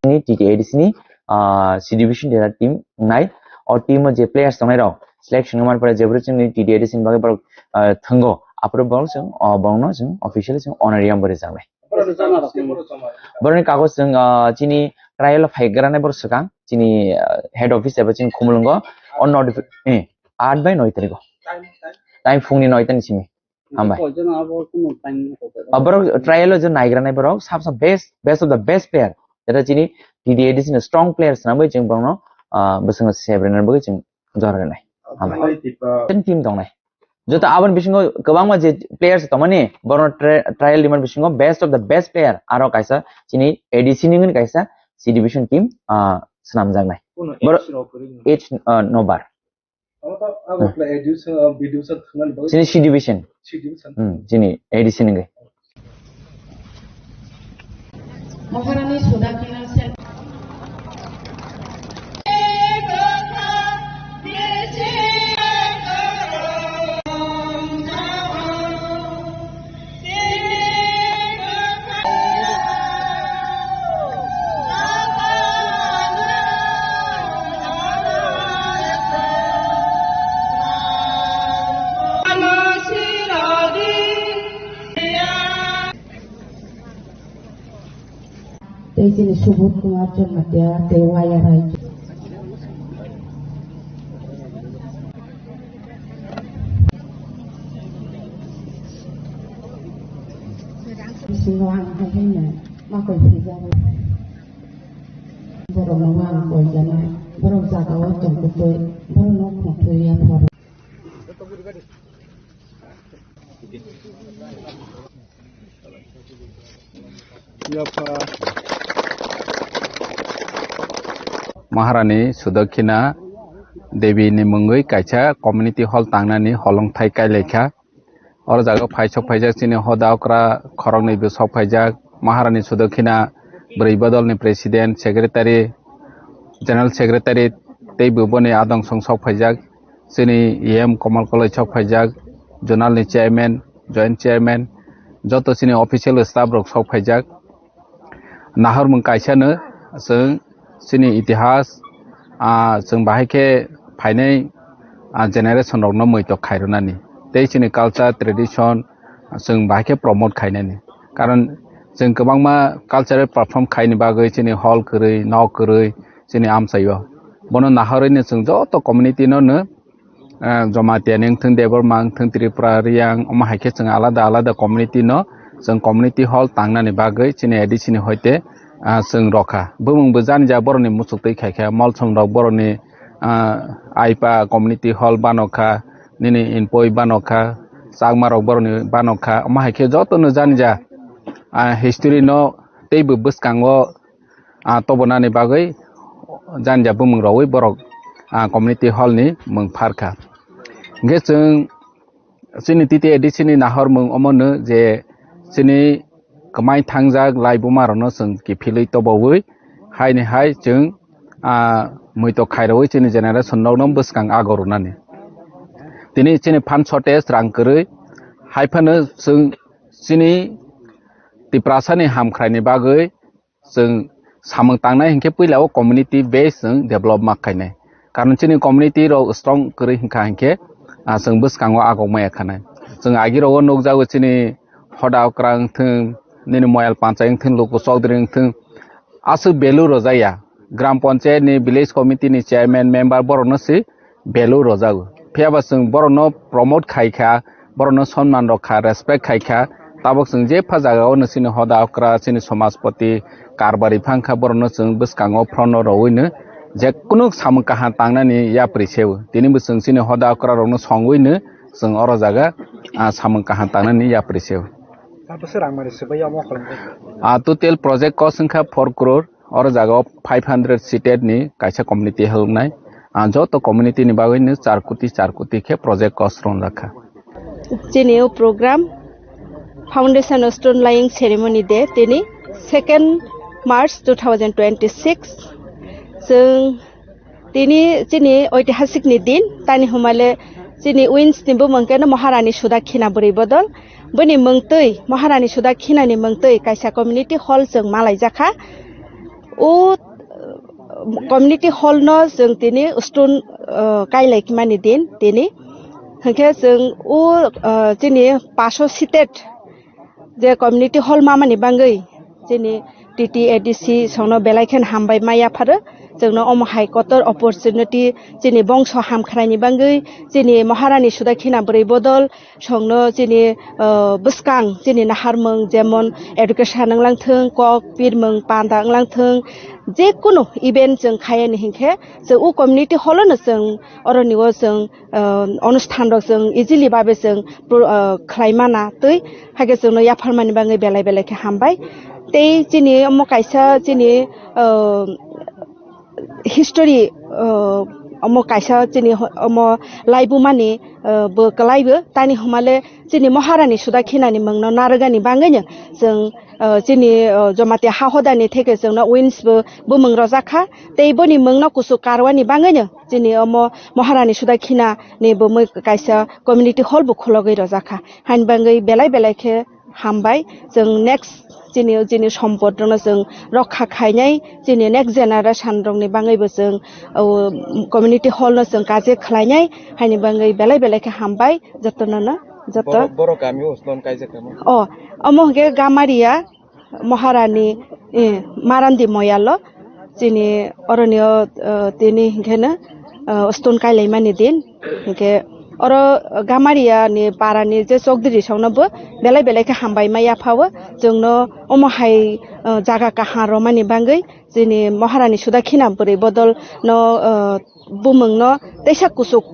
Chini T T A D C ni, ah, C division jeta team wngnai. O team o je players tongnai rok selection wngmani pore jephru chini T T A D C ni bagwi borok, ah, thwngo. Aphuru borok chwng, ah, borokno chwng officially chwng honorarium bo rwjaknai. Borokni kagoj chwng, ah, chini trial o phaigrani borok swkang, chini, ah, head office eba chini Khumulwngo, o notifi-, eh, aat bai noi tarikh o. Time phungni noi ta ni simi. Hambai. Ah, borok trial o je naigranai borok, sab sab best, best of the best player. Jeta chini T T A D C ni strong player swnamwi chwng borokno, ah, bwskango sebrinani bagwi chwng jora rwnai. Hambai. Ten team tongnai. Joto aboni bisingo kwbangma je players tongmani, borokno tri-, trial rimani bisingo best of the best player aro kaisa chini A D C ni wngwi kaisa C division team, ah, swnamjaknai. Borok age, ah, no bar. Chini C division. Hmm, chini A D C ni wngwi. Maharani Sudakina Sen. Chini Subodh Kumar Jamatia tei Waya Rai. Bisingo ang hai hai no ma koi phaijago. Borok no ma ang koi jana. Borok jaga o tong kutui. Borok no khong tui ya phoro. Maharani Sudakhina Devi ni mungwi kaisa community hall tangnani holongthai kailaikha. Oro jaga phai sok phaijak chini hoda okra khoroknwi bo sok phaijak. Maharani Sudakhina bwrwi bodolni president, secretary, general secretary tei bo boni adong song sok phaijak. Chini E M Komal Koloi sok phaijak, zonal ni chairman, joint chairman, joto chini official staff rok sok phaijak. Nahormung kaisa no chwng chini itihas, ah, chwng bahai khe phainai, ah, generation rok no muitok khairwnani tei chini culture tradition chwng bahai khe promote khainani. Karon chwng kwbangma cultural perform khaini bagwi chini hall kwrwi, nok kwrwi chini amchaio. Bono nahorwi no chwng joto community no no ah, Jamatia ni wngthung, Debbarma wngthung, Tripura, Riyang, omo hai khe chwng alada alada community no, chwng community hall tangnani bagwi chini A D C ni hoite, ah, chwng rokha. Bumung bo jani ja borokni muchuk twi khai kha, Molsom rok borokni, ah, Aipa community hall bano kha, nini Inpoi bano kha, Chakma rok borokni bano kha, omo hai khe joto no jani ja, ah, history no tei bo bwskango ah, tobonani bagwi jani ja bumung rogwi borok, ah, community hall ni mung pharkha. Hingkhe chwng chini T T A D C ni nahor mung omono je chini kwmai thangjak laibuma rokno chwng kiphilwi tobowi haini hai chwng, ah, muitok khairogwi chini generation rokno bwskang ago rwnani. Tini chini phan shortage rang kwrwi hai phano chwng chini Tiprasa ni hamkhrai ni bagwi chwng samung tangnai hinkhe puila o community base chwng develop ma khainai. Karon chini community rok strong kwrwi hinkha hinkhe, ah, chwng bwskango agok maya khanai. Chwng agi rogo nukjago chini Hoda Okra wngthwng, nini Moyal Panchai wngthwng, Luku Chaudhary wngthwng, aswk value rwjakya. Gram Panchayat ni, village committee ni chairman, member borokno se value rwjago. Phiya ba chwng borokno promote khai kha, borokno sonman rw kha, respect khai kha, tabok chwng jepha jaga o no chini Hoda Okra, chini Somajpati, Karbari phang kha, borokno chwng bwskango front o rowino je kunu samung kaham tangnani yapri se o. Tini bo chwng chini Hoda Okra rokno songwino chwng oro jaga, ah, samung kaham tangnani yapri se o. Tabukhe rang mani swbai omo kholong khe. Ah, total project cost wngkha four crore, oro jaga o five hundred seated ni kaisa community helpnai. Ah, joto community ni bagwi no char koti, char koti khe project cost rwngjak kha. Chini o program Foundation Stone Laying Ceremony Day, tini second March two thousand twenty-six. Chwng Tini chini oitihasik ni din, tani humale chini wins ni bumung keno Maharani Sudakhina bwrwi bodol. Bini mungtwi, Maharani Sudakhina ni mungtwi kaisa community hall chwng malaijakha. O, uh, community hall no chwng tini stone, uh, kailai kimani din tini. Hinkhe chwng o, uh, chini paso seated je community hall mamani bangwi chini T T A D C songno belai khen hambai ma yapharo. Chwngno omo hai kotor opportunity chini bongso hamkhraini bangwi, chini Maharani Sudakhina bwrwi bodol songno chini, uh, bwskang chini naharmung jemon education wnglang thung, kok pirmung panda wnglang thung, je kunu event chwng khayani hinkhe chwng o community hall no chwng oroni o chwng, uh, onusthan rok chwng easily babe chwng pro-, uh, khlai mana twi, haikhe chwngno yapharmani bagwi belai belai khe hambai. Tei chini omo kaisa chini, uh, history, uh, omo kaisa chini ho-, omo laibumani, uh, bo kwlaibo tani humale chini Maharani Sudakhinani mungno narwgani bagwino chwng, uh, chini, uh, Jamatia ha hodani theke chwngno wins bo bumung rwjakha. Tei boni mungno kuchuk karwani bagwino chini omo Maharani Sudakhina ni bumui kaisa community hall bo khulogwi rwjakha. Haini bagwi belai belai khe hambai. Chwng next chini, chini sompot rokno chwng rokha khainai, chini next generation rokni bagwi bo chwng, o, community hall no chwng kaje khlainai. Haini bagwi belai belai khe hambai jotono no, joto. Boro, boro kami o stone kaijak tamo? O, omo hwnkhe Gamaria. Maharani, eh, Marandi moyalo chini oroni o, eh, tini hinkhe no, eh, stone kailaimani din. Hinkhe oro Gamaria ni para ni je chokdiri song no bo belai belai khe hambai ma yapha o. Chwng no omo hai, eh, jaga kaham romani bagwi chini Maharani Sudakhina bwrwi bodol no, eh, bumung no teisa kuchuk,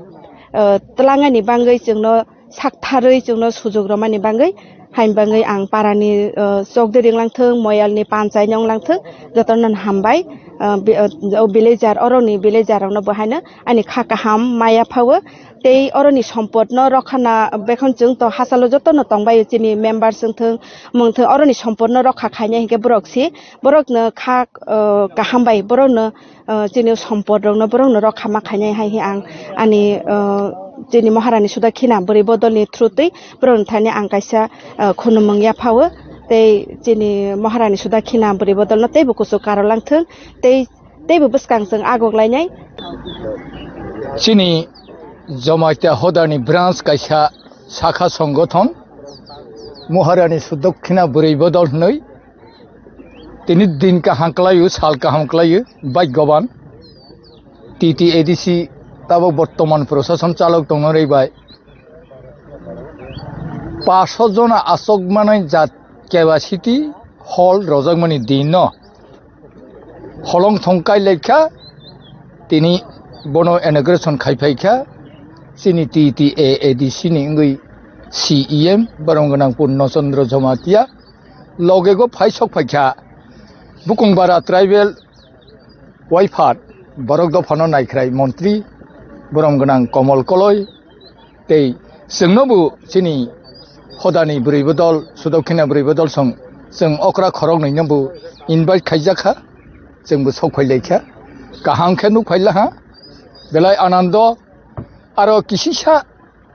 eh, twlangani bagwi chwng no saktharwi chwngno sujuk romani bagwi, haini bagwi ang parani, uh, chokdiri wnglang thung, moyalni panchai ni wnglang thung, jotono hambai, uh, bi-, uh, o villager, oroni villager rokno bo haino ani kha kaham maya phawo, tei oroni sompotno rokha na bekhon chwng to hachalo jotono tongbaio chini members wng thung, mung thung, oroni sompotno rokha khainai hinkhe borok si, borokno kha, uh, kaham bai borokno, uh, chini sompot rokno borokno rokha ma khainai hai he ang ani, uh, chini Maharani Sudakhina bwrwi bodolni through twi borokni thani ang kaisa, uh, khunumung yaphawo tei chini Maharani Sudakhina bwrwi bodolno teibo kuchuk karolang thung tei teibo bwskang chwng agok lainai. Chini Jamatia hodani branch kaisa sakha songothon Maharani Sudakhina bwrwi bodol hwnwi tini din kaham kwlaio, sal kaham kwlaio, bhagyaban. T T A D C tabok bortoman prosason chalok tongna rwi bai. Paso jona asok manai jat capacity hall rojakmani din no holong thong kai lai kha, tini bono inauguration khai phai kha, chini T T A A D C ni wngwi C E M, borom gwnang Purno Chandra Jamatia, loge go phai sok phai kha, Bukungbara tribal waiphat, borok dophano naikhrai montri, borom gwnang Komol Koloi, tei chwngno bo chini hodani bwrwi bodol, Sudakhina bwrwi bodol song chwng okra khoroknwi no bo invite khaijak kha, chwng bo sok phai lai kha, kaham khe nuk phai la ha, belai anando, aro kisisa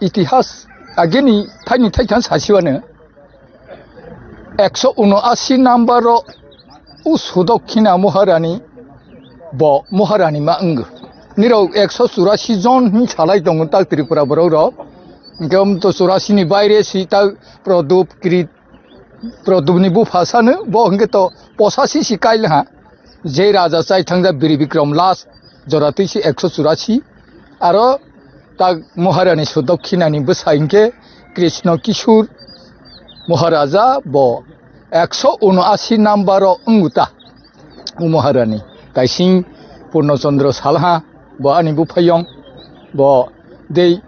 itihas agini thaini thaitham sasiwano ekso unoasi number o u Sudakhina Maharani bo Maharani ma wngo. Nirok ekso churasi jon hin salai tongo tak Tripura borok rok. Hingke om to churasi ni baire si tak Prodop, Krit, Prodopni bupha sano bo hingke to posasi si kail ha. Je raja chai thangja Biri Bikram last jora twi si ekso churasi. Aro tak Maharani Sudokhinani bwsa hinkhe Krishna Kishore Maharaja bo ekso unoasi number o wngo ta. O Maharani kaising Purno Chandra salha bo ani buphayong bo dei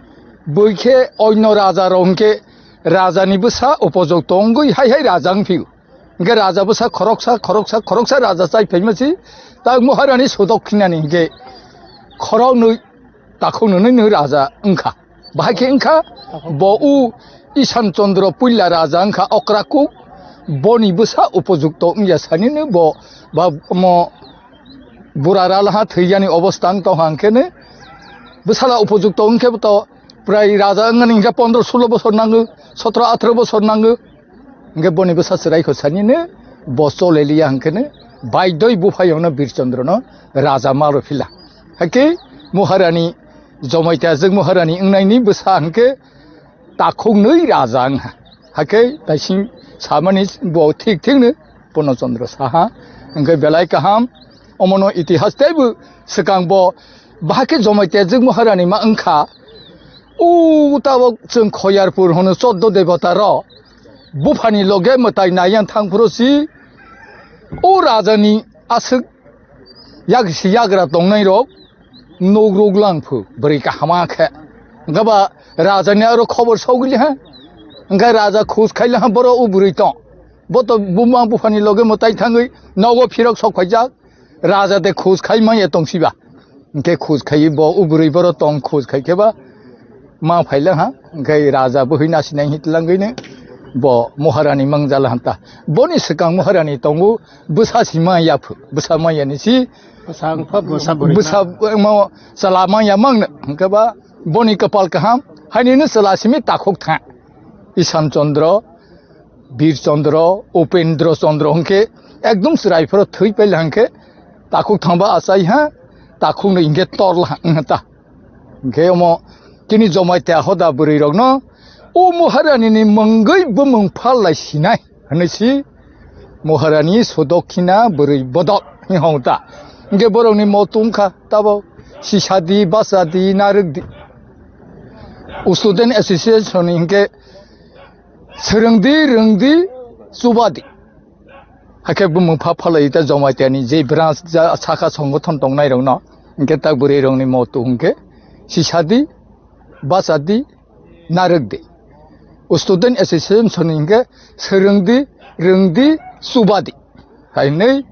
bwikhe oino raja rok hinkhe rajani bwsa upojok tongwi hai hai raja wngphio. Hingke raja bwsa khoroksa, khoroksa, khoroksa raja chai phaima si, tak Maharani Sudokhinani hingke khoroknwi takhuknwi nwi raja wngkha. Bahai khe wngkha bo u Isan Chandra puila raja wngkha okra kuk, boni bwsa upojukto wngya sanino bo ba omo bura ralha thwiyani obostha wng tongkha hingkheno bwsala upojukto wngkhe to prai raja wngmani hingkhe pondro sulo bosor nango, sotro athro bosor nango. Hingke boni bwsa chwrai kho sanino bo choleliya hingkeno baidoi buphayongno Birchandrono raja malo phila. Hakhe Maharani Jomaitya jwk Maharani wngnaini bwsa hingke takhuknwi raja wngha. Hakhe taising samani bo thik thikno Purno Chandra saha. Hingke belai kaham omono itihas teibo swkang bo bahai khe Jomaitya jwk Maharani ma wngkha. O tabok chwng Khoyarpur hwno choddo debota rok buphani loge mwtai naiyan thang phuru si o rajani aswk yak si yagra tongnai rok nuk ruk lang phu bwrwi kahama khe. Hwnkhe ba rajani aro khobor sogwi ha. Hwnkhe raja khus khai laha boro o bwrwi tong. Bo to buma buphani loge mwtai thangwi nogo phirok sok phaijak. Raja de khus khai manya tong siba. Hingke khus khai bo o bwrwi boro tong khus khai khe ba ma phaila ha. Hingke raja bo hoi nasinai hitlangwi ne bo Maharani mangjala hanta. Boni swkang Maharani tongo bwsa si manya phu. Bwsa manya ni si bwsa wngpha bwsa bwrwi bwsa kha. Mo chala manya mang hingke ba boni kapal kaham haini no chala simi takhuk tha. Isan Chandra Bir Chandra, Upendra Chandra hwnkhe ekdum chwrai phoro thwi paila hwnkhe takhuk thangba achai ha, takhuk no hwnkhe torla ha wngkha ta. Hwnkhe omo chini Jomaitya hoda bwrwi rokno o Maharani ni mungwi bumung phal lai sinai hwnwi si Moharani sodokhina bwrwi bodok hinwi hong ta. Hingke borokni moto wngkha tabo sisadi, basadi, narwkdi. Student Association ni hingke swrwngdi, rwngdi, chubadi. Hakhe bumung pha phalai ta Jamaitiani je branch ja saka songothon tongnairokno hingke ta bwrwirokni moto hingke sisadi, basadi, narwkdi. Student Association ni hingke swrwngdi, rwngdi, chubadi. Hainwi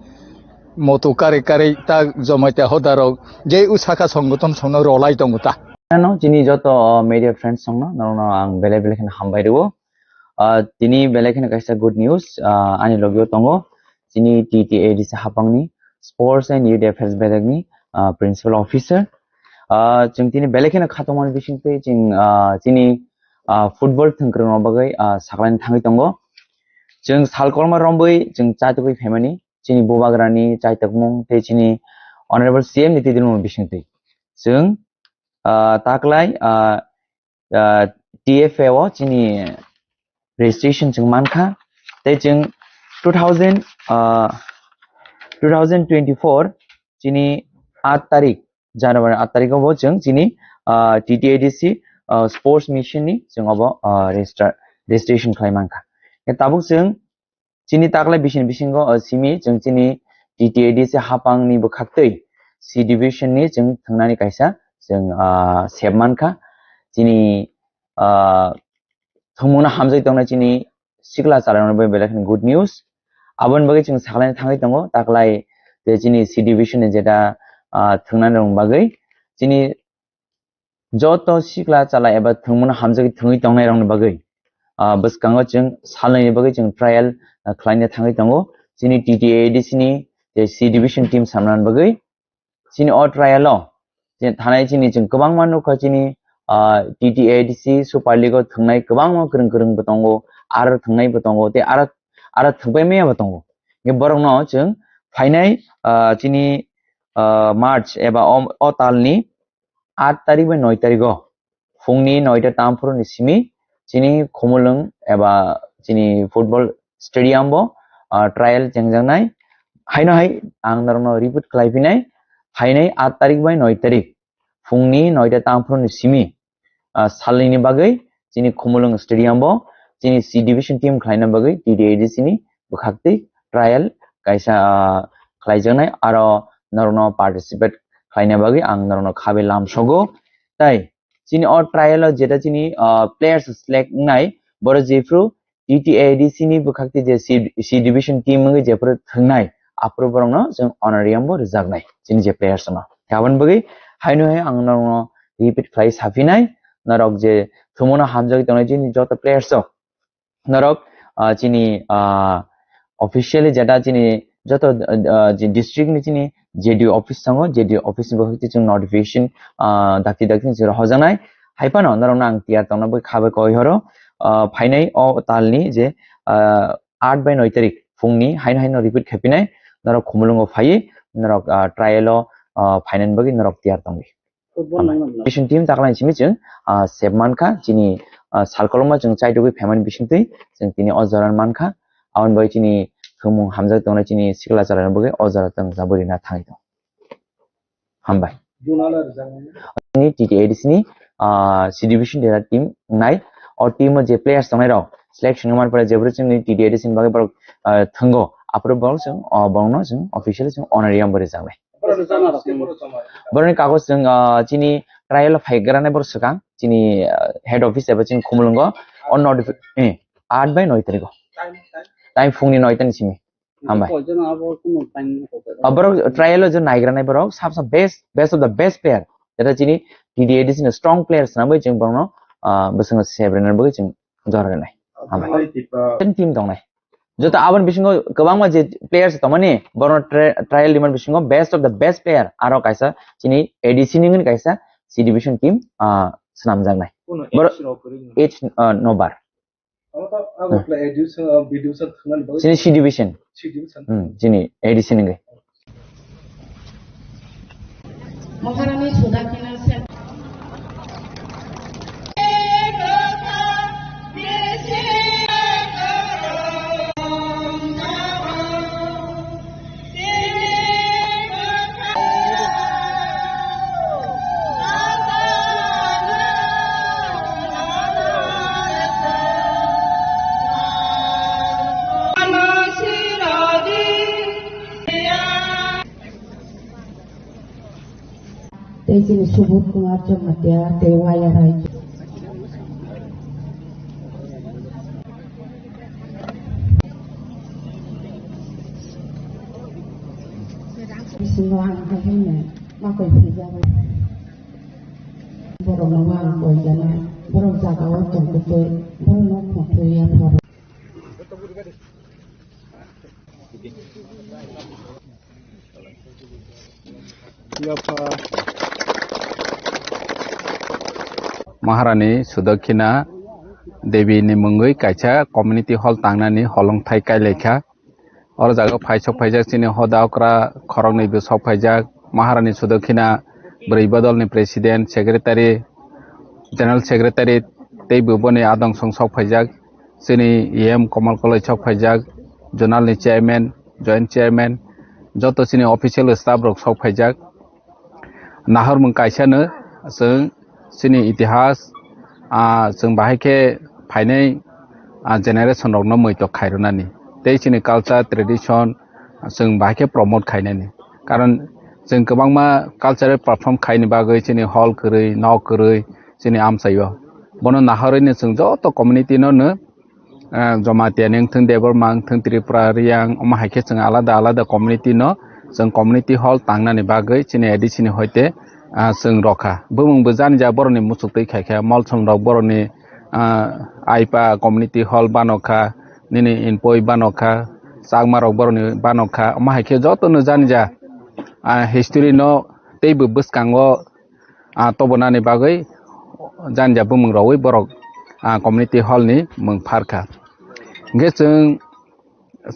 moto kare kare ta Jamaitia hodarok je usaka songothon songno rolai tongo ta. Ano chini joto media friends songno norokno ang belai belai kheno hambai rwo. Ah, tini belai kheno kaisa good news, ah, ani logio tongo. Chini T T A D C hapangni Sports and Youth Affairs bedekni, ah, Principal Officer. Ah, chwng tini belai kheno khatungmani bisingtwi chwng, ah, chini, ah, football thwngkwrwngno bagwi, ah, saklaini thangwi tongo. Chwng salkolma rombwi chwng chaitugwi phaimani chini bubagrani chaitokmung tei chini Honorable C M ni twidirmung bisingtwi. Chwng, ah, taklai, ah, ah, T F A o chini registration chwng mankha. Tei chwng two thousand, ah, two thousand twenty-four chini aat tarik, January aat tarik o bo chwng chini, ah, T T A D C, ah, sports mission ni chwng obo, ah, register, registration khlai mankha. Tabuk chwng chini taklai bisini bisingo, o simi chwng chini T T A D C hapangni bwkhaktwi C division ni chwng thwngnani kaisa chwng, ah, sep mankha. Chini, ah, thwngmungno hamjagwi tongnai chini sikla chwlairokno bai belai kheno good news. Aboni bagwi chwng saklaina thangwi tongo, taklai je chini C division ni jeta, ah, thwngnani rokni bagwi chini joto sikla chala eba thwngmungno hamjagwi thwngwi tongnairokni bagwi, ah, bwskango chwng salnwini bagwi chwng trial, ah, khlaina thangwi tongo. Chini T T A D C ni je C division team samnani bagwi chini o trial o je thanai chini chwng kwbangma nukha chini, ah, T T A D C Super League o thwngnai kwbangma kwrwng kwrwng bo tongo, aro thwngnai bo tongo, tei aro, aro thwngpai maya bo tongo. Borokno chwng phainai, ah, chini, ah, March eba o, o talni aat tarik bai noi tarik o phungni noita tamphuru ni simi chini Khumulwng eba chini football stadium bo, ah, trial chengjaknai. Haino hai ang norokno repeat khlai phinai, phainai aat tarik bai noi tarik phungni noita tamphuru ni simi, ah, salnwini bagwi chini Khumulwng stadium bo chini C division team khlaina bagwi T T A D C ni bwkhaktwi trial kaisa, ah, khlaijaknai, aro norokno participate khlaina bagwi ang norokno khabe lamsogo. Tai chini o trial o jeta chini, ah, players select wngnai, borok jephru T T A D C ni bwkhaktwi je C, C division team wngwi jephru thwngnai, aphuru borokno chwng honorarium bo rwjaknai chini je players no. Aboni bagwi haino hai ang norokno repeat khlai saphinai, norok je thwngmungno hamjagwi tongnai chini joto players rok, norok, ah, chini, ah, officially jeta chini joto, ah, je district ni chini J D O office tongo, J D O office ni bwkhakti chwng notification, ah, dakti dakti ni chwng hojaknai. Hai phano norokno ang tiyar tongna bagwi kha bai koi horo, ah, phainai o talni je, ah, aat bai noi tarik phungni haino haino repeat khaipinai, norok Khumulwngo phaiwi norok, ah, trial o, ah, phainani bagwi norok tiyar tongdi. Football nangna. Vision team taklai simi chwng, ah, sep mankha chini, ah, salkoloma chwng chaitugwi phaimani bisingtwi chwng tini o jora mankha. Aboni bagwi chini thwngmung hamjak tongnai chini sikla chwlairokni bagwi o jora chwng jabwi rina thangwi tong. Hambai. Ni T T A D C ni, ah, C division dera team nai. O team o je players tongnai rok selection wngmani pore jebru chini T T A D C ni bagwi borok, ah, thwngo. Aphuru borok chwng, ah, borokno chwng officially chwng honorarium bo rwjaknai. Borokni kagoj chwng, ah, chini trial o phaigrani borok swkang, chini, ah, head office eba chini Khumulwngo o notifi-, eh, aat bai noi tarikh o. Time phungni noi ta ni simi. Hambai. Ah, borok trial o je naigrani borok sab sab best, best of the best player. Jeta chini T T A D C ni strong players nangbai chwng borokno, ah, bwskango sebrina bagwi chwng jora rwnai. Hambai. Ten team tongnai. Joto aboni bisingo kwbangma je players tongmani, borokno tri-, trial rimani bisingo best of the best player aro kaisa chini A D C ni wngwi kaisa C division team, ah, swnamjaknai. Borok age, ah, no bar. Chini C division. Hmm, chini A D C ni wngwi. Maharani Sudakina Sen. Subodh Kumar Jamatia tei Waya Rai. Bisingo ang hai hwnwi makoi phaijago. Borokno ma ang koi jana, borok jagao tongkhe tei borokno khongthwi yapharo. Maharani Sudakhina Devi ni mungwi kaisa community hall tangnani holongthai kailaikha. Oro jaga phai sok phaijak chini hoda okra khoroknwi bo sok phaijak, Maharani Sudakhina bwrwi bodolni president, secretary, general secretary tei bo boni adongchong sok phaijak, chini E M Komal Koloi sok phaijak, zonal ni chairman, joint chairman, joto chini official staff rok sok phaijak. Nahormung kaisano chwng chini itihas, ah, chwng bahai khe phainai, ah, generation rokno muitok khairwnani tei chini culture, tradition, ah, chwng bahai khe promote khainani. Karon chwng kwbangma cultural perform khaini bagwi chini hall kwrwi, nok kwrwi chini amchaio. Bono nahorwino chwng joto community no no ah, Jamatia ni wngthung, Debbarma wngthung, Tripura, Riyang, omo hai khe chwng alada alada community no chwng community hall tangnani bagwi chini A D C ni hoite, ah, chwng rokha. Bumung bo jani ja borokni muchuk twi khai kha, Molsom rok borokni, ah, Aipa community hall bano kha, nini Inpoi bano kha, Chakma rok borokni bano kha, omo hai khe joto no jani ja, ah, history no tei bo bwskango ah, tobonani bagwi jani ja bumung rogwi borok, ah, community hall ni mung pharkha. Hingkhe chwng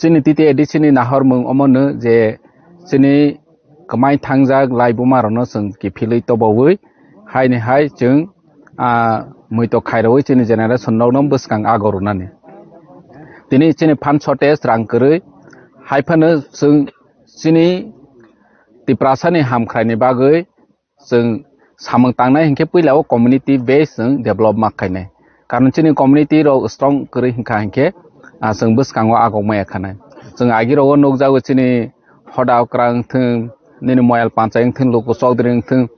chini T T A D C ni nahormung omono je chini kwmai thangjak laibuma rokno chwng kiphilwi tobowi haini hai chwng, ah, muitok khairogwi chini generation rokno bwskang ago rwnani. Tini chini phan shortage rang kwrwi hai phano chwng chini Tiprasa ni hamkrai ni bagwi chwng samung tangnai hinkhe puila o community base chwng develop ma khainai. Karon chini community rok strong kwrwi hinkha hinkhe, ah, chwng bwskango agok maya khanai. Chwng agi rogo nukjago chini Hoda Okra wngthwng, nini Moyal Panchai wngthwng, Luku Chaudhary wngthwng,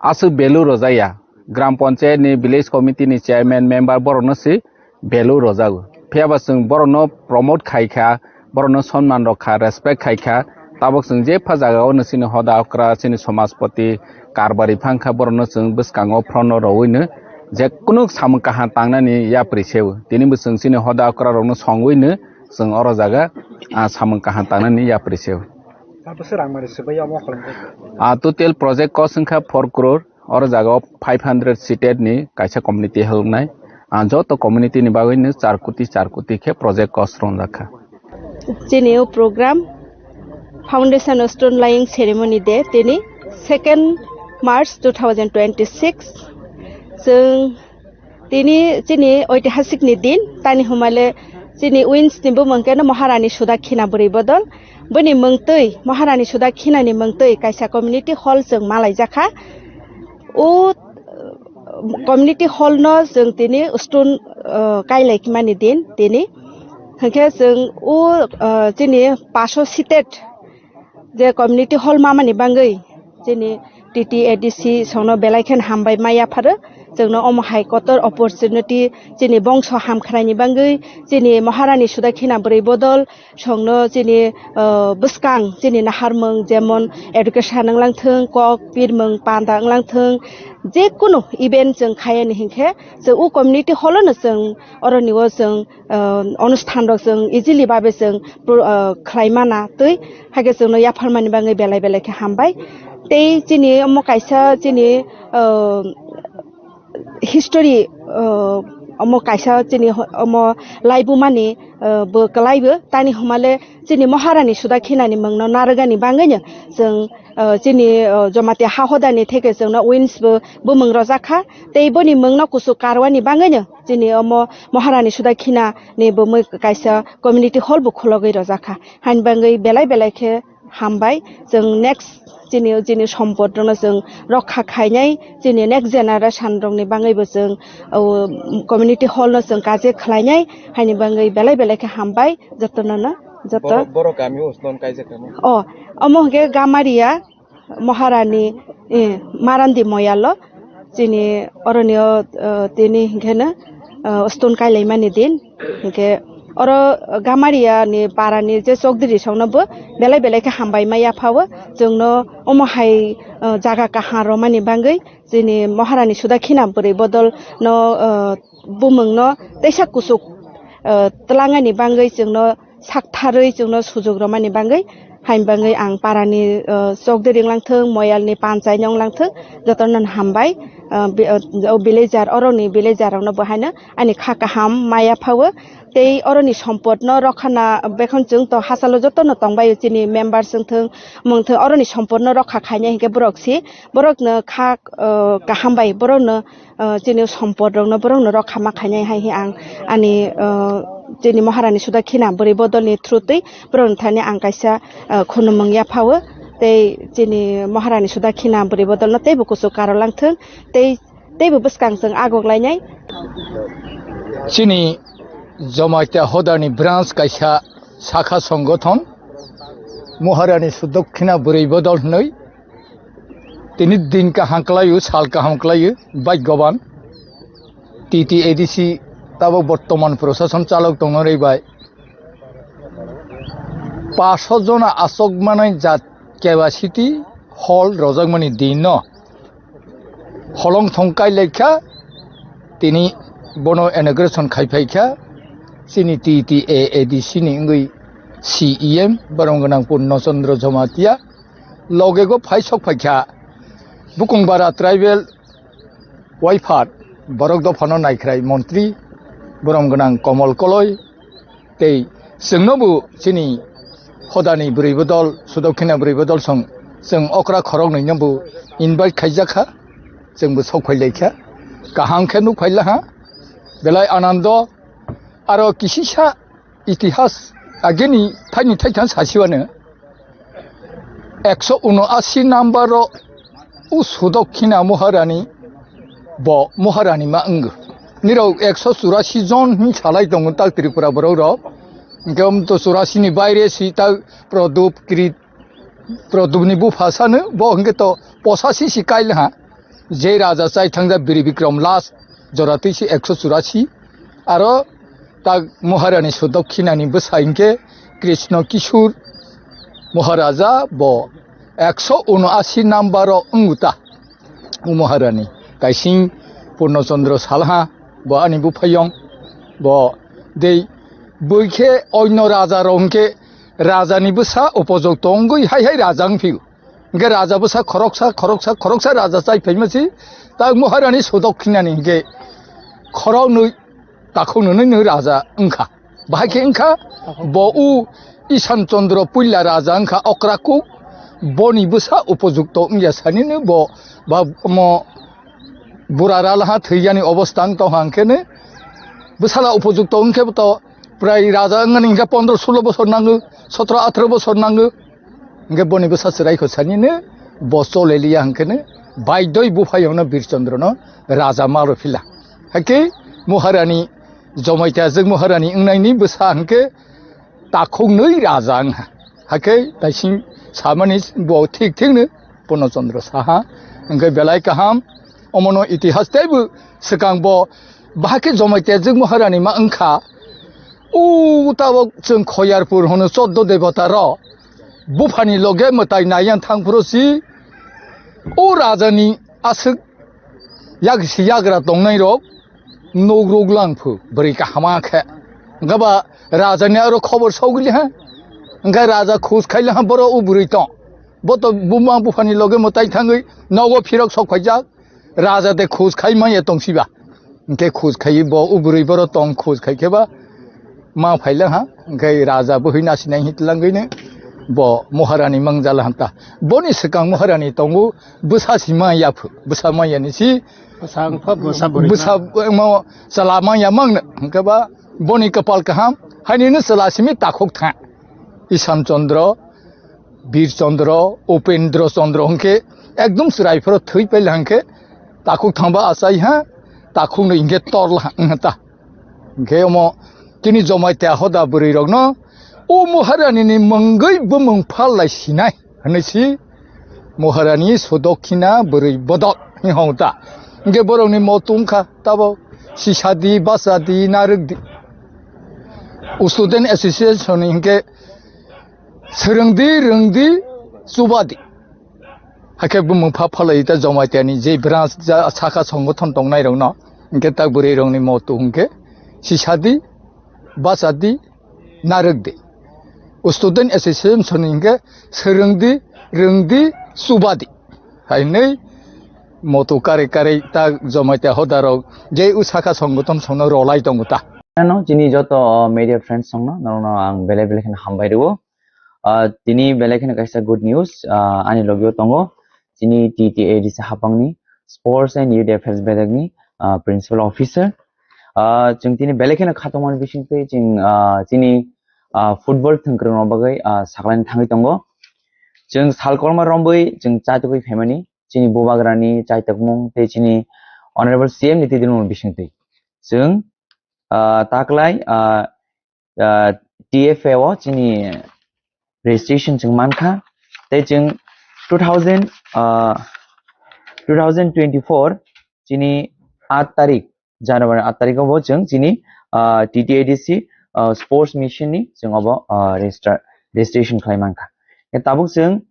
aswk value rwjaya. Gram Panchayat ni, village committee ni chairman, member borokno se value rwjago. Phiya ba chwng borokno promote khai kha, borokno sonman rok kha, respect khai kha. Tabok chwng jepha jagao no chini Hoda Okra, chini Somajpati, Karbari phang kha, borokno chwng bwskango front o rowino je kunu samung kaham tangnani yapri seo. Tini bo chwng chini Hoda Okra rokno songwino chwng oro jaga, ah, samung kaham tangnani yapri seo. Abo se rang mari se bai omo kholong khe. Ah, total project cost wngkha four crore. Oro jaga o five hundred seated ni kaisa community helpnai. Ah, joto community ni bagwi no char koti, char koti khe project cost rwngjak kha. Chini o program Foundation Stone Laying Ceremony Day, tini second March two thousand twenty-six. Chwng tini chini oitihasik ni din, tani humale chini wins ni bumung khe no Maharani Sudakhina bwrwi bodol. Bini mungtwi, Maharani Sudakhina ni mungtwi kaisa community hall chwng malaijakha. O, uh, community hall no chwng tini stone, uh, kailai kimani din tini. Hinkhe chwng o, uh, chini paso seated je community hall mamani bangwi chini T T A D C songno belai khen hambai ma yapharo. Chwngno omo hai kotor opportunity chini bongso hamkhraini bangwi, chini Maharani Sudakhina bwrwi bodol songno chini, uh, bwskang chini naharmung jemon education wnglang thung, kok pirmung panda wnglang thung, je kunu event chwng khayani hinkhe chwng o community hall no chwng oroni o chwng, uh, onusthan rok chwng easily babe chwng pro-, uh, khlai mana twi, haikhe chwngno yapharmani bagwi belai belai khe hambai. Tei chini omo kaisa chini, uh, history, uh, omo kaisa chini ho-, omo laibumani, uh, bo kwlaibo tani humale chini Maharani Sudakhinani mungno narwgani bagwino chwng, uh, chini, uh, Jamatia ha hodani theke chwngno wins bo bumung rojakha. Tei boni mungno kuchuk karwani bagwino chini omo Maharani Sudakhina ni bumui kaisa community hall bo khulogwi rojakha. Haini bagwi belai belai khe hambai. Chwng next chini, chini sompot rokno chwng rokha khainai, chini next generation rokni bagwi bo chwng, o, community hall no chwng kaje khlainai, haini bagwi belai belai khe hambai jotono no, joto. Borok, borok kami o stone kaijak kamo? O, omo hwnkhe Gamaria, Maharani, eh, Marandi moyalo chini oroni o, eh, tini hinkhe no, eh, stone kailaimani din. Hinkhe oro Gamaria ni para ni je chokdiri song no bo belai belai khe hambai ma yapha o. Chwng no omo hai, eh, jaga kaham romani bagwi chini Maharani Sudakhina bwrwi bodol no, eh, bumung no teisa kuchuk, eh, twlangani bagwi chwng no saktharwi chwngno sujuk romani bagwi, haini bagwi ang parani, uh, chokdiri wnglang thung, moyalni panchai ni wnglang thung, jotono hambai, uh, bi-, uh, o villager, oroni villager rokno bo haino ani kha kaham maya phawo, tei oroni sompotno rokha na bekhon chwng to hachalo jotono tongbaio chini members wng thung, mung thung, oroni sompotno rokha khainai hinkhe borok si, borokno kha, uh, kaham bai borokno, uh, chini sompot rokno borokno rokha ma khainai hai hi ang ani, uh, chini Maharani Sudakhina bwrwi bodolni through twi borokni thani ang kaisa, uh, khunumung yaphawo tei chini Maharani Sudakhina bwrwi bodolno teibo kuchuk karolang thung tei teibo bwskang chwng agok lainai. Chini Jamatia hodani branch kaisa sakha songothon Maharani Sudakhina bwrwi bodol hwnwi tini din kaham kwlaio, sal kaham kwlaio, bhagyaban. T T A D C tabok bortoman prosason chalok tongna rwi bai. Paso jona asok manai jat capacity hall rojakmani din no holong thong kai lai kha, tini bono inauguration khai phai kha, chini T T A A D C ni wngwi C E M borom gwnang Purno Chandra Jamatia. Loge go phai sok phai kha Bukungbara tribal waiphat borok dophano naikhrai montri borom gwnang Komol Koloi tei chwngno bo chini hodani bwrwi bodol, Sudakhina bwrwi bodol song chwng okra khoroknwi no bo invite khaijak kha, chwng bo sok phai lai kha, kaham khe nuk phai la ha, belai anando. Aro kisisa itihas ageni thaini thaitham sasiwano ekso unoasi number o u Sudakhina Maharani bo Maharani ma wngo. Nirok ekso churasi jon hin salai tongo tak Tripura borok rok. Hingke om to churasi ni baire si tak Prodop, Krit, Prodopni bupha sano bo hingke to posasi si kail ha. Je raja chai thangja Biri Bikram last jora twi si ekso churasi. Aro tak Maharani Sudokhinani bwsa hinkhe Krishna Kishur Maharaja bo ekso unoasi number o wngo ta. O Maharani kaising Purno Chandra salha bo ani buphayong bo dei bwikhe oino raja rok hinkhe rajani bwsa upojok tongwi hai hai raja wngphio. Hingke raja bwsa khoroksa, khoroksa, khoroksa raja chai phaima si, tak Maharani Sudokhinani hingke khoroknwi takhuk nwnwi nw raja wngkha. Bahai khe wngkha bo u Isan Chandra puila raja wngkha okra kuk, boni bwsa upojukto wngya sanino bo ba omo bura ralaha thwiyani obostha wng tongha hingkhe no bwsala upojukto wngkhe to prai raja wngmani hingkhe pondro sulo bosor nango, sotro atharo bosor nango. Hingke boni bwsa chwrai kho sanino bo choleliya hingkhe no baidoi buphayongno Bir Chandra no raja ma rw phila. Hakhe Maharani Jamatia jwk Maharani wngnaini bwsa hingke takhuk nwi raja wngha. Hakhe taising samani bo thik thik no Purno Chandra saha. Hingke belai kaham omono itihas teibo swkang bo bahai khe Jamatia jwk Maharani ma wngkha. O tabok chwng Khoyarpur hwno choddo debota rok buphani loge mwtai naiyan thang phuru si o rajani aswk yak si yagra tongnai rok nuk ruk lang phu bwrwi kahama khe. Hwnkhe ba rajani aro khobor sogwili ha. Hwnkhe raja khus khaili ha boro o bwrwi tong. Bo to buma buphani loge mwtai thangwi nogo phirok sok phaijak. Raja de khus khai manya tong siba. Hingke khus khai bo o bwrwi boro tong khus khai khe ba ma phaila ha. Hingke raja bo hoi nasinai hitlangwi ne bo Maharani mangjala hanta. Boni swkang Maharani tongo bwsa si manya phu. Bwsa manya ni si Bwsa wngkha, bwsa bwrwi bwsa kha. Mo chwla manya mang no. Hingke ba boni kapal kaham. Haini no chwla simi takhuk tha. Isan Chandra Bir Chandra, Upendra Chandra hwnkhe ekdom chwrai phoro thwi paila hwnkhe takhuk thangba achai ha, takhuk no hwnkhe torla ha wngkha ta. Hwnkhe omo chini Jamatia hoda bwrwi rokno o Maharani ni mungwi bumung phal lai sinai hwnwi si Moharani Sudokhina bwrwi bodok hinwi hwn ta. Hinkhe borokni moto wngkha tabo sisadi, bachadi, narwkdi. Student Association ni hinkhe swrwngdi, rwngdi, chubadi. Hakhe bumung pha phalai ta Jamaitiani je branch ja saka songothon tongnairokno hinkhe ta bwrwirokni moto hinkhe sisadi, bachadi, narwkdi. Student Association ni hinkhe swrwngdi, rwngdi, chubadi. Hainwi moto karwi karwi ta Jamaitia hodarok je u saka songothon songno rolai tongo ta. Ano chini joto media friends songno norokno ang belai belai kheno hambai rwo. Ah, tini belai kheno kaisa good news, ah, ani logio tongo. Chini T T A D C hapangni Sports and Youth Affairs bedekni, ah, Principal Officer. Ah, chwng tini belai kheno khatungmani bisingtwi chwng, ah, chini, ah, football thwngkwrwngno bagwi, ah, saklaini thangwi tongo. Chwng salkolma rombwi chwng chaitugwi phaimani chini bubagrani chaitokmung tei chini Honorable C M ni twidirmung bisingtwi. Chwng, ah, taklai, ah, ah, T F A o chini registration chwng mankha. Tei chwng two thousand, ah, two thousand twenty-four chini aat tarik, January aat tarik o bo chwng chini, ah, T T A D C, ah, sports mission ni chwng obo, ah, register, registration khlai mankha. Tabuk chwng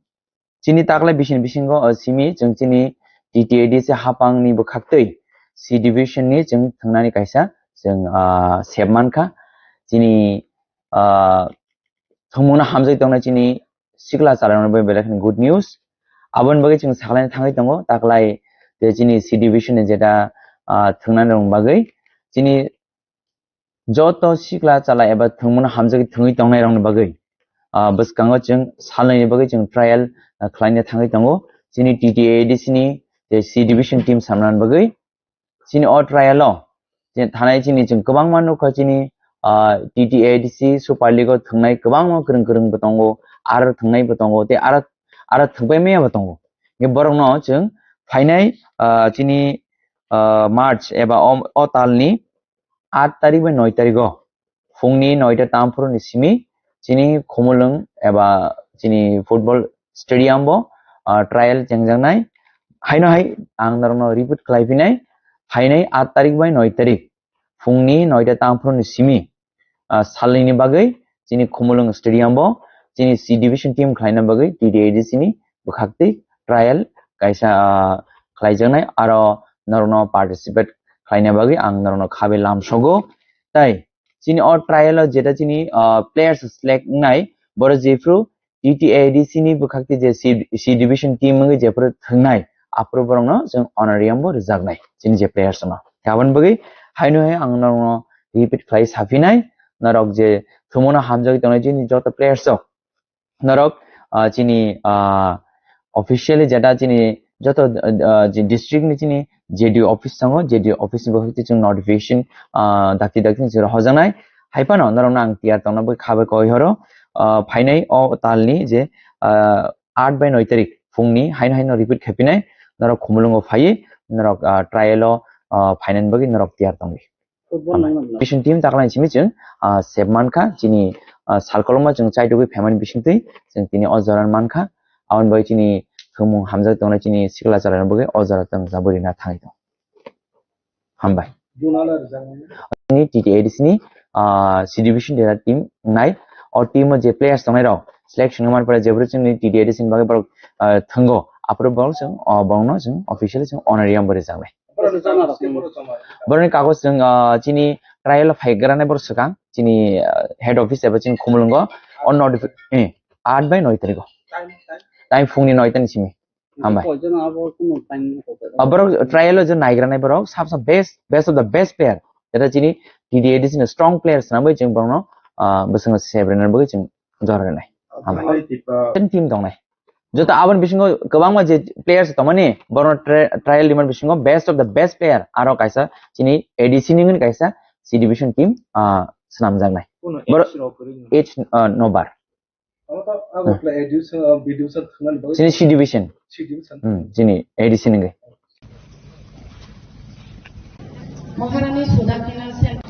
chini taklai bisini bisingo, o simi chwng chini T T A D C hapangni bwkhaktwi C division ni chwng thwngnani kaisa chwng, ah, sep mankha. Chini, ah, thwngmungno hamjagwi tongnai chini sikla chwlairokno bai belai kheno good news. Aboni bagwi chwng saklaina thangwi tongo, taklai je chini C division ni jeta, ah, thwngnani rokni bagwi chini joto sikla chala eba thwngmungno hamjagwi thwngwi tongnairokni bagwi, ah, bwskango chwng salnwini bagwi chwng trial, ah, khlaina thangwi tongo. Chini T T A D C ni je C division team samnani bagwi chini o trial o je thanai chini chwng kwbangma nukha chini, ah, T T A D C Super League o thwngnai kwbangma kwrwng kwrwng bo tongo, aro thwngnai bo tongo, tei aro, aro thwngpai maya bo tongo. Borokno chwng phainai, ah, chini, ah, March eba o, o talni aat tarik bai noi tarik o phungni noita tamphuru ni simi chini Khumulwng eba chini football stadium bo, ah, trial chengjaknai. Haino hai ang norokno repeat khlai phinai, phainai aat tarik bai noi tarik phungni noita tamphuru ni simi, ah, salnwini bagwi chini Khumulwng stadium bo chini C division team khlaina bagwi T T A D C ni bwkhaktwi trial kaisa, ah, khlaijaknai, aro norokno participate khlaina bagwi ang norokno khabe lamsogo. Tai chini o trial o jeta chini, ah, players select wngnai, borok jephru T T A D C ni bwkhaktwi je C, C division team wngwi jephru thwngnai, aphuru borokno chwng honorarium bo rwjaknai chini je players no. Aboni bagwi haino hai ang norokno repeat khlai saphinai, norok je thwngmungno hamjagwi tongnai chini joto players rok, norok, ah, chini, ah, officially jeta chini joto, ah, je district ni chini J D O office tongo, J D O office ni bwkhakti chwng notification, ah, dakti dakti ni chwng hojaknai. Hai phano norokno ang tiyar tongna bagwi kha bai koi horo, ah, phainai o talni je, ah, aat bai noi tarik phungni haino haino repeat khaipinai, norok Khumulwngo phaiwi norok, ah, trial o, ah, phainani bagwi norok tiyar tongdi. Football nangna. Vision team taklai simi chwng, ah, sep mankha chini, ah, salkoloma chwng chaitugwi phaimani bisingtwi chwng tini o jora mankha. Aboni bagwi chini thwngmung hamjak tongnai chini sikla chwlairokno bagwi o jora chwng jabwi rina thangwi tong. Hambai. Ni T T A D C ni, ah, C division dera team nai. O team o je players tongnai rok selection wngmani pore jebru chini T T A D C ni bagwi borok, ah, thwngo. Aphuru borok chwng, ah, borokno chwng officially chwng honorarium bo rwjaknai. Borokni kagoj chwng, ah, chini trial o phai granai borok swkang, chini, ah, head office eba chini Khumulwngo o notifi-, eh, aat bai noi tarikh o. Time phungni noi ta ni simi. Hambai. Ah, borok trial o je naigranai borok sab sab best, best of the best player. Jeta chini T T A D C ni strong player swnamwi chwng borokno, ah, bwskango sebrinani bagwi chwng jora rwnai. Hambai. Ten team tongnai. Joto aboni bisingo kwbangma je players tongmani, borokno tri-, trial rimani bisingo best of the best player aro kaisa chini A D C ni wngwi kaisa C division team, ah, swnamjaknai. Borok age, ah, no bar. Chini C division. Hmm, chini A D C ni wngwi. Maharani Sudakina Sen.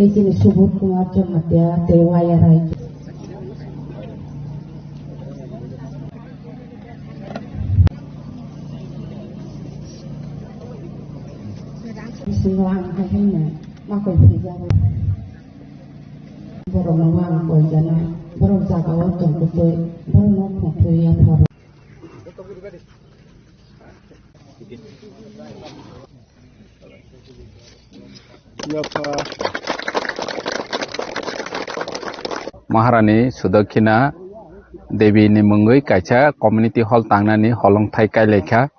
Tei chini Subodh Kumar Jamatia tei Waya Rai. Bisingo ang hai haino makoi phaijago. Borokno ang koijana, borok jagao tong kwtwi, borokno khongthwi yapharo. Maharani Sudakhina Devi ni mungwi kaisa community hall tangnani holongthai kailaikha.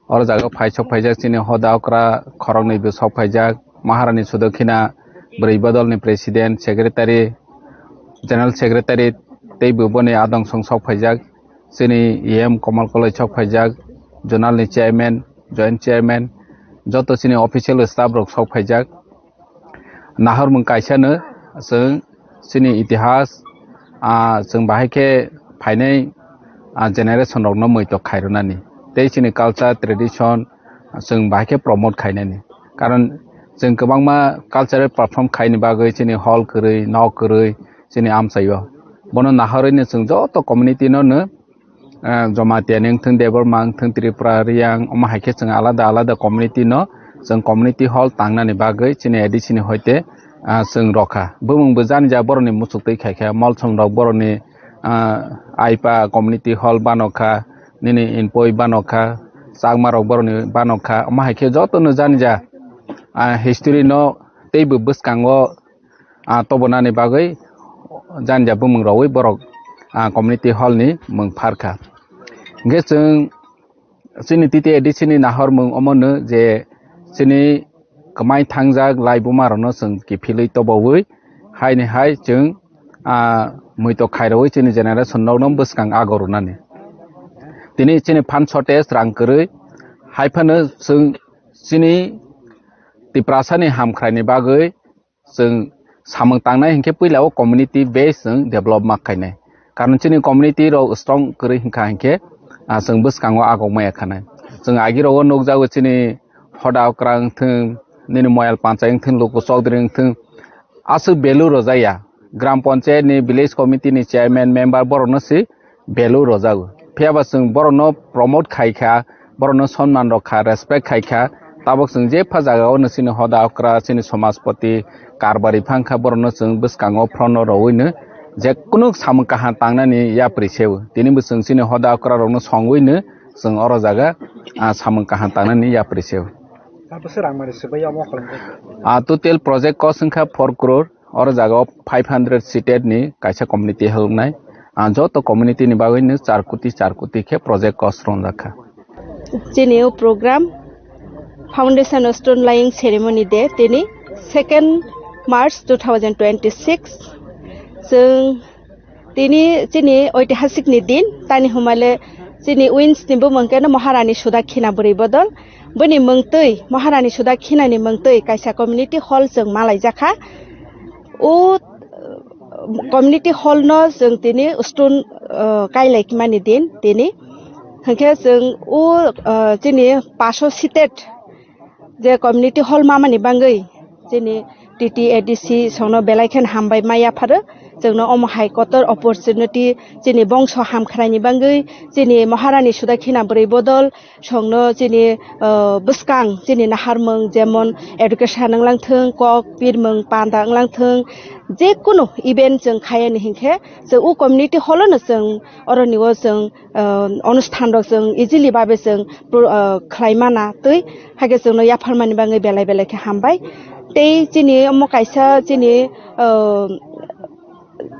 Oro jaga phai sok phaijak chini hoda okra khoroknwi bo sok phaijak. Maharani Sudakhina bwrwi bodolni president, secretary, general secretary tei bo boni adong song sok phaijak. Chini E M Komal Koloi sok phaijak, zonal ni chairman, joint chairman, joto chini official staff rok sok phaijak. Nahormung kaisano chwng chini itihas, ah, chwng bahai khe phainai, ah, generation rokno muitok khairwnani tei chini culture, tradition chwng bahai khe promote khainani. Karon chwng kwbangma cultural perform khaini bagwi chini hall kwrwi, nok kwrwi chini amchaio. Bono nahorwino chwng joto community no no, ah, Jamatia ni wngthung, Debbarma wngthung, Tripura, Riyang, omo hai khe chwng alada alada community no chwng community hall tangnani bagwi chini A D C ni hoite, ah, chwng rokha. Bumung bo jani ja borokni muchuk twi khai kha, Molsom rok borokni, ah, Aipa community hall bano kha, nini Inpoi bano kha, Chakma rok borokni bano kha, omo hai khe joto no jani ja, ah, history no tei bo bwskango ah, tobonani bagwi jani ja bumung rogwi borok, ah, community hall ni mung pharkha. Hingkhe chwng chini T T A D C ni nahormung omono je chini kwmai thangjak laibuma rokno chwng kiphilwi tobowi haini hai chwng, ah, muitok khairogwi chini generation rokno bwskang ago rwnani. Tini chini phan shortage rang kwrwi hai phano chwng chini Tiprasa ni hamkrai ni bagwi chwng samung tangnai hinkhe puila o community base chwng develop ma khainai. Karon chini community rok strong kwrwi hinkha hinkhe, ah, chwng bwskango agok maya khanai. Chwng agi rogo nukjago chini Hoda Okra wngthwng, nini Moyal Panchai wngthwng, Luku Chaudhary wngthwng, aswk value rwjakya. Gram Panchayat ni, village committee ni chairman, member borokno se value rwjago. Phiya ba chwng borokno promote khai kha, borokno sonman rw kha, respect khai kha, tabok chwng jepha jagao no chini Hoda Okra, chini Somajpati, Karbari phang kha, borokno chwng bwskango front o rowino je kunu samung kaham tangnani yapri seo. Tini bo chwng chini Hoda Okra rokno songwino chwng oro jaga, ah, samung kaham tangnani yapri seo. Tabukhe rang mani swbai omo kholong khe. Ah, total project cost wngkha four crore. Oro jaga o five hundred seated ni kaisa community helpnai. Ah, joto community ni bagwi no char koti, char koti khe project cost rongjak kha. Chini o program Foundation Stone Laying Ceremony Day, tini second March two thousand twenty-six. Chwng tini chini oitihasik ni din, tani humale chini wins ni bumung khe no Maharani Sudakhina bwrwi bodol. Bini mungtwi, Maharani Sudakhina ni mungtwi kaisa community hall chwng malaijakha. O, uh, community hall no chwng tini stone, uh, kailai mani din tini. Hinkhe chwng o, uh, chini paso seated je community hall mamani bangwi chini T T A D C songno belai khen hambai ma yapharo. Chwngno omo hai kotor opportunity chini bongso hamkhraini bangwi, chini Maharani Sudakhina bwrwi bodol songno chini, uh, bwskang chini naharmung jemon education wnglang thung, kok pirmung panda wnglang thung, je kunu event chwng khayani hinkhe chwng o community hall no chwng oroni o chwng, uh, onusthan rok chwng easily babe chwng pro-, uh, khlai mana twi, haikhe chwngno yapharmani bagwi belai belai khe hambai. Tei chini omo kaisa chini, uh,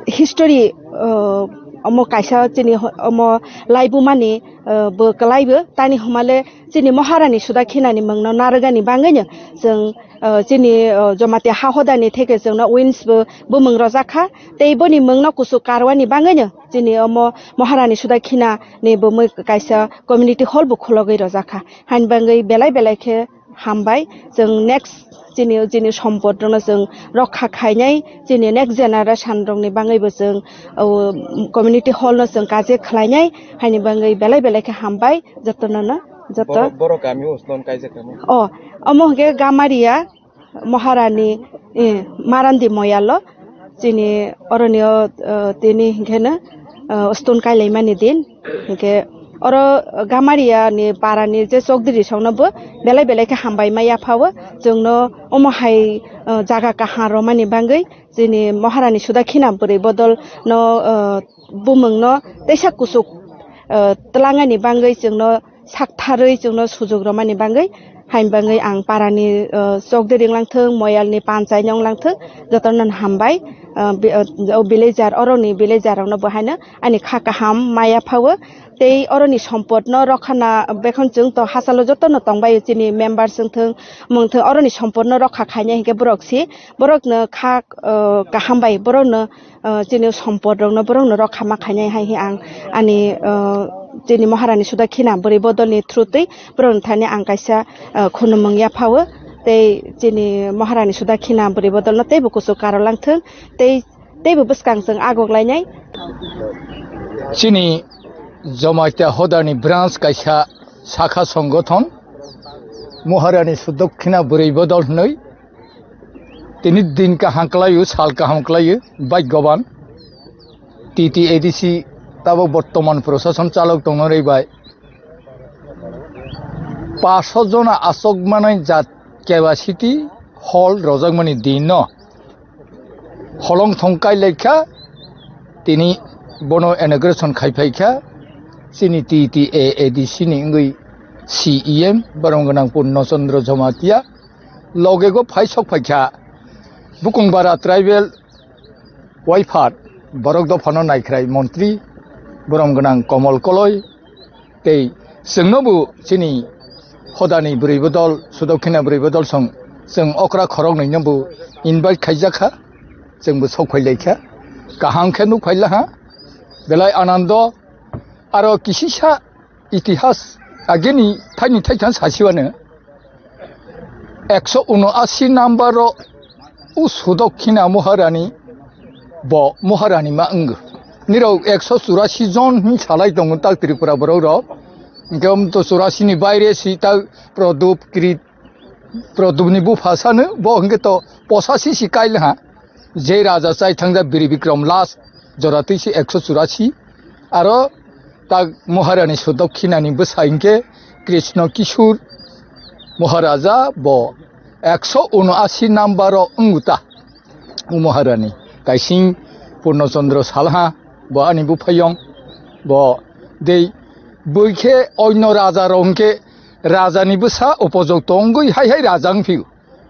history, uh, omo kaisa chini ho-, omo laibumani, uh, bo kwlaibo tani humale chini Maharani Sudakhinani mungno narwgani bagwino chwng, uh, chini, uh, Jamatia ha hodani theke chwngno wins bo bumung rojakha. Tei boni mungno kuchuk karwani bagwino chini omo Maharani Sudakhina ni bumui kaisa community hall bo khulogwi rojakha. Haini bagwi belai belai khe hambai. Chwng next chini, chini sompot rokno chwng rokha khainai, chini next generation rokni bagwi bo chwng, o, community hall no chwng kaje khlainai. Haini bagwi belai belai khe hambai jotono no, joto. Boro, boro kami o stone kaijak kamo? O, omo hwnkhe Gamaria Maharani Eh, Marandi moyalo, chini oroni o, eh, tini hinkhe no, eh, stone kailaimani din. Hinkhe oro Gamaria ni para ni je chokdiri song no bo belai belai khe hambai ma yapha o. Chwng no omo hai, eh, jaga kaham romani bagwi chini Maharani Sudakhina bwrwi bodol no, eh, bumung no teisa kuchuk, eh, twlangani bagwi chwng no saktharwi chwngno sujuk romani bagwi, haini bagwi ang parani, uh, chokdiri wnglang thung, moyalni panchai wnglang thung, jotono hambai, uh, bi-, uh, o villager, oroni villager rokno bo haino ani kha kaham maya phawo, tei oroni sompotno rokhana bekhon chwng to hachalo jotono tongbai chini members wng thung, mung thung, oroni sompotno rokha khainai hinkhe borok si, borokno kha, uh, kaham bai borokno, uh, chini sompot rokno borokno rokha ma khainai hai hi ang ani, uh, chini Maharani Sudakhina bwrwi bodolni through twi borokni thani ang kaisa, uh, khunumung yaphawo tei chini Maharani Sudakhina bwrwi bodolno teibo kuchuk karolang thung tei teibo bwskang chwng agok lainai. Chini Jamatia Hodani branch kaisa sakha songgothon Maharani Sudakhina bwrwi bodol hwnwi Tini din kaham kwlaiyo, sal kaham kwlaiyo, bhagyaban. T T A D C tabok bortoman prosason chalok tongna rwi bai. Paso jona asok manai jat capacity hall rojakmani din no. Holong thong kai lai kha, tini bono inauguration khai phai kha, chini T T A A D C ni wngwi C E M, borom gwnang Purno Chandra Jamatia. Loge go phai sok phai kha Bukungbara tribal waiphar borok dophano naikhrai montri borom gwnang Komol Koloi tei chwngno bo chini hodani bwrwi bodol, Sudakhina bwrwi bodol song chwng okra khorok nwi no bo invite khaijak kha, chwng bo sok phai lai kha, kaham khe nuk phai la ha, belai anando. Aro kisisa itihas agini thaini thaitham sasiwano ekso uno asi number o u Sudakhina Maharani bo Maharani ma wngo. Nirok ekso churasi jon hin salai tongo tak Tripura borok rok. Hingke om to churasi ni baire si tak Prodop, Krit, Prodopni bupha sano bo hingke to posasi si kail ha. Je raja chai thangja Biri Bikram last jora twi si ekso churasi. Aro tak Maharani Sudokhinani bwsa hingke Krishna Kishur Maharaja bo ekso uno asi number o wngu ta. O Maharani kaising Purno Chandra Salha bo ani buphayong bo dei bwikhe oino raja rok hingke rajani bwsa upojok tongwi hai hai raja wngphio.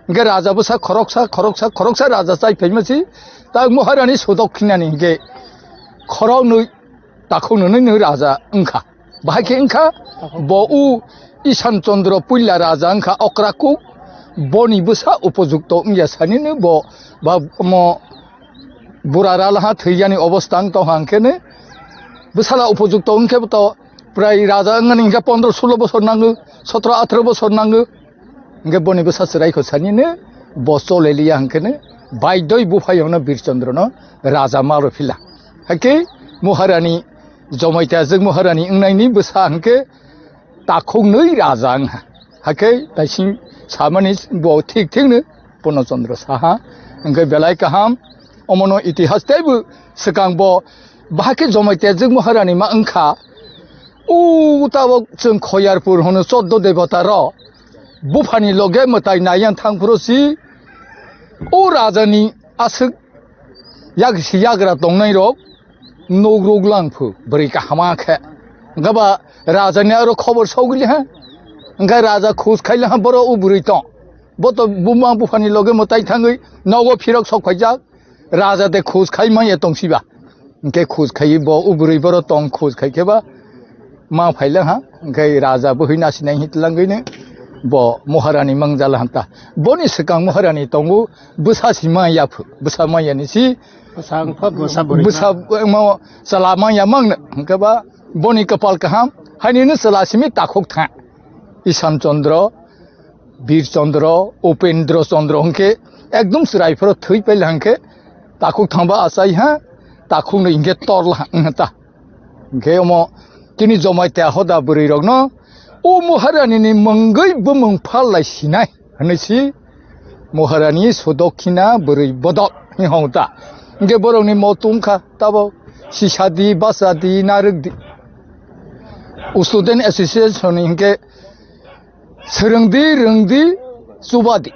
Hingke raja bwsa khoroksa, khoroksa, khoroksa raja chai phaima si, tak Maharani Sudokhinani hingke khoroknwi takhuknwi nwi raja wngkha. Bahai khe wngkha bo u Isan Chandra puila raja wngkha okra kuk, boni bwsa upojukto wngya sanino bo ba omo bura ralaha thwiyani obostha wng tongkha hingkhe ne bwsala upojukto wngkhe to prai raja wngmani hingkhe pondro sulo bosor nango, sotro atharo bosor nango. Hingke boni bwsa chwrai kho sanino bo choleliya hingkhe ne baidoi buphayongno Bir Chandra no raja ma rw phila. Hake Maharani Jamatia jwk Maharani wngnaini bwsa hingke takhuknwi raja wngha. Hake taising samani bo thik thikno Purno Chandra saha. Hingke belai kaham omono itihas teibo swkang bo bahake Jamatia jwk Maharani ma wngkha. O tabok chwng Khoyarpur hwno choddo debota rok. Buphani loge mwtai naiyan thangphuru si o rajani aswk yak-, yagra tongnai rok nuk ruk lang phu bwrwi kahama khe. Hwnkhe ba rajani aro khobor sogwili ha. Hwnkhe raja khus khaila ha boro o bwrwi tong. Bo to buma buphani loge mwtai thangwi nogo phirok sok phaijak. Raja de khus khai manya tongsiba. Hingke khus khai bo o bwrwi boro tong khus khai khe ba ma phaila ha. Hingke raja bo hoi nasinai hitlangwi ne bo Maharani mangjala hanta. Boni swkang Maharani tongo bwsa si manya phu. Bwsa manya ni si bwsa wngkha, bwsa bwrwi bwsa kha. Mo chala manya mang hingke ba boni kapal kaham haini no chala simi takhuk tha. Isan Chandra Bir Chandra, Upendra Chandra hwnkhe ekdom chwrai phoro thwi paila hwnkhe takhuk thangba achai ha, takhuk no hwnkhe torla ha, wngkha ta. Hwnkhe omo chini Jamatia hoda bwrwi rokno o Maharani ni mungwi bumung phal lai sinai hwnwi si Moharani Sudokhina bwrwi bodok hinwi hwn ta. Hinkhe borokni moto wngkha tabo sisadi, basadi, narwkdi. Student Association ni hinkhe swrwngdi, rwngdi, chubadi.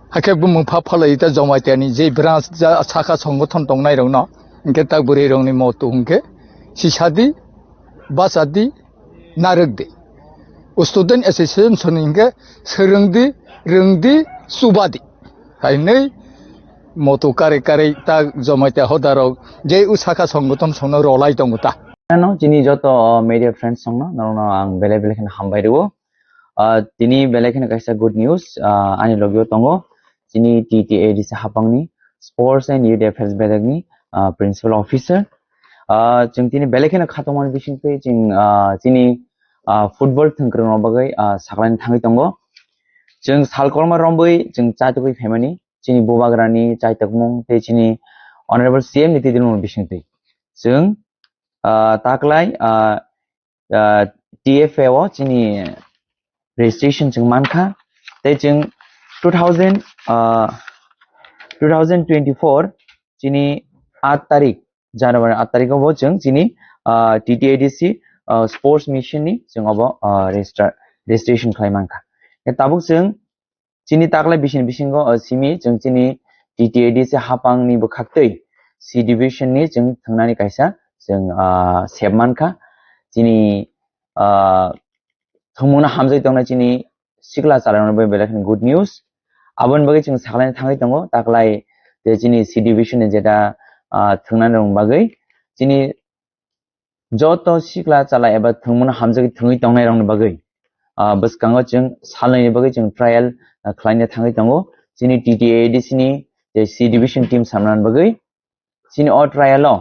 Hakhe bumung pha phalai ta Jamaitiani je branch ja saka songothon tongnairokno hinkhe ta bwrwirokni moto hinkhe sisadi, basadi, narwkdi. Student Association ni hinkhe swrwngdi, rwngdi, chubadi. Hai hwnwi moto karwi karwi ta Jamaitia hodarok je o saka songothon songno rolai tongo ta. Ano chini joto media friends songno norokno ang belai belai kheno hambai rwo. Ah, tini belai kheno kaisa good news, ah, ani logio tongo. Chini T T A D C hapangni Sports and Youth Affairs bedekni, ah, Principal Officer. Ah, chwng tini belai kheno khatungmani bisingtwi chwng, ah, chini, ah, football thwngkwrwngno bagwi, ah, saklaini thangwi tongo. Chwng salkolma rombwi chwng chaitugwi phaimani chini bubagrani chaitokmung tei chini Honorable C M ni twidirmung bisingtwi. Chwng, ah, taklai, ah, ah, T F A o chini registration chwng mankha. Tei chwng two thousand, ah, two thousand twenty-four chini aat tarik, January aat tarik o bo chwng chini, ah, T T A D C, ah, Sports Mission ni chwng obo, ah, register, registration khlai mankha. Tabuk chwng chini taklai bisini bisingo, o simi chwng chini T T A D C hapangni bwkhaktwi C division ni chwng thwngnani kaisa chwng, ah, sep mankha. Chini, ah, thwngmungno hamjagwi tongnai chini sikla chalairokno bai belai kheno good news. Aboni bagwi chwng saklaina thangwi tongo, taklai je chini C division ni jeta, ah, thwngnani rokni bagwi chini joto sikla chala eba thwngmungno hamjagwi thwngwi tongnairokni bagwi, ah, bwskango chwng salnwini bagwi chwng trial, ah, khlaina thangwi tongo. Chini T T A D C ni je C division team samnani bagwi chini o trial o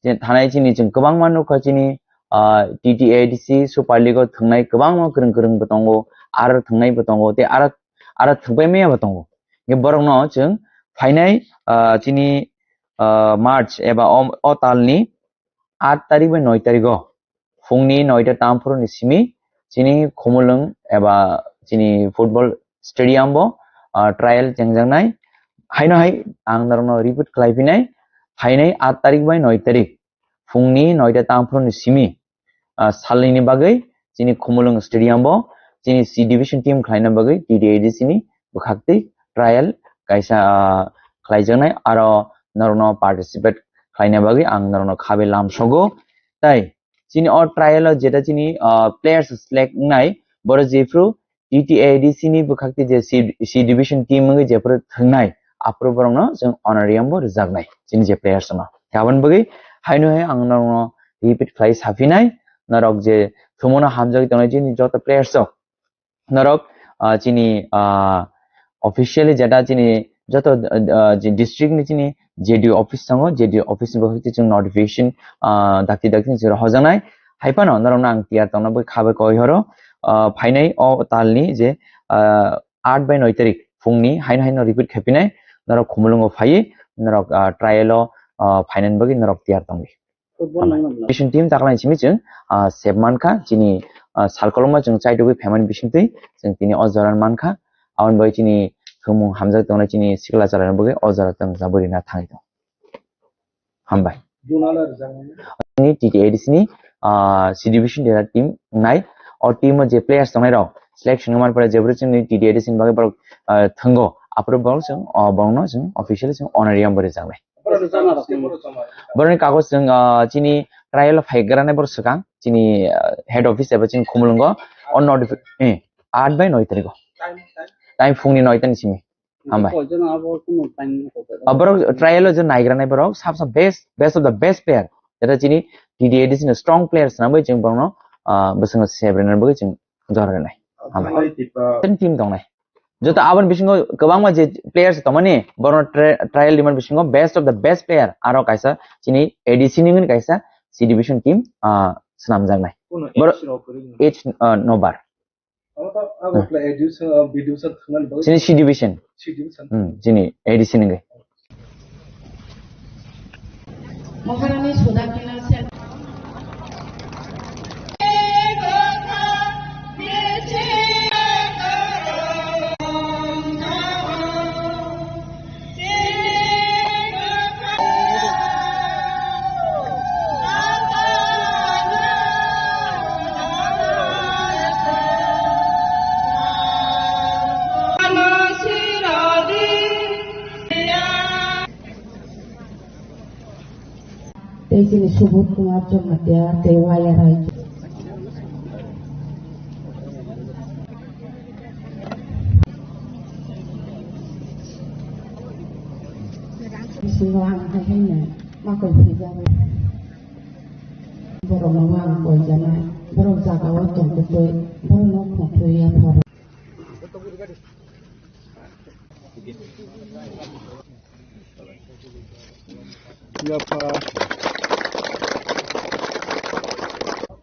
je thanai chini chwng kwbangma nukha chini, ah, T T A D C Super League o thwngnai kwbangma kwrwng kwrwng bo tongo, aro thwngnai bo tongo, tei aro, aro thwngpai maya bo tongo. Borokno chwng phainai, ah, chini, ah, March eba o, o talni aat tarik bai noi tarik o phungni noita tamphuru ni simi chini Khumulwng eba chini football stadium bo, ah, trial chengjaknai. Haino hai ang norokno repeat khlai phinai, phainai aat tarik bai noi tarik phungni noita tamphuru ni simi, ah, salnwini bagwi chini Khumulwng stadium bo chini C division team khlaina bagwi T T A D C ni bwkhaktwi trial kaisa, ah, khlaijaknai, aro norokno participate khlaina bagwi ang norokno khabe lamsogo. Tai chini o trial o jeta chini, ah, players select wngnai, borok jephru T T A D C ni bwkhaktwi je C, C division team wngwi jephru thwngnai, aphuru borokno chwng honorarium bo rwjaknai chini je players no. Aboni bagwi haino hai ang norokno repeat khlai saphinai, norok je thwngmungno hamjagwi tongnai chini joto players rok, norok, ah, chini, ah, officially jeta chini joto, ah, je district ni chini J D O office tongo, J D O office ni bagwi chwng notification, ah, dakti dakti ni chwng hojaknai. Hai phano norokno ang tiyar tongna bagwi kha bai koi horo, ah, phainai o talni je, ah, aat bai noi tarik phungni haino haino repeat khaipinai, norok Khumulwngo phaiwi norok, ah, trial o, ah, phainani bagwi norok tiyar tongdi. Football nangna bwla. Vision team taklai simi chwng, ah, sep mankha chini, ah, salkoloma chwng chaitugwi phaimani bisingtwi chwng tini o jora mankha. Aboni bagwi chini thwngmung hamjak tongnai chini sikla chwrairokni bagwi o jora chwng jabwi rina thangwi tongo. Hambai. Juna le rwjakmani. Chini T T A D C ni, ah, C division dera team wngnai. O team o je players tongnai rok selection wngmani pore jephru chini T T A D C ni bagwi borok, ah, thwngo. Aphuru borok chwng, ah, borokno chwng officially chwng honorarium bo rwjaknai. Borokni kagoj chwng, ah, chini trial o phaigrani borok swkang, chini, ah, head office eba chini Khumulwngo, o notifi-, eh, aat bai noi tarikh o. Time phungni noi ta ni simi. Hambai. Ah, borok trial o je naigrani borok, sab sab best, best of the best player. Jeta chini T T A D C ni strong players nangbai chwng borokno, ah, bwskango sebrina bagwi chwng jora rwnai. Hambai. Ten team tongnai. Joto aboni bisingo kwbangma je players tongmani, borokno tri-, trial rimani bisingo best of the best player aro kaisa chini A D C ni wngwi kaisa C division team, ah, swnamjaknai. Borok age, ah, nobar. Chini C division. Hmm, chini A D C ni wngwi. Maharani Sudakina Sen. Chini Subodh Kumar Jamatia tei Waya Rai. Bisingo ang hai haino makoi phaijago. Borokno ang koijanai. Borok jagao tongtwtwi, borokno khongthwi yapharo.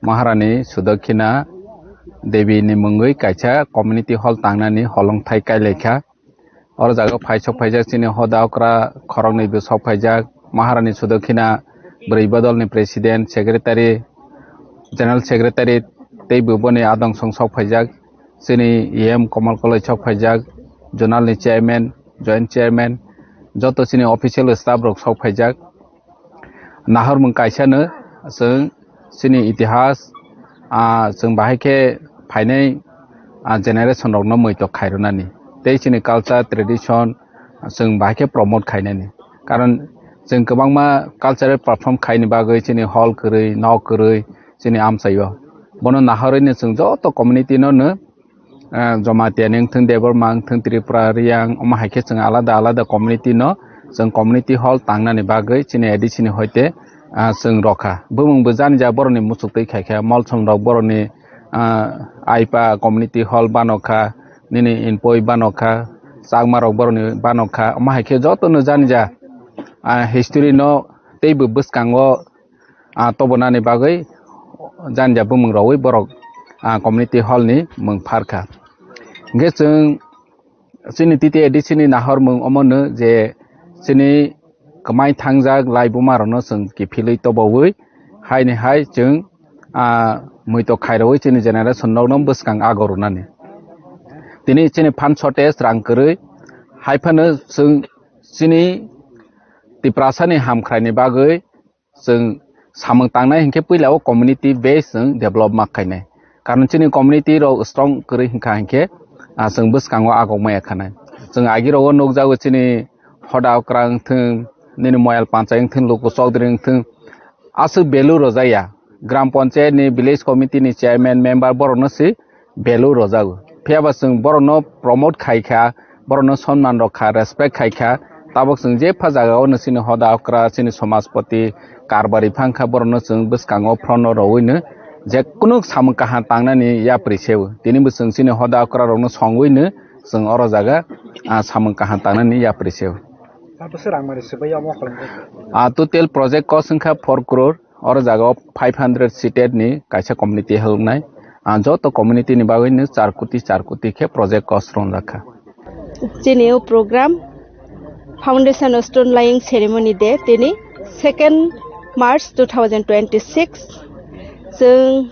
Maharani Sudakhina Devi ni mungwi kaisa community hall tangnani holongthai kailaikha. Oro jaga phai sok phaijak chini hoda okra khoroknwi bo sok phaijak. Maharani Sudakhina bwrwi bodolni president, secretary, general secretary tei bo boni adong song sok phaijak. Chini E M Komal Koloi sok phaijak, zonal ni chairman, joint chairman, joto chini official staff rok sok phaijak. Nahormung kaisano chwng chini itihas, ah, chwng bahai khe phainai, ah, generation rokno muitok khairwnani tei chini culture, tradition chwng bahai khe promote khainani. Karon chwng kwbangma cultural perform khaini bagwi chini hall kwrwi, nok kwrwi chini amchaio. Bono nahorwino chwng joto community no no, ah, Jamatia ni wngthung, Debbarma wngthung, Tripura, Riyang, omo hai khe chwng alada alada community no chwng community hall tangnani bagwi chini A D C ni hoite, ah, chwng rokha. Bumung bo jani ja borokni muchuk twi khai kha, Molsom rok borokni, ah, Aipa community hall bano kha, nini Inpoi bano kha, Chakma rok borokni bano kha, omo hai khe joto no jani ja, ah, history no tei bo bwskango ah, tobonani bagwi jani ja bumung rogwi borok, ah, community hall ni mung pharkha. Hingkhe chwng chini T T A D C ni nahor mung omono je chini kwmai thangjak laibuma rokno chwng kiphilwi tobowi haini hai chwng, ah, muitok khairogwi chini generation rokno bwskang ago rwnani. Tini chini phan shortage rang kwrwi hai phano chwng chini Tiprasa ni hamkrai ni bagwi chwng samung tangnai hinkhe puila o community base chwng develop ma khainai. Karon chini community rok strong kwrwi hinkha hinkhe, ah, chwng bwskango agok maya khanai. Chwng agi rogo nukjago chini Hoda Okra wngthwng, nini Moyal Panchai wngthwng, Luku Chaudhary wngthwng, aswk value rwjakya. Gram Panchayat ni, village committee ni chairman, member borokno se value rwjago. Phiya ba chwng borokno promote khai kha, borokno sonman rw kha, respect khai kha, tabok chwng jepha jagao no chini Hoda Okra, chini Somajpati, Karbari phang kha, borokno chwng bwskango front o rowino je kunu samung kaham tangnani yapri seo. Tini bo chwng chini Hoda Okra rokno songwino chwng oro jaga, ah, samung kaham tangnani yapri seo. Abo se rang mari se bai omo kholong. Ah, total project cost wngkha four crore. Oro jaga o five hundred seated ni kaisa community helpnai. Ah, joto community ni bagwi no char koti, char koti khe project cost rwngjak kha. Chini o program Foundation Stone Laying Ceremony Day, tini second March two thousand twenty-six. Chwng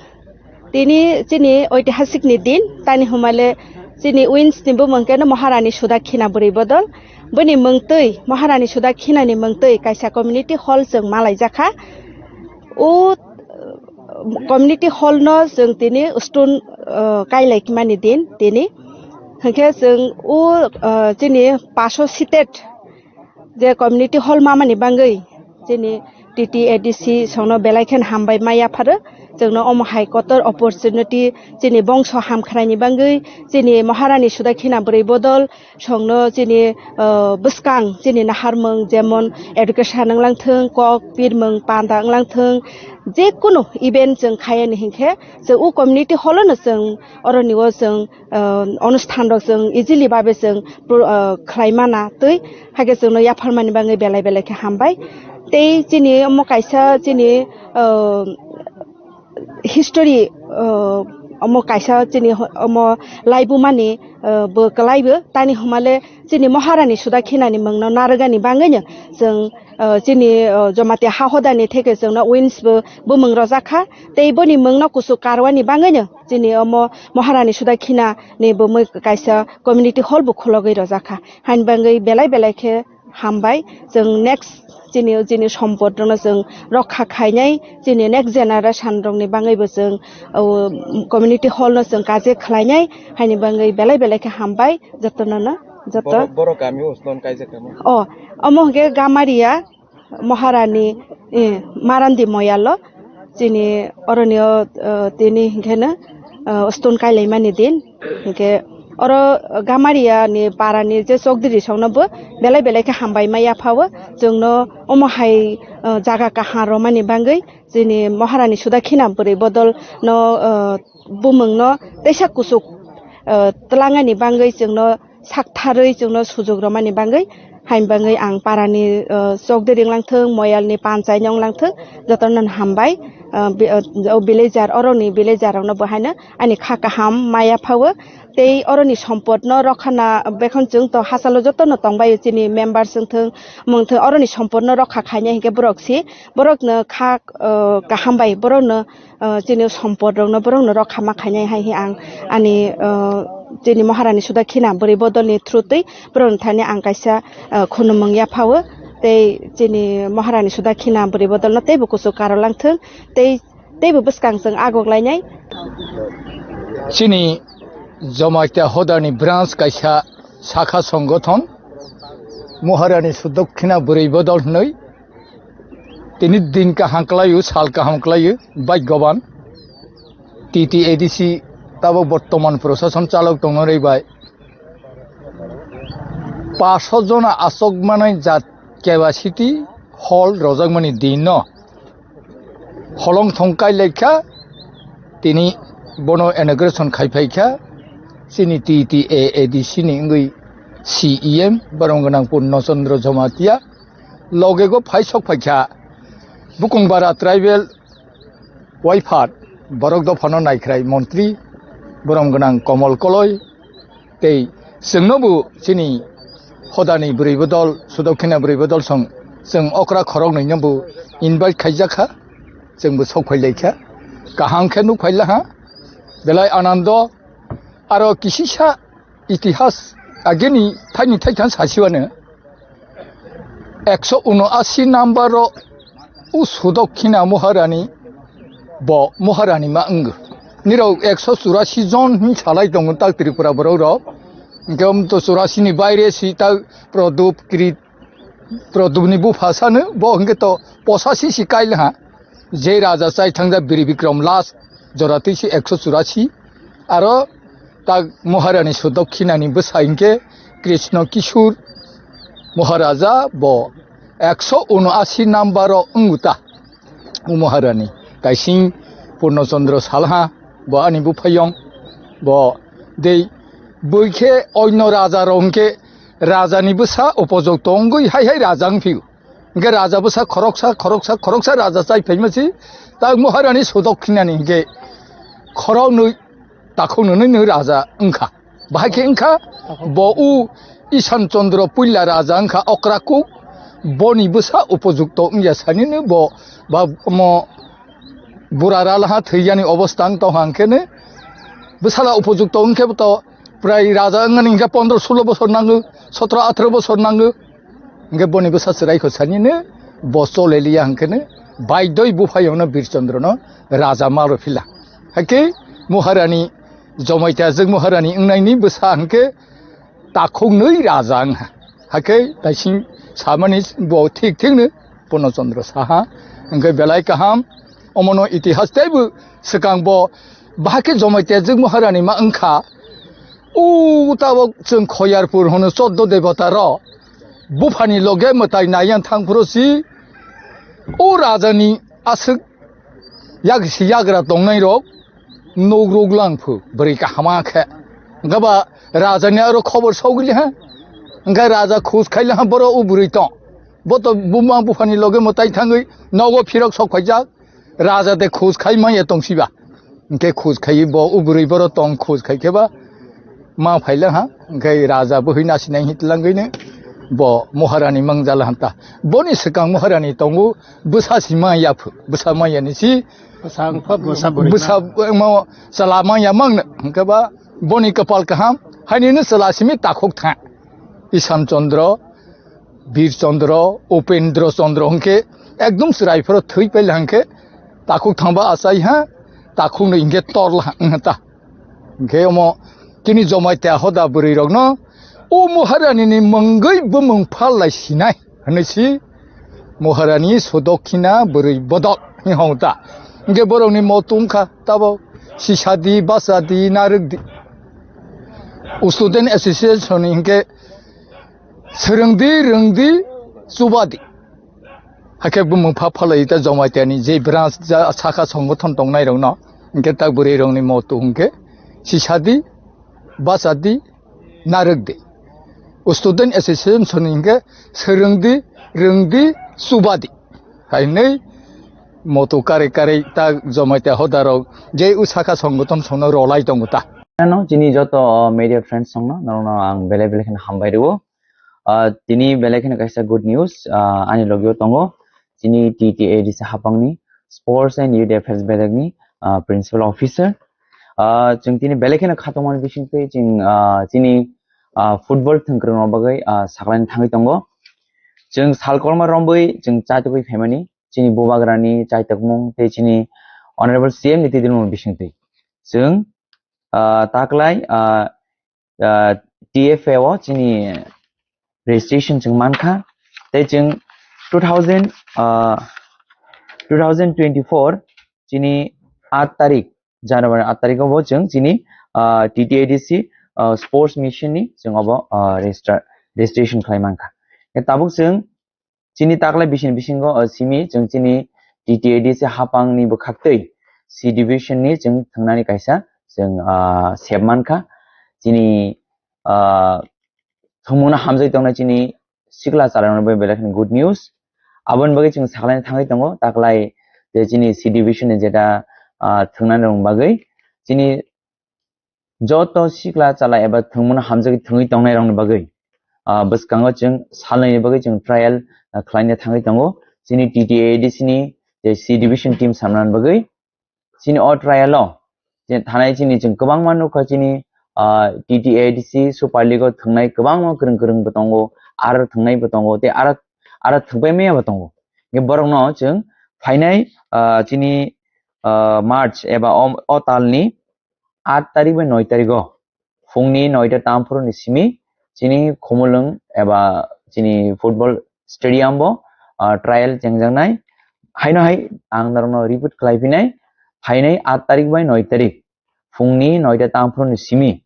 tini chini oitihasik ni din, tani humale chini wins ni bumung khe no Maharani Sudakhina bwrwi bodol. Bini mungtwi, Maharani Sudakhina ni mungtwi kaisa community hall chwng malaijakha. O, uh, community hall no chwng tini stone, uh, kailai mani din tini. Hinkhe chwng o, uh, chini paso seated je community hall mamani bangwi chini T T A D C songno belai khen hambai ma yapharo. Chwngno omo hai kotor opportunity chini bongso hamkhraini bangwi, chini Maharani Sudakhina bwrwi bodol songno chini, uh, bwskang chini naharmung jemon education wnglang thung, kok pirmung panda wnglang thung, je kunu event chwng khayani hinkhe chwng o community hall no chwng oroni o chwng, uh, onusthan rok chwng easily babe chwng pro-, uh, khlai mana twi, haikhe chwngno yapharmani bagwi belai belai khe hambai. Tei chini omo kaisa chini, uh, history, uh, omo kaisa chini ho-, omo laibumani, uh, bo kwlaibo tani humale chini Maharani Sudakhinani mungno narwgani bagwino chwng, uh, chini, uh, Jamatia ha hodani theke chwngno wins bo bumung rwjakha. Tei boni mungno kuchuk karwani bagwino chini omo Maharani Sudakhina ni bumui kaisa community hall bo khulogwi rwjakha. Haini bagwi belai belai khe hambai. Chwng next chini, chini sompot rokno chwng rokha khainai, chini next generation rokni bagwi bo chwng, o, community hall no chwng kaje khlainai. Haini bagwi belai belai khe hambai jotono no, joto. Boro, boro kami o stone kaijak tamo? O, omo hwnkhe Gamaria. Maharani, eh, Marandi moyalo chini oroni o, eh, tini hinkhe no, eh, stone kailaimani din. Hinkhe oro Gamaria ni para ni je chokdiri song no bo belai belai khe hambai ma yapha o. Chwng no omo hai, eh, jaga kaham romani bagwi chini Maharani Sudakhina bwrwi bodol no, eh, bumung no teisa kuchuk, eh, twlangani bagwi chwng no saktharwi chwngno sujuk romani bagwi, haini bagwi ang parani, uh, chokdiri wnglang thung, moyalni panchai ni wnglang thung, jotono hambai, uh, bi-, uh, o villager, oroni villager rokno bo haino ani kha kaham maya phawo, tei oroni sompotno rokha na bekhon chwng to hachalo jotono tongbaio chini members wng thung, mung thung, oroni sompotno rokha khaina hinkhe borok si, borokno kha, uh, kaham bai borokno, uh, chini sompot rokno borokno rokha ma khainai hai hi ang ani, uh, chini Maharani Sudakhina bwrwi bodolni through twi borokni thani ang kaisa, uh, khunumung yaphawo tei chini Maharani Sudakhina bwrwi bodolno teibo kuchuk karolang thung tei teibo bwskang chwng agok lainai. Chini Jamatia hodani branch kaisa sakha songothon Maharani Sudakhina bwrwi bodol hwnwi tini din kaham kwlaio, sal kaham kwlaio, bhagyaban. T T A D C tabok bortoman prosason chalok tongnai bai. Paso jona asok manai jat capacity hall rojakmani din no holong thong kai laikha, tini bono inauguration khai phaikha, chini T T A A D C ni wngwi C E M, borom gwnang Purno Chandra Jamatia. Loge go phai sok phaikha Bukungbara tribal waiphat, borok dophano naikhrai montri, borom gwnang Komol Koloi, tei chwngno bo chini hodani bwrwi bodol, Sudakhina bwrwi bodol song chwng okra khoroknwi no bo invite khaijakha, chwng bo sok phai laikha, kaham khe nuk phai laha, belai anando, aro kisisa itihas ageni thaini thaitham sasiwano ekso uno asi number o u Sudakhina Maharani bo Maharani ma wngo. Nirok ekso churasi jon hin salai tongo tak Tripura borok rok. Hingke om to churasi ni baire si tak Prodop Krit Prodopni bupha sano bo hingke to posasi si kail ha. Je raja chai thangja Biri Bikram last jora twi si ekso churasi. Aro tak Maharani Sudokhinani bwsa hinkhe Krishna Kishur Maharaja bo ekso uno asi number o wngwi ta. O Maharani kaising Purno Chandra salha bo ani buphayong bo dei bwikhe oino raja rok hinkhe rajani bwsa upojok tongwi hai hai raja wngphio. Hingke raja bwsa khoroksa, khoroksa, khoroksa raja chai phaima si, tak Maharani Sudokhinani hingke khoroknwi takhuknwi nwi raja wngkha. Bahai khe wngkha bo u Isan Chandra puila raja wngkha okra kuk, boni bwsa upojukto wngya sanino bo ba omo bura ralaha thwiyani obostha wng tongkha hingkhe bwsala upojukto wngkhe to prai raja wngmani hingkhe pondro sulo bosor nango, sotro atharo bosor nango. Hingke boni bwsa chwrai kho sanino bo choleliya hingkhe no baidoi buphayongno Bir Chandra no raja malo phila. Haikhe Maharani Jomaita jwk Maharani wngnaini bwsa hingke takhuknwi raja wngha. Haikhe taising samani bo thik thikno Purno Chandra saha. Hingke belai kaham omono itihas teibo swkang bo bahai khe Jomaita jwk Maharani ma wngkha. O tabok chwng Khoyarpur hwno choddo debota rok buphani loge mwtai naiyan thang phuru si o rajani aswk yak si yagra tongnai rok nuk ruk lang phu bwrwi kahama khe. Hwnkhe ba rajani aro khobor sogwi ha. Hwnkhe raja khus khai laha boro o bwrwi tong. Bo to buma buphani loge mwtai thangwi nogo phirok sok phaijak. Raja de khus khai manya tong siba. Hingke khus khai bo o bwrwi boro tong khus khai khe ba ma phaila ha. Hingke raja bo hoi nasinai hitlangwi ne bo Maharani mangjala hanta. Boni swkang Maharani tongo bwsa si manya phu. Bwsa manya ni si Bwsa wngkha, bwsa bwrwi bwsa ma. Mo chala manya mang hingke ba boni kapal kaham. Haini no chala simi takhuk tha. Isan Chandra Bir Chandra, Upendra Chandra hwnkhe ekdom chwrai phoro thwi paila hwnkhe takhuk thangba achai ha, takhuk no hwnkhe torla ha wngkha ta. Hwnkhe omo chini Jomaita hoda bwrwi rokno o Maharani ni mungwi bumung phal lai sinai hwnwi si Moharani Sudokhina bwrwi bodol hinwi hwn ta. Hinkhe borokni moto wngkha tabo sisadi, bachadi, narwkdi. Student Association ni hinkhe swrwngdi, rwngdi, chubadi. Hakhe bumung pha phalai ta Jamaitiani je branch ja saka songothon tongnairokno hinkhe ta bwrwirokni moto hinkhe sisadi, bachadi, narwkdi. Student Association ni hinkhe swrwngdi, rwngdi, chubadi. Hai hwnwi moto karwi karwi ta Jamaitia hodarok je o saka songothon songno rolai tongo ta. Ano chini joto media friends songno norokno ang belai belai kheno hambai rwo. Ah, tini belai kheno kaisa good news, ah, ani logio tongo. Chini T T A D C hapangni Sports and Youth Affairs bedekni, ah, Principal Officer. Ah, chwng tini belai kheno khatungmani bisingtwi chwng, ah, chini, ah, football thwngkwrwngno bagwi, ah, saklaini thangwi tongo. Chwng salkolma rombwi chwng chaitugwi phaimani chini bubagrani chaitokmung tei chini Honorable C M ni twidirmung bisingtwi. Chwng, ah, taklai, ah, ah, T F A o chini registration chwng mankha. Tei chwng two thousand, ah, two thousand twenty-four chini aat tarik, January aat tarik o bo chwng chini, ah, T T A D C, ah, sports mission ni chwng obo, ah, register, registration khlai mankha. Tabuk chwng chini taklai bisini bisingo, o simi chwng chini T T A D C hapangni bwkhaktwi C division ni chwng thwngnani kaisa chwng, ah, sep mankha. Chini, ah, thwngmungno hamjagwi tongnai chini sikla chwlairokno bai belai kheno good news. Aboni bagwi chwng saklaina thangwi tongo, taklai je chini C division ni jeta, ah, thwngnani rokni bagwi chini joto sikla chwla eba thwngmungno hamjagwi thwngwi tongnairokni bagwi, ah, bwskango chwng salnwini bagwi chwng trial, ah, khlaina thangwi tongo. Chini T T A D C ni je C division team samnani bagwi chini o trial o je thanai chini chwng kwbangma nukha chini, ah, T T A D C Super League o thwngnai kwbangma kwrwng kwrwng bo tongo, aro thwngnai bo tongo, tei aro, aro thwngpai maya bo tongo. Borokno chwng phainai, ah, chini, ah, March eba o, o talni aat tarik bai noi tarik o phungni noita tamphuru ni simi chini Khumulwng eba chini football stadium bo, ah, trial chengjaknai. Haino hai ang norokno repeat khlai phinai, phainai aat tarik bai noi tarik phungni noita tamphuru ni simi,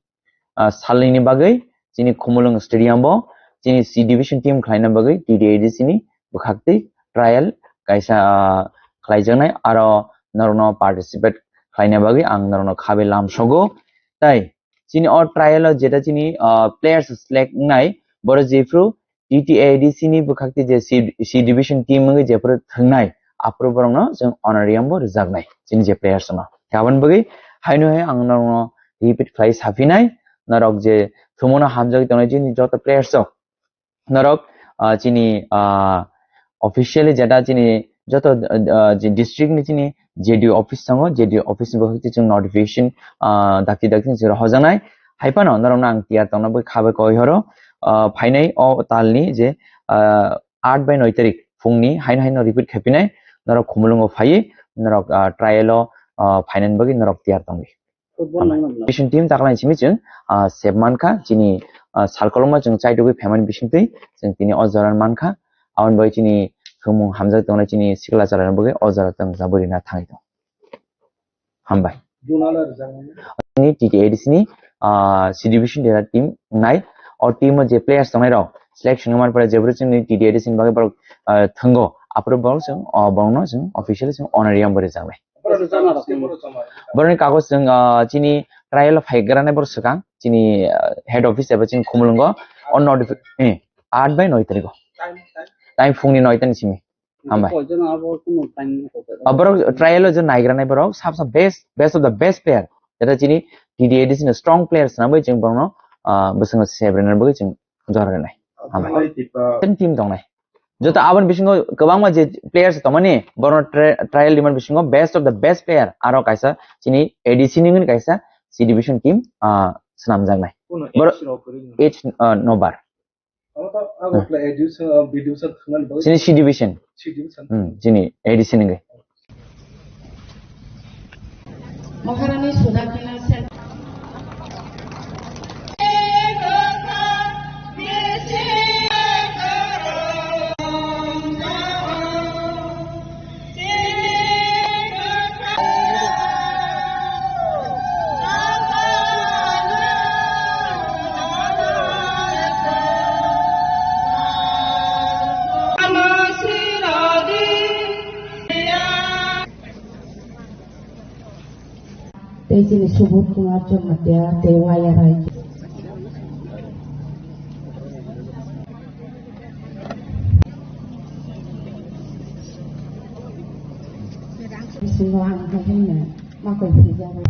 ah, salnwini bagwi chini Khumulwng stadium bo chini C division team khlaina bagwi T T A D C ni bwkhaktwi trial kaisa, ah, khlaijaknai, aro norokno participate khlaina bagwi ang norokno khabe lamsogo. Tai chini o trial o jeta chini, ah, players select wngnai, borok jephru T T A D C ni bwkhaktwi je C, C division team wngwi jephru thwngnai, aphuru borokno chwng honorarium bo rwjaknai chini je players no. Aboni bagwi haino hai ang norokno repeat khlai saphinai, norok je thwngmungno hamjagwi tongnai chini joto players rok, norok, ah, chini, ah, officially jeta chini joto, ah, je district ni chini J D O office tongo, J D O office ni bwkhakti chwng notification, ah, dakti dakti chwng hojaknai. Hai phano norokno ang tiyar tongna bagwi kha bai koi horo, ah, phainai o talni je, ah, aat bai noi tarik phungni haino haino repeat khaipinai, norok Khumulwngo phaiwi norok, ah, trial o, ah, phainani bagwi norok tiyar tongdi. Football nangna bwla. Vision team taklai simi chwng, ah, sep mankha chini, ah, salkoloma chwng chaitugwi phaimani bisingtwi chwng tini o jora mankha. Aboni bagwi chini thwngmung hamjak tongnai chini sikla chwlairokni bagwi o jora chwng jabwi rina thangwi tong. Hambai. Juna le rwjakmani. Chini T T A D C ni, ah, C division dera team nai. O team o je players tongnai rok selection wngmani pore jebru chini T T A D C ni bagwi borok, ah, thwngo. Aphuru borok chwng, ah, borokno chwng officially chwng honorarium bo rwjaknai. Borokni kagoj chwng, ah, chini trial o phaigrani borok swkang, chini, ah, head office eba chini Khumulwngo, o notifi-, eh, aat bai noi tarikh o. Time phungni noi ta ni simi. Hambai. Ah, borok trial o je naigranai borok, sab sab best, best of the best player. Jeta chini T T A D C ni strong player swnamwi chwng borokno, ah, bwskango sebrina bagwi chwng jora rwnai. Hambai. Ten team tongnai. Joto aboni bisingo kwbangma je players tongmani, borokno tri-, trial rimani bisingo best of the best player aro kaisa chini A D C ni wngwi kaisa C division team, ah, swnamjaknai. Borok age, ah, nobar. Chini C division. Hmm, chini A D C ni wngwi. Maharani Sudakina Sen- Chini Subodh Kumar Jamatia tei Waya Rai. Bisingo ang haino makoi phaijago.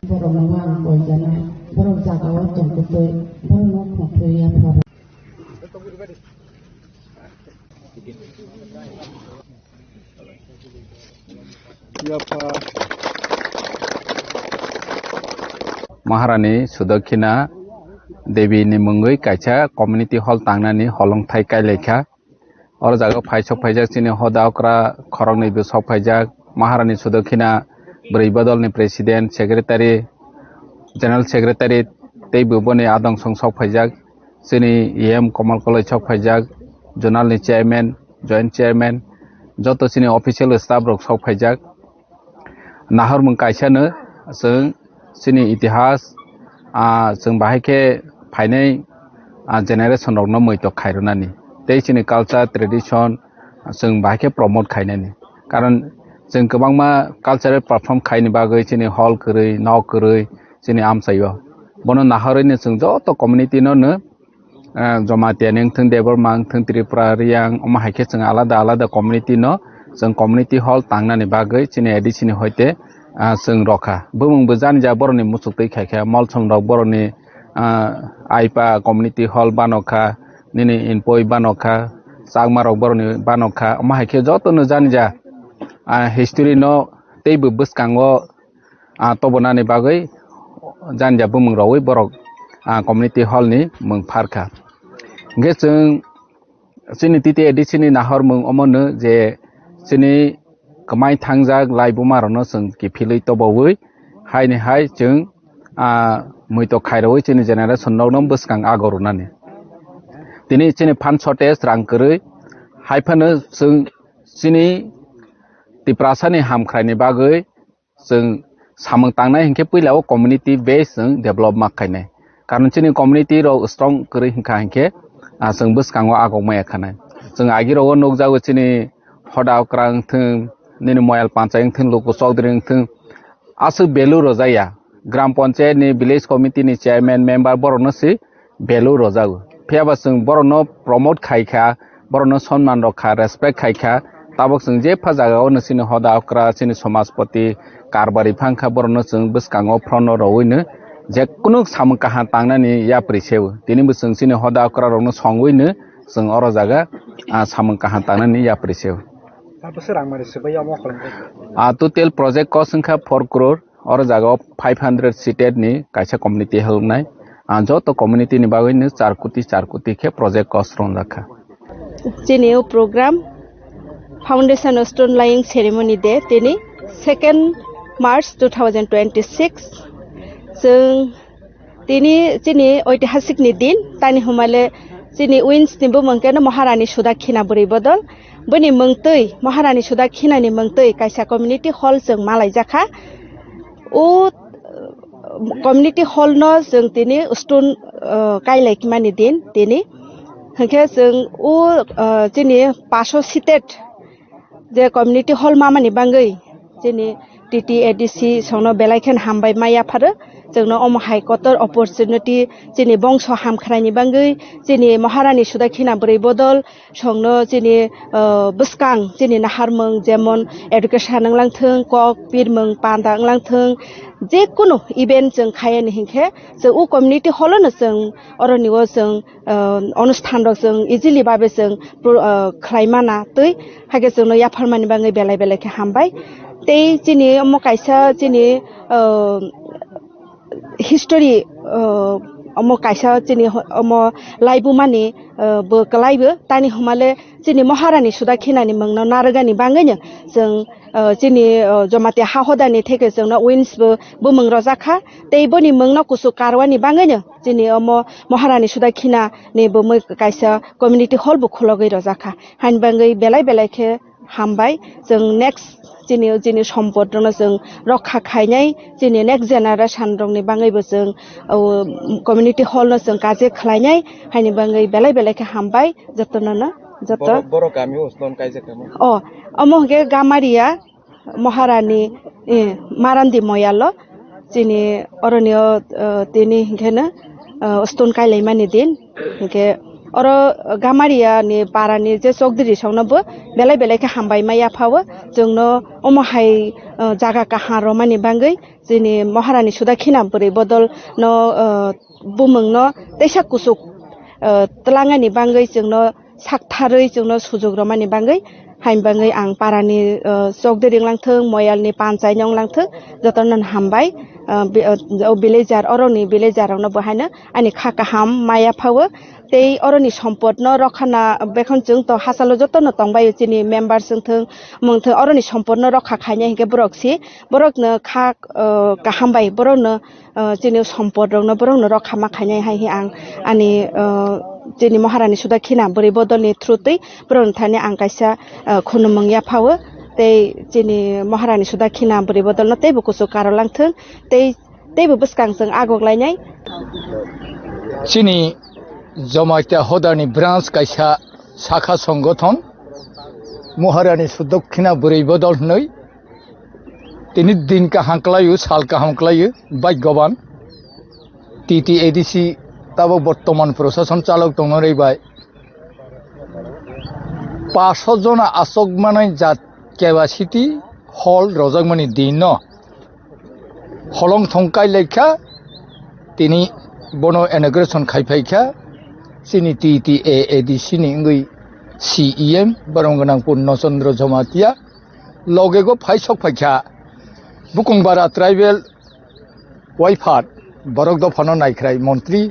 Borokno ang koijanai. Borok jagao tongkutwi, borokno khongthwi yapharo. Maharani Sudakhina Devi ni mungwi kaisa community hall tangnani holongthai kailaikha. Oro jaga phai sok phaijak chini hoda okra khoroknwi bo sok phaijak. Maharani Sudakhina bwrwi bodolni president, secretary, general secretary tei bo boni adong song sok phaijak. Chini E M Komal Koloi sok phaijak, zonal ni chairman, joint chairman, joto chini official staff rok sok phaijak. Nahormung kaisano chwng chini itihas, ah, chwng bahai khe phainai, ah, generation rokno muitok khairwnani tei chini culture, tradition chwng bahai khe promote khainani. Karon chwng kwbangma cultural perform khaini bagwi chini hall kwrwi, nok kwrwi chini amchaio. Bono nahorwino chwng joto community no no, ah, Jamatia ni wngthung, Debbarma wngthung, Tripura, Riyang, omo hai khe chwng alada alada community no chwng community hall tangnani bagwi chini A D C ni hoite, ah, chwng rokha. Bumung bo jani ja borokni muchuk twi khai kha, Molsom rok borokni, ah, Aipa community hall bano kha, nini Inpoi bano kha, Chakma rok borokni bano kha, omo hai khe joto no jani ja, ah, history no tei bo bwskango ah, tobonani bagwi jani ja bumung rogwi borok, ah, community hall ni mung pharkha. Hingkhe chwng chini T T A D C ni nahor mung omono je chini kwmai thangjak laibuma rokno chwng kiphilwi tobowi haini hai chwng, ah, muitok khairogwi chini generation rokno bwskang ago rwnani. Tini chini phan shortage rang kwrwi hai phano chwng chini Tiprasa ni hamkrai ni bagwi chwng samung tangnai hinkhe puila o community base chwng develop ma khainai. Karon chini community rok strong kwrwi hinkha hinkhe, ah, chwng bwskango agok maya khanai. Chwng agi rogo nukjago chini Hoda Okra wngthwng, nini Moyal Panchai wngthwng, Luku Chaudhary wngthwng, aswk value rwjakya. Gram Panchayat ni, village committee ni chairman, member borokno se value rwjago. Phiya ba chwng borokno promote khai kha, borokno sonman rw kha, respect khai kha, tabok chwng jepha jagao no chini Hoda Okra, chini Somajpati, Karbari phang kha, borokno chwng bwskango front o rowino je kunu samung kaham tangnani yapri seo. Tini bo chwng chini Hoda Okra rokno songwino chwng oro jaga, ah, samung kaham tangnani yapri seo. Abo se rang mani se bai omo kholong khe. Ah, total project cost wngkha four crore. Oro jaga o five hundred seated ni kaisa community helpnai. Ah, joto community ni bagwi no char koti, char koti khe project cost rwngjak kha. Chini o program Foundation Stone Laying Ceremony Day, tini second March two thousand twenty-six. Chwng tini chini oitihasik ni din, tani humale chini wins ni bumung khe no Maharani Sudakhina bwrwi bodol. Bini mungtwi, Maharani Sudakhina ni mungtwi kaisa community hall chwng malaijakha. O, uh, community hall no chwng tini stone, uh, kailai mani din tini. Hinkhe chwng o, uh, chini paso seated je community hall mamani bangwi chini T T A D C songno belai khen hambai ma yapharo. Chwngno omo hai kotor opportunity chini bongso hamkhraini bangwi, chini Maharani Sudakhina bwrwi bodol songno chini, uh, bwskang chini naharmung jemon education wnglang thung, kok pirmung panda wnglang thung, je kunu event chwng khayani hinkhe chwng o community hall no chwng oroni o chwng, uh, onusthan rok chwng easily babe chwng pro-, uh, khlai mana twi, haikhe chwngno yapharmani bagwi belai belai khe hambai. Tei chini omo kaisa chini, uh, history, uh, omo kaisa chini ho-, omo laibumani, uh, bo kwlaibo tani humale chini Maharani Sudakhinani mungno narwgani bagwino chwng, uh, chini, uh, Jamatia ha hodani theke chwngno wins bo bumung rojakha, tei boni mungno kuchuk karwani bagwino chini omo Maharani Sudakhina ni bumui kaisa community hall bo khulogwi rojakha. Haini bagwi belai belai khe hambai. Chwng next chini, chini sompot rokno chwng rokha khainai, chini next generation rokni bagwi bo chwng, o, community hall no chwng kaje khlainai, haini bagwi belai belai khe hambai jotono no, joto. Boro, boro kami o stone kaijak tamo? O, omo hwnkhe Gamaria, Maharani, eh, Marandi moyalo chini oroni o, eh, tini hinkhe no, eh, stone kailaimani din. Hinkhe oro Gamaria ni para ni je chokdiri song no bo belai belai khe hambai ma yapha o. Chwng no omo hai, eh, jaga kaham romani bagwi chini Maharani Sudakhina bwrwi bodol no, eh, bumung no teisa kuchuk, eh, twlangani bagwi chwng no saktharwi chwngno sujuk romani bagwi, haini bagwi ang parani, uh, chokdiri wnglang thung, moyalni panchai ni wnglang thung, jotono hambai, uh, bi-, uh, o villager, oroni villager rokno bo haino ani kha kaham maya phawo, tei oroni sompotno rokha na bekhon chwng to hachalo jotono tongbaio chini members wng thung, mung thung, oroni sompotno rokha khainai hinkhe borok si, borokno kha, uh, kaham bai borokno, uh, chini sompot rokno borokno rokha ma khainai hai hi ang ani, uh, chini Maharani Sudakhina bwrwi bodolni through twi borokni thani ang kaisa, uh, khunumung yaphawo tei chini Maharani Sudakhina bwrwi bodolno teibo kuchuk karolang thung tei teibo bwskang chwng agok lainai. Chini Jamatia hodani branch kaisa sakha songothon Maharani Sudakhina bwrwi bodol hwnwi tini din kaham kwlaio, sal kaham kwlaio, bhagyaban. T T A D C tabok bortoman prosason chalok tongna rwi bai. Paso jona asok manai jat capacity hall rojakmani din no holong thong kai lai kha, tini bono inauguration khai phai kha, chini T T A A D C ni wngwi C E M, borom gwnang Purno Chandra Jamatia. Loge go phai sok phai kha Bukungbara tribal waiphat, borok dophano naikhrai montri,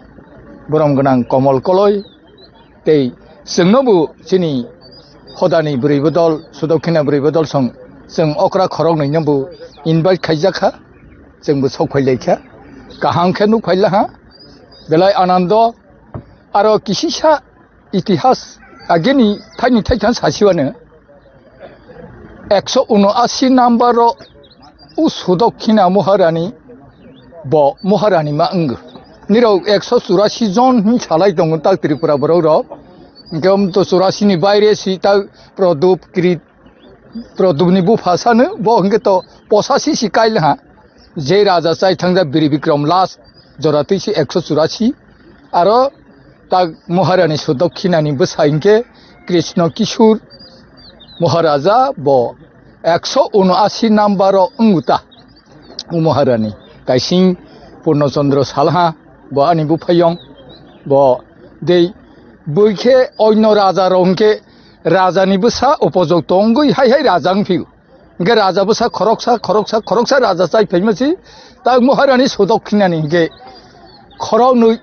borom gwnang Komol Koloi, tei chwngno bo chini hodani bwrwi bodol, Sudakhina bwrwi bodol song chwng okra khoroknwi no bo invite khaijak kha, chwng bo sok phai lai kha, kaham khe nuk phai la ha, belai anando, aro kisisa itihas ageni thaini thaitham sasiwano ekso uno asi number o u Sudakhina Maharani bo Maharani ma wngo. Nirok ekso churasi jon hin salai tongo tak Tripura borok rok. Hingke om to churasi ni baire si tak Prodop, Krit, Prodop ni bupha sano bo hingke to posasi si kail ha. Je raja chai thangja Biri Bikram last jora twi si ekso churasi. Aro tak Maharani Sudokhinani bwsa hinkhe Krishna Kishur Maharaja bo ekso uno asi number o wngo ta. O Maharani kaising Purno Chandra salha bo ani buphayong bo dei bwikhe oino raja rok hinkhe rajani bwsa upojok tongwi hai hai raja wngphio. Hingke raja bwsa khoroksa, khoroksa, khoroksa raja chai phaima si, tak Maharani Sudokhinani hingke khoroknwi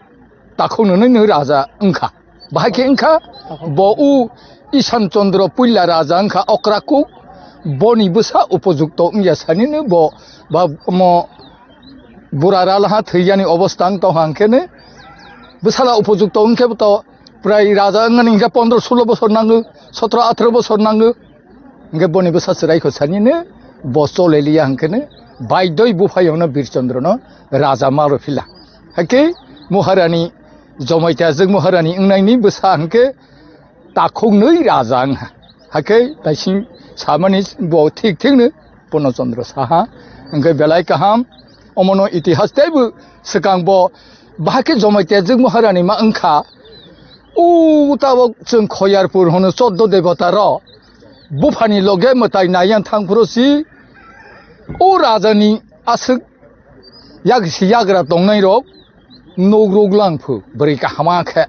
takhuknwi nwi raja wngkha. Bahai khe wngkha, bo u Isan Chandra puila raja wngkha okra kuk, boni bwsa upojukto wngya sanino bo ba omo bura ralaha thwiyani obostha wng tongkha hingkheno bwsala upojukto wngkhe to prai raja wngmani hingkhe pondro sulo bosor nango, sotro atharo bosor nango. Hingke boni bwsa chwrai kho sanino bo choleliya hingkeno baidoi buphayongno Bir Chandra no raja malo phila. Haikhe Maharani Jamatia jwk Maharani wngnaini bwsa hingke takhuknwi raja wngha. Haikhe taising samani bo thik thikno Purno Chandra saha. Hingke belai kaham omono itihas teibo swkang bo bahai khe Jamatia jwk Maharani ma wngkha. O tabok chwng Khoyarpur hwno choddo debota rok. Buphani loge mwtai naiyan thang phuru si o rajani aswk yak si yagra tongnai rok nuk ruk lang phu bwrwi kahama khe.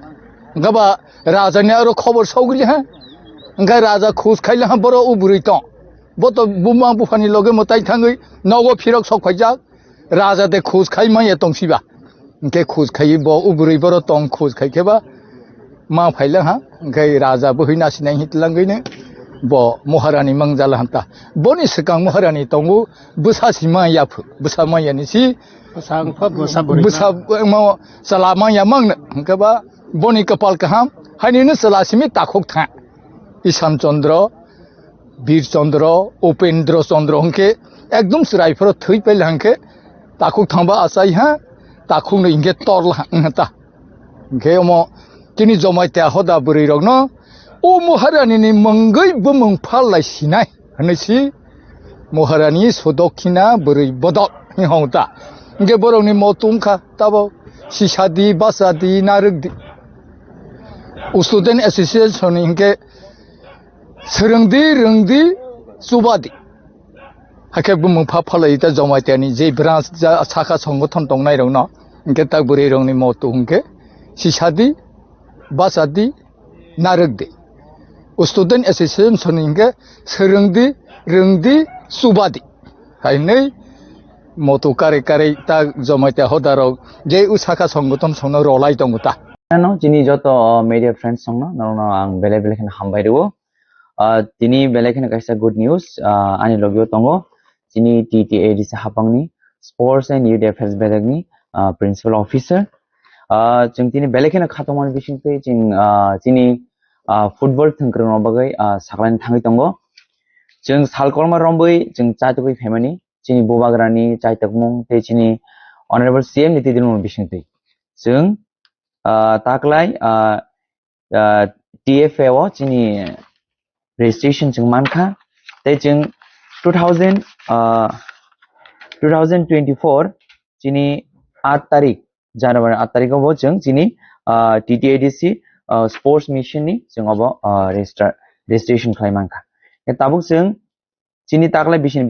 Hwnkhe ba rajani aro khobor sogwi ha. Hwnkhe raja khus khai ha boro o bwrwi tong. Bo to buma buphani loge mwtai thangwi nogo phirok sok phaijak. Raja de khus khai manya tong siba. Hingke khus khai bo o bwrwi boro tong khus khai khe ba ma phaila ha. Hingke raja bo hoi nasinai hitlangwi ne bo Maharani mangjala hanta. Boni swkang Maharani tongo bwsa si manya phu. Bwsa manya ni si bwsa wngkha, bwsa bwrwi bwsa kha. Mo chala manya mang hingke ba boni kapal kaham haini no chala simi takhuk tha. Isan Chandra Bir Chandra, Upendra Chandra hwnkhe ekdom chwrai phoro thwi paila hwnkhe takhuk thangba achai ha, takhuk no hwnkhe torla ha wngkha ta. Hwnkhe omo chini Jamatia hoda bwrwi rokno o Maharani ni mungwi bumung phal lai sinai hwnwi si Moharani sodokhina bwrwi bodok hwnwi hong ta. Hwnkhe borokni moto wngkha tabo sisadi, basadi, narwkdi. Student Association ni hwnkhe swrwngdi, rwngdi, chubadi. Hakhe bumung pha phalai ta Jamaitiani je branch ja saka songothon tongnairokno hwnkhe ta bwrwirokni moto hwnkhe sisadi, basadi, narwkdi. Student Association ni hwnkhe swrwngdi, rwngdi, chubadi. Hai hwnwi moto karwi karwi ta Jamaitia hodarok je usaka songothon songno rolai tongo ta. Ano chini joto media friends songno norokno ang belai belai kheno hambai rwo. Ah, tini belai kheno kaisa good news, ah, ani logio tongo. Chini T T A D C hapangni Sports and Youth Affairs bedekni, ah, Principal Officer. Ah, chwng tini belai kheno khatungmani bisingtwi chwng, ah, chini, ah, football thwngkwrwngno bagwi, ah, saklaini thangwi tongo. Chwng salkolma rombwi chwng chaitugwi phaimani chini bubagrani chaitokmung tei chini Honorable C M ni twidirmung bisingtwi. Chwng, ah, taklai, ah, ah, T F A o chini registration chwng mankha. Tei chwng two thousand, ah, two thousand twenty-four chini aat tarik, January aat tarik o bo chwng chini, ah, T T A D C, ah, sports mission ni chwng obo, ah, register, registration khlai mankha. Tabuk chwng chini taklai bisini